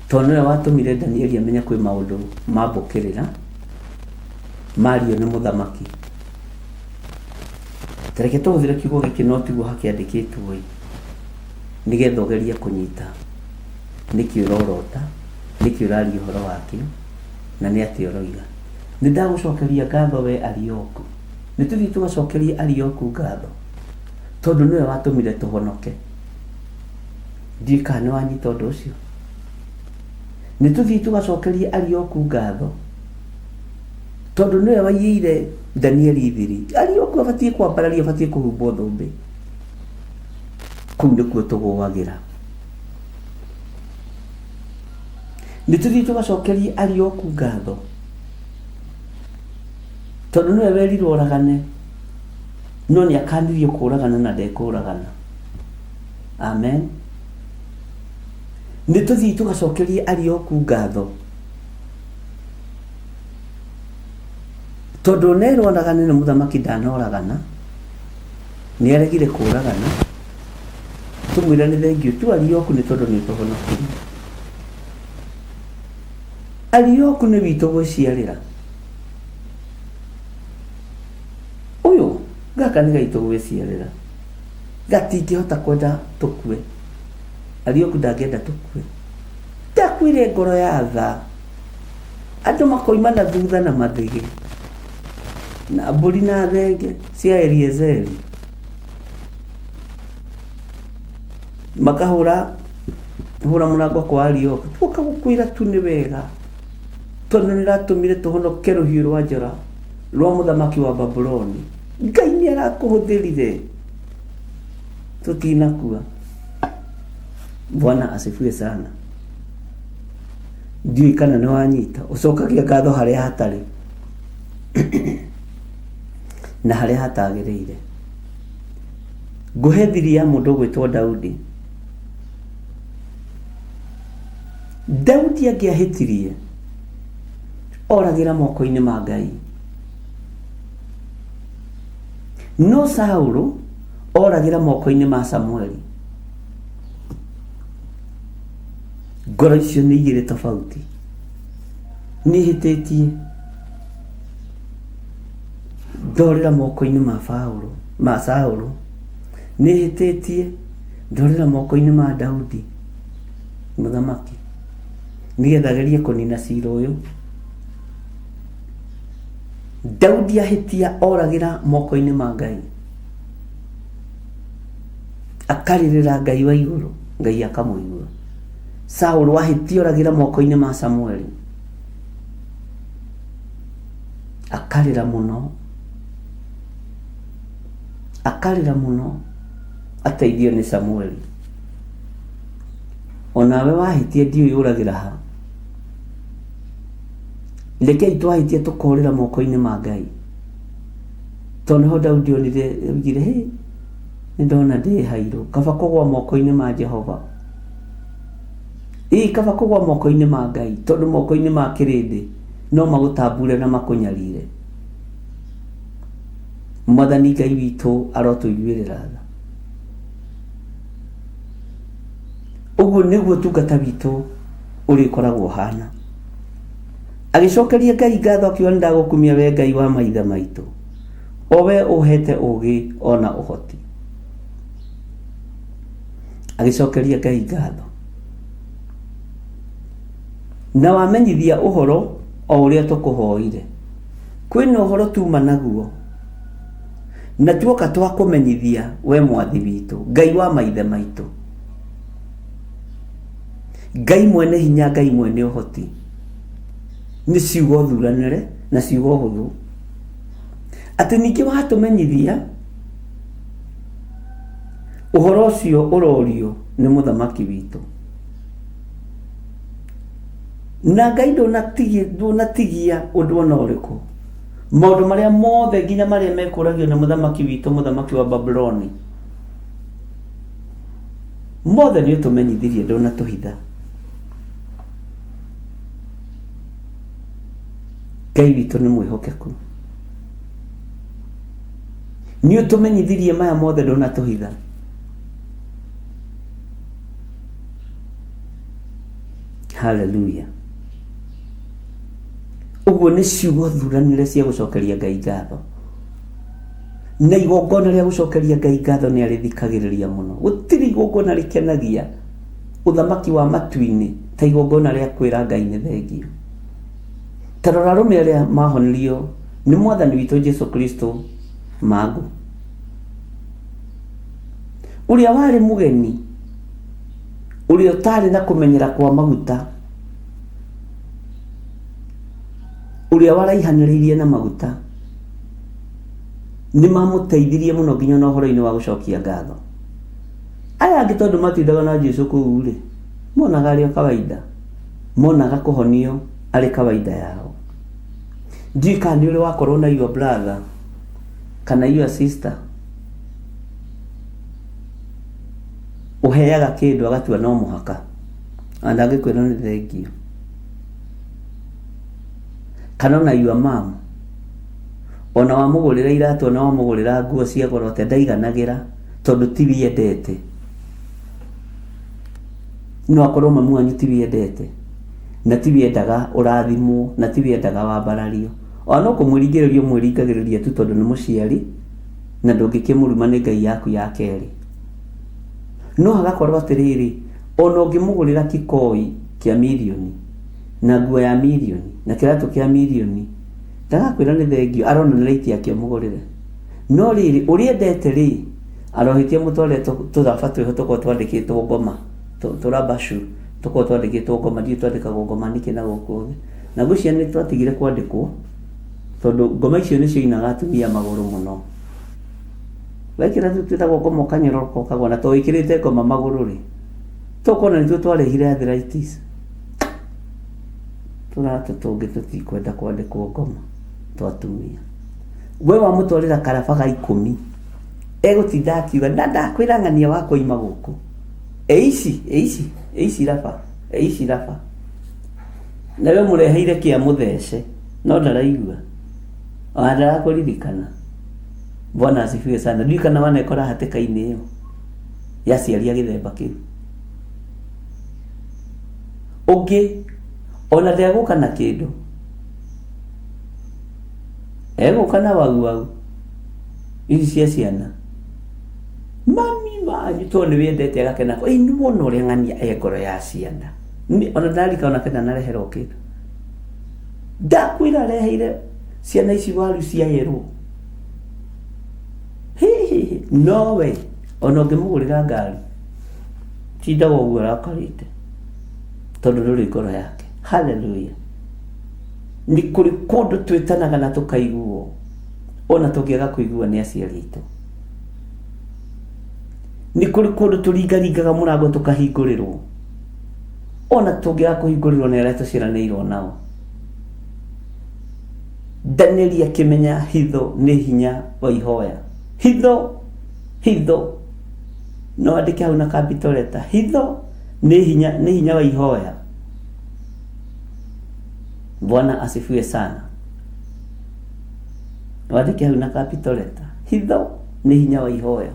tondũ nĩwe watũmire Danieli amenye kwĩ maũndũ ma mbũkĩrĩra mario nĩ mũthamaki. Ta reke tũhũthĩre kiugo gĩkĩ no tiguo hakĩandĩkĩtwo ĩ, nĩgetha ũgerie kũnyita nĩkĩ ũrorota, nĩkĩ ũraria ũhoro wakĩo, na nĩ atĩa ũroiga. Nĩ ndagũcokeria ngatho we Arioku. Nĩ tũthiĩ tũgacokerie Arioku ngatho, tondũ nĩwe watũmire tũhonoke. Ndiũĩ kana nĩ wanyita ũndũ ũcio. Nĩ tũthiĩ tũgacokerie Arioku ngatho, tondũ nĩwe waiyĩire Danieli thiri. Arioku abatiĩ kwambarario, abatiĩ kũhumbwo thũmbĩ. Kũu nĩkuo tũgũagĩra. Nĩ tũthiĩ tũgacokerie Arioku ngatho, tondũ nĩwe werirwo oragane, no nĩ akanirio kũragana na ndekũragana. Amen. Nĩ tũthiĩ tũgacokerie Arioku ngatho, tondũ nerwo oragane nĩ mũthamaki ndanoragana, nĩ aregire kũragana. Tũmwĩre nĩ thengiũ tu Arioku nĩ tondũ nĩ ũtũhonokirie. Arioku nĩ witũ gwĩciarĩra. Ũyũ gaka nĩ gaitũ gwĩciarĩra. Gatingĩhota kwenda tũkue. Arioku ndangĩenda tũkue. Ndakuire ngoro ya tha. Andũ makoima na thutha na mathĩgĩ. Na mbũri na thenge cia Eliezeri. Makahũra hũra mũrango kwa Arioku. Tuoka gũkwĩra tu nĩ wega. Tondũ nĩ ũratũmire tũhonoke rũhiũ rwa njora rwa mũthamaki wa Babuloni. Ngai nĩ arakũhũthĩrire. Tũtinakua. Bwana asifiwe sana. Ndiũĩ kana nĩ wanyita. Ũcokagia ngatho harĩa hatarĩ na harĩa hatagĩrĩire. Ngũhe thiri ya mũndũ ũgwĩtwo Daudi. Daudi angĩahĩtirie, oragĩra moko-inĩ ma Ngai. No Saũlũ oragĩra moko-inĩ ma Samueli. Ngoro icio nĩ igĩrĩ tofauti. Nĩ hĩtĩtie. Ndorĩra moko-inĩ ma Paũlũ, ma Saũlũ. Nĩ hĩtĩtie. Ndorĩra moko-inĩ ma Daudi mũthamaki nĩgetha agerie kũnina cira ũyũ. Daudi ahĩtia oragĩra moko-inĩ ma Ngai. Akarĩrĩra Ngai wa igũrũ, Ngai akamũigua. Saũlũ ahĩtia oragĩra moko-inĩ ma Samueli. Akarĩra mũno. Akarĩra mũno ateithio nĩ Samueli. Onawe wahĩtia ndiũĩ ũragĩra ha. Rekei twahĩtia tũkorĩra moko-inĩ ma Ngai. Tondũ nĩho Daudi onire oigire, hĩ, nĩ ndona ndĩ hairũ, kaba kũgwa moko-inĩ ma Jehova. Ĩ kaba kũgwa moko-inĩ ma Ngai, tondũ moko-inĩ ma kĩrĩndĩ no magũtambure na makũnyarire. Mwathani Ngai witũ arotũiguĩrĩra tha. Ũguo nĩguo ũtungata witũ ũrĩkoragwo ũhana. Agĩcokeria Ngai ngatho akiuga, nĩ ndagũkumia we Ngai wa maithe maitũ, o we ũhete ũũgĩ o na ũhoti. Agĩcokeria Ngai ngatho. Na wamenyithia ũhoro o ũrĩa tũkũhoire. Kwĩna ũhoro tuma naguo, na tuoka twakũmenyithia we mwathi witũ, Ngai wa maithe maitũ, Ngai mwene hinya, Ngai mwene ũhoti. Nĩ ciugo thuranĩre na ciugo hũthũ, atĩ ningĩ watũmenyithia ũhoro ũcio ũrorio nĩ mũthamaki witũ. Na Ngai ndũnatigia ũndũ ona ũrĩkũ, maũndũ marĩa mothe nginya marĩa mekũragio nĩ mũthamaki witũ, mũthamaki wa Babuloni, mothe nĩ ũtũmenyithirie, ndũnatũhitha. Ngai witũ nĩ mwĩhokeku, nĩ ũtũmenyithirie maya mothe, ndũnatũhitha. Haleluya. Ũguo nĩ ciugo thuranĩre cia gũcokeria Ngai ngatho. Na igongona rĩa gũcokeria Ngai ngatho nĩ arĩthikagĩrĩria mũno. Gũtirĩ igongona rĩkenagia ũthamaki wa matu-inĩ ta igongona rĩa kwĩra Ngai nĩ thengio. Ta rora arũme arĩa mahonirio nĩ mwathani witũ Jesu Kristo mangũ. Ũrĩa warĩ mũgeni, ũrĩa ũtarĩ na kũmenyera kwa maguta, ũrĩa waraihanĩrĩirie na maguta, nĩ mamũteithirie mũno nginya ona ũhoro-inĩ wa gũcokia ngatho. Aya angĩ tondũ matindaga na Jesu kũu rĩ, monaga arĩ o kawaida, monaga kũhonio arĩ kawaida yao. Ndiũĩ kana nĩ ũrĩ wakorwo na your brother kana your sister ũheaga kĩndũ agatua no mũhaka ona ndangĩkwĩra nĩ thengio, kana ona your mom, ona wamũgũrĩra iratũ, ona wamũgũrĩra nguo cia goro atĩa, ndaiganagĩra tondũ ti wĩendete. No akorwo mamu wanyu ti wĩendete na ti wendaga ũrathimwo na ti wendaga wambarario, ona no kũmwĩringĩrĩria ũmwĩringagĩrĩria tu tondũ nĩ mũciari na ndũngĩkĩmũruma, nĩ Ngai yaku ya kerĩ. No hagakorwo atĩrĩrĩ, ona ũngĩmũgũrĩra kikoi kĩa mirioni na nguo ya mirioni na kĩratũ kĩa mirioni, ndagakwĩra nĩ thengio, arona nĩ raiti yake ũmũgũrĩre. No rĩrĩ, ũrĩa endete rĩ, arohĩtia mũtwarĩre tũraba twĩho tũkoragwo twandĩkĩtwo ngoma, tũrabashu tũkoragwo twandĩkĩtwo ngoma, ndiũĩ twandĩkagwo ngoma nĩkĩ na gũkũ thĩ. Na ngwĩciria nĩ twatigire kwandĩkwo tondũ ngoma icio nĩcio inaga atumia magũrũ mũno. Wekĩra tũu twĩtagwo ngoma ũkanyororoka ũkagwa, na to wĩkĩrĩte ngoma magũrũ rĩ, tũkona nĩtuo twarehire arthritis. Tũratũ tũngĩ tũtikwenda kwandĩkwo ngoma twa atumia. We wamũtwarĩra karaba ga ikũmi, egũtinda akiuga na ndakwĩra ng'ania wakwa ima gũkũ. E ici, e ici, e ici raba, e ici raba. Na we mũreheire kĩa mũthece, no ndaraigua. Ona ndarakũririkana. Bwana asifiwe sana. Ndiũĩ kana wanekora hatĩka-inĩ ĩyo ya aciari a gĩthemba kĩu. Ũngĩ ona ndegũka na kĩndũ, egũka na wau wau ici cia ciana, mami manyu tondũ nĩ wendete agakena, ĩ nĩ wona ũrĩa ng'ania e ngoro ya ciana. Ona ndarika ona kana nareherwo kĩndũ, ndakwĩra areheire ciana ici waru cia yerũ. Hihihi, nowe ona ũngĩmũgũrĩra ngari tindaga ũguo arakarĩte tondũ ndũrĩ ngoro yake. Haleluya. Nĩ kũrĩ kũndũ twĩtanaga na tũkaiguo ona tũngĩaga kũiguo nĩ aciari aitũ. Nĩ kũrĩ kũndũ tũringaringaga mũrango tũkahingũrĩrwo ona tũngĩaga kũhingũrĩrwo nĩ arĩa tũciaranĩirwo nao. Danieli akĩmenya hitho nĩ hinya wa ihoya. Hitho, hitho, no andĩke hau na capital letter, hitho nĩ hinya, nĩ hinya wa ihoya. Bwana asifiwe sana. Wandĩke hau na capital letter. Hitho nĩ hinya wa ihoya,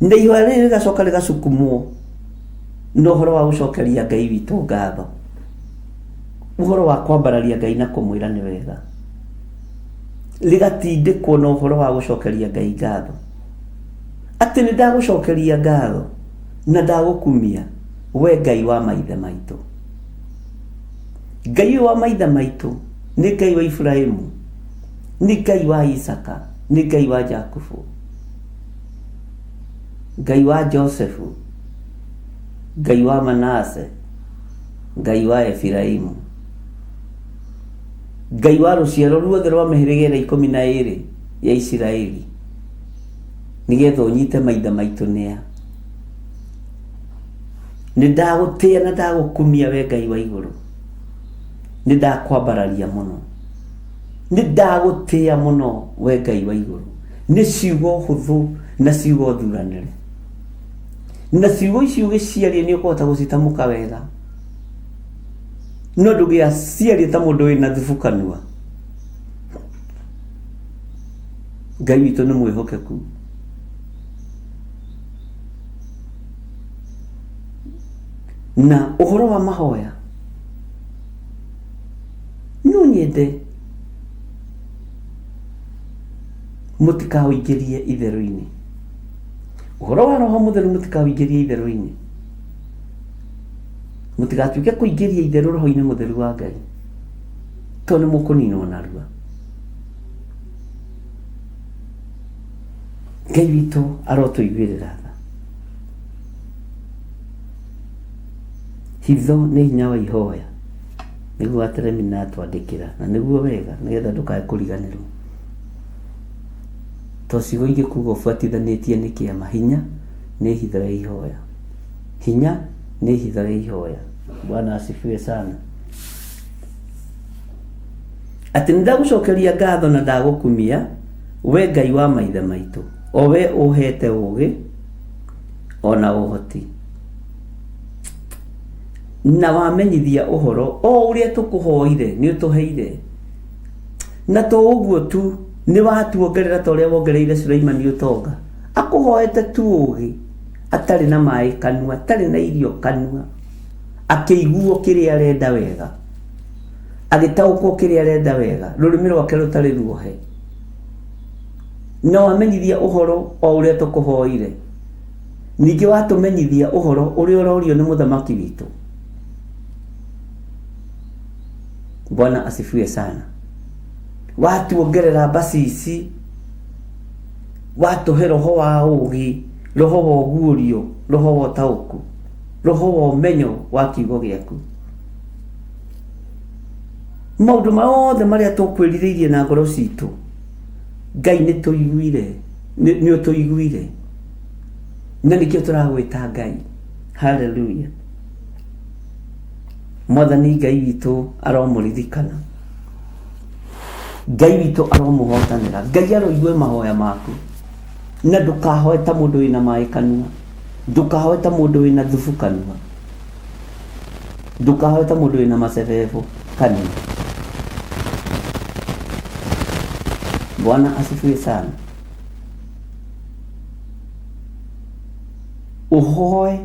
na ihoya rĩrĩ rĩgacoka rĩgacukumwo na ũhoro wa gũcokeria Ngai witũ ngatho, ũhoro wa kwambararia Ngai na kũmwĩra nĩ wega, rĩgatindĩkwo na ũhoro wa gũcokeria Ngai ngatho, atĩ nĩ ndagũcokeria ngatho na ndagũkumia we Ngai wa maithe maitũ. Ngai ũyũ wa maithe maitũ nĩ Ngai wa Iburahĩmu, nĩ Ngai wa Isaka, nĩ Ngai wa Jakubu, Ngai wa Josefu, Ngai wa Manase, Ngai wa Efiraimu, Ngai wa rũciaro ruothe rwa mĩhĩrĩga ĩrĩa 12 ya Isiraeli, nĩgetha ũnyite maithe maitũ nĩa. Nĩ ndagũtĩa na ndagũkumia we Ngai wa igũrũ, nĩ ndakwambararia mũno, nĩ ndagũtĩa mũno we Ngai wa igũrũ. Nĩ ciugo hũthũ na ciugo thuranĩre, na ciugo ici ũgĩciaria nĩ ũkũhota gũcitamũka wega, no ndũngĩaciaria ta mũndũ wĩna thubu kanua. Ngai witũ nĩ mwĩhokeku. Na ũhoro wa mahoya, no nyende mũtikaũingĩrie itherũ-inĩ. Ũhoro wa Roho Mũtheru mũtikaũingĩrie itherũ-inĩ. Mũtigatuĩke kũingĩria itherũ Roho-inĩ Mũtheru wa Ngai, tondũ nĩ mũkũninwo narua. Ngai witũ arotũiguĩrĩra tha. Hitho nĩ hinya wa ihoya, nĩguo Ateremina atwandĩkĩra, na nĩguo wega, nĩgetha ndũkae kũriganĩrwo. To ciugo ingĩ kuga ũbuatithanĩtie nĩ kĩama. Hinya nĩ hitho ya ihoya. Hinya nĩ hitho ya ihoya. Bwana asifiwe sana. Atĩ nĩ ndagũcokeria ngatho na ndagũkumia we Ngai wa maithe maitũ, o we ũhete ũũgĩ ona ũhoti, na wamenyithia ũhoro o ũrĩa tũkũhoire nĩ ũtũheire. Na to ũguo tu, nĩ watuongerera ta ũrĩa wongereire Suleimani ũtonga. Akũhoete tu ũũgĩ, atarĩ na maĩ kanua, atarĩ na irio kanua, akĩiguo kĩrĩa arenda wega, agĩtaũkwo kĩrĩa arenda wega, rũrĩmĩ rwake rũtarĩ ruohe. Na wamenyithia ũhoro o ũrĩa tũkũhoire. Ningĩ watũmenyithia ũhoro ũrĩa ũrorio nĩ mũthamaki witũ. Bwana asifiwe sana. Watuongerera mbacici, watũhe roho wa ũũgĩ, roho wa ũguũrio, roho wa ũtaũku, roho wa ũmenyo wa kiugo gĩaku. Maũndũ mothe marĩa tũkwĩrirĩirie na ngoro citũ, Ngai nĩ tũiguire, nĩ ũtũiguire, na nĩkĩo tũragwĩta Ngai. Hallelujah. Mwathani Ngai witũ aromũririkana, Ngai witũ aromũhotanĩra, Ngai aroigue mahoya maku, na ndũkahoe ta mũndũ wĩna maĩ kanua, ndũkahoe ta mũndũ wĩna thubu kanua, ndũkahoe ta mũndũ wĩna macebebo kanua. Bwana asifiwe sana. Ũhoe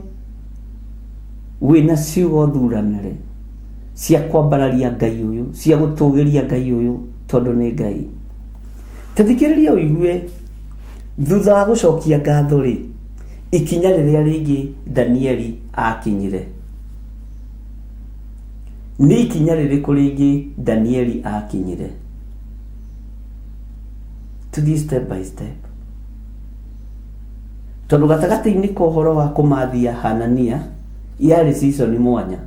wĩna ciugo thuranĩre cia kwambararia Ngai ũyũ, cia gũtũgĩria Ngai ũyũ, tondũ nĩ Ngai. Tathikĩrĩria ũigue, thutha wa gũcokia ngatho rĩ, ikinya rĩrĩa rĩngĩ Danieli akinyire. Nĩ ikinya rĩrĩkũ rĩngĩ Danieli akinyire? Tũthiĩ step by step. Tondũ gatagatĩ-inĩ ka ũhoro wa kũmathia Hanania yarĩ season mwanya.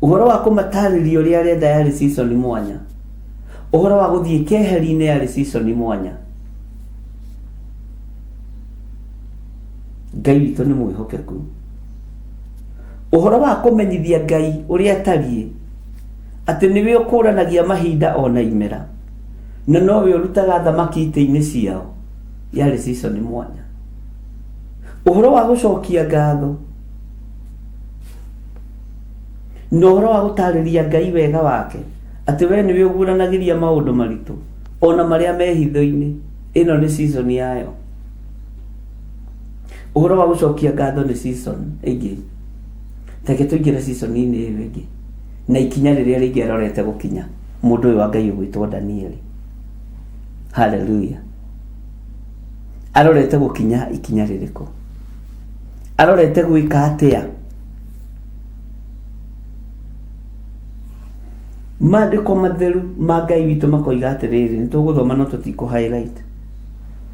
Ũhoro wa kũmatarĩria ũrĩa arenda yarĩ season mwanya. Ũhoro wa gũthiĩ keheri-inĩ yarĩ season mwanya. Ngai witũ nĩ mwĩhokeku. Ũhoro wa kũmenyithia Ngai ũrĩa atariĩ, atĩ nĩwe ũkũranagia mahinda ona imera, na nowe ũrutaga thamaki itĩ-inĩ ciao, yarĩ season mwanya. Ũhoro wa gũcokia ngatho na ũhoro wa gũtarĩria Ngai wega wake, atĩ we nĩwe ũguũranagĩria maũndũ maritũ, Ona marĩa me hitho-inĩ, ĩno nĩ season yayo. Ũhoro wa gũcokia ngatho nĩ season ĩngĩ. Reke tũingĩre season-inĩ ĩyo ĩngĩ na ikinya rĩrĩa rĩngĩ arorete gũkinya mũndũ ũyũ wa Ngai ũgwĩtwo Danieli. Haleluya. Arorete gũkinya ikinya rĩrĩkũ? Arorete gwĩka atĩa? Maandĩko matheru ma Ngai witũ makoiga atĩrĩrĩ, nĩ tũgũthoma no tũtikũ highlight.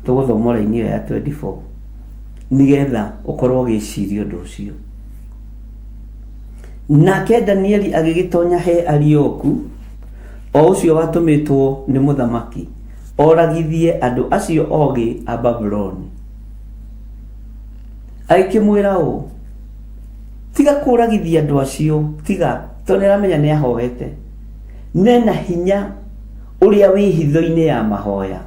Tũgũthoma raini ĩyo ya 24 nĩgetha ũkorwo ũgĩciria ũndũ ũcio. Nake Danieli agĩgĩtonya he Arioku, o ũcio watũmĩtwo nĩ mũthamaki oragithie andũ acio ogĩ a Babuloni. Agĩkĩmwĩra ũũ, tiga kũragithia andũ acio, tiga, tondũ nĩaramenya nĩ ahoete. Nena hinya ũrĩa wĩ hitho-inĩ ya mahoya.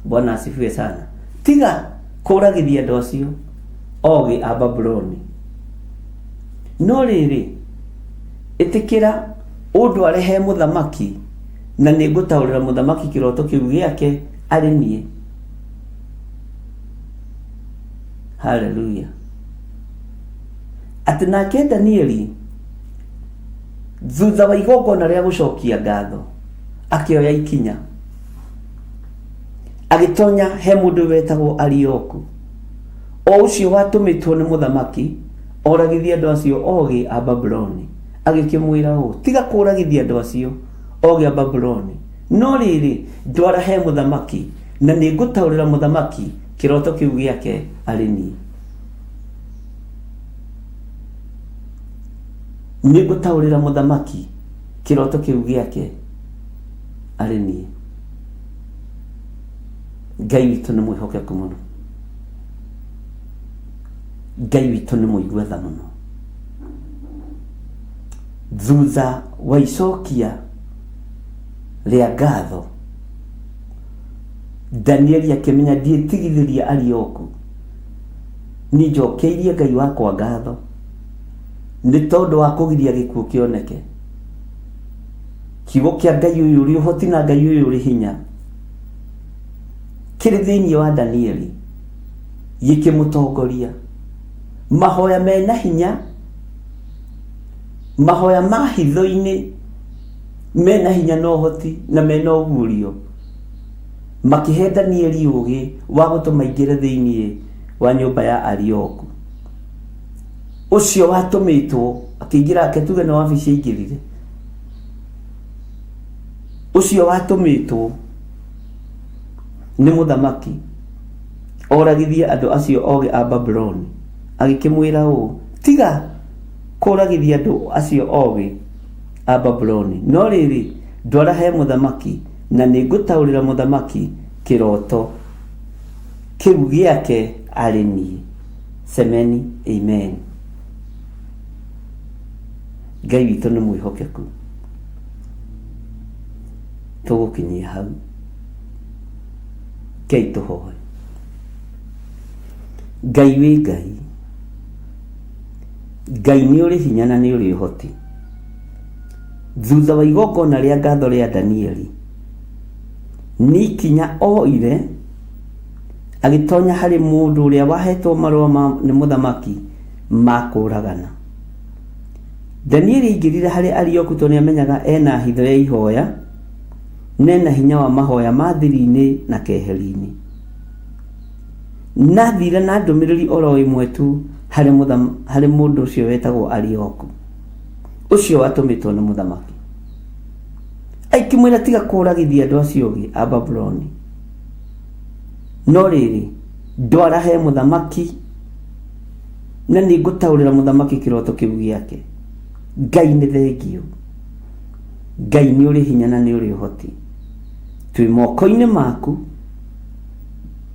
Bwana asifiwe sana. Tiga kũragithia andũ acio ogĩ a Babuloni. No rĩrĩ, ĩtĩkĩra ũndware he mũthamaki, na nĩngũtaũrĩra mũthamaki kĩroto kĩu gĩake arĩ niĩ. Haleluya. Atĩ nake Danieli thutha wa igongona rĩa gũcokia ngatho akĩoya ikinya agĩtonya he mũndũ wetagwo Arioku, o ũcio watũmĩtwo nĩ mũthamaki oragithie andũ acio ogĩ a Babuloni. Agĩkĩmwĩra ũũ, tiga kũragithia andũ acio ogĩ a Babuloni, no rĩrĩ, ndwara he mũthamaki, na nĩngũtaũrĩra mũthamaki kĩroto kĩu gĩake arĩ niĩ. Nĩngũtaũrĩra mũthamaki kĩroto kĩu gĩake arĩ niĩ. Ngai witũ nĩ mwĩhokeku mũno. Ngai witũ nĩ mũigua tha mũno. Thutha wa icokia rĩa ngatho, Danieli akĩmenya ndiĩtigithĩria Arioku, niĩ njokeirie Ngai wakwa ngatho nĩ tondũ wa kũgiria gĩkuũ kĩoneke. Kiugo kĩa Ngai ũyũ ũrĩ ũhoti na Ngai ũyũ ũrĩ hinya kĩrĩ thĩinĩ wa Danieli gĩkĩmũtongoria. Mahoya mena hinya, mahoya ma hitho-inĩ mena hinya na ũhoti na mena ũguũrio, makĩhe Danieli ũũgĩ wa gũtũma aingĩre thĩinĩ wa nyũmba ya Arioku ũcio watũmĩtwo. Akĩingĩra, ake tuge nĩ wabici aingĩrire, ũcio watũmĩtwo nĩ mũthamaki oragithie andũ acio ogĩ a Babuloni. Agĩkĩmwĩra ũũ, tiga kũragithia andũ acio ogĩ a Babuloni, no rĩrĩ, ndwara he mũthamaki, na nĩngũtaũrĩra mũthamaki kĩroto kĩu gĩake arĩ niĩ. Semeni amen. Ngai witũ nĩ mwĩhokeku. Tũgũkinyia hau. Ngai tũhoe. Ngai wĩ Ngai. Ngai nĩ ũrĩ hinya na nĩ ũrĩ ũhoti. Thutha wa igongona rĩa ngatho rĩa Danieli, nĩ ikinya oire agĩtonya harĩ mũndũ ũrĩa wahetwo marũa nĩ mũthamaki ma kũũragana. Danieli aingĩrire harĩ Arioku tondũ nĩamenyaga ena hitho ya ihoya na ena hinya wa mahoya ma thiri-inĩ na keheri-inĩ. Na athire na ndũmĩrĩri oro ĩmwe tu harĩ harĩ mũndũ ũcio wetagwo Arioku, ũcio watũmĩtwo nĩ mũthamaki. Akĩmwĩra tiga kũũragithia andũ acio ogĩ a Babuloni, no rĩrĩ, ndwara he mũthamaki na nĩ ngũtaũrĩra mũthamaki kĩroto kĩu gĩake. Ngai nĩ thengio. Ngai nĩ ũrĩ hinya na nĩ ũrĩ ũhoti. Twĩ moko-inĩ maku,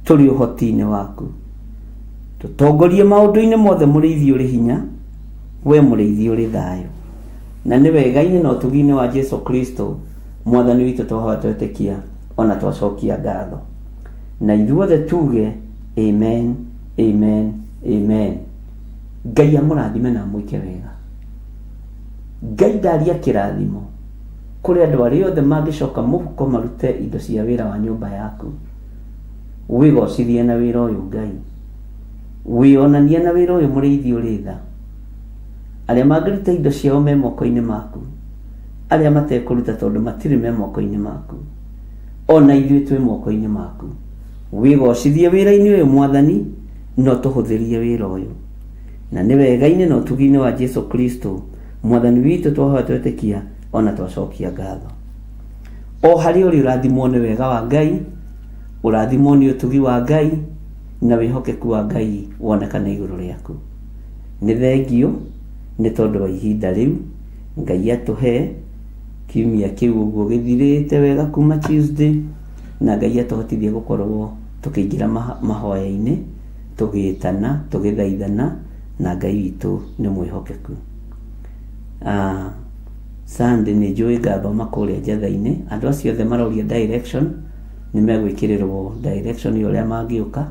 tũrĩ ũhoti-inĩ waku. Tũtongorie maũndũ-inĩ mothe, mũrĩithi ũrĩ hinya, we mũrĩithi ũrĩ thayũ. Na nĩ wega-inĩ na ũtugi-inĩ wa Jesu Kristo mwathani witũ twahoya twetĩkia ona twacokia ngatho. Na ithuothe tuge amen, amen, amen. Ngai amũrathime na amwĩke wega. Ngai ndaria kĩrathimo. Kũrĩ andũ arĩa othe mangĩcoka mũhuko marute indo cia wĩra wa nyũmba yaku. Wĩgocithie na wĩra ũyũ Ngai. Wĩonanie na wĩra ũyũ mũrĩithi ũrĩ tha. Arĩa mangĩruta indo ciao me moko-inĩ maku. Arĩa matekũruta tondũ matirĩ me moko-inĩ maku. Ona ithuĩ twĩ moko-inĩ maku. Wĩgocithie wĩra-inĩ ũyũ Mwathani, na ũtũhũthĩrie wĩra ũyũ. Na nĩ wega-inĩ na ũtugi-inĩ wa Jesu Kristo Mwathani witũ twahoya twetĩkia ona twacokia ngatho. O harĩa ũrĩ ũrathimwo nĩ wega wa Ngai, ũrathimwo nĩ ũtugi wa Ngai, na wĩhokeku wa Ngai wonekane igũrũ rĩaku. Nĩ thengiũ nĩ tondũ wa ihinda rĩu Ngai atũhe kiumia kĩu ũguo gĩthirĩte wega kuma Tuesday, na Ngai atũhotithie gũkorwo tũkĩingĩra mahoya-inĩ, tũgĩtana, tũgĩthaithana, na Ngai witũ nĩ mwĩhokeku. Sunday nĩ njũĩ ngathoma kũrĩa njatha-inĩ, andũ acio othe maroria direction, nĩ megwĩkĩrĩrwo direction ya ũrĩa mangĩũka,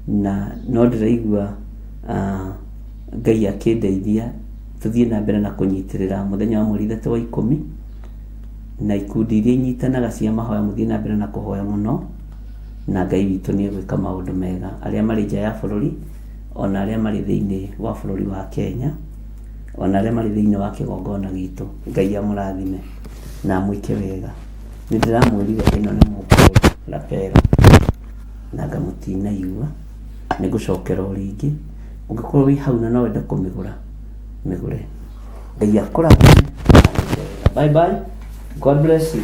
na no ndĩraigua Ngai akĩndeithia tũthiĩ na mbere na kũnyitĩrĩra mũthenya wa mweri 3 wa 10, na ikundi iria inyitanaga cia mahoya mũthiĩ na mbere na kũhoya mũno, na Ngai witũ nĩ egwĩka maũndũ mega. Arĩa marĩ nja ya bũrũri, ona arĩa marĩ thĩinĩ wa bũrũri wa Kenya, ona arĩa marĩ thĩinĩ wa kĩgongona gitũ, Ngai amũrathime na amwĩke wega. Nĩ ndĩramwĩrire ĩno nĩ mũkũrũ lapela, na anga mũtinaigua, nĩ ngũcokera o rĩngĩ. Ũngĩkorwo wĩ hau na no wende kũmĩgũra, mĩgũre. Ngai akũrathime. Bye bye. God bless you.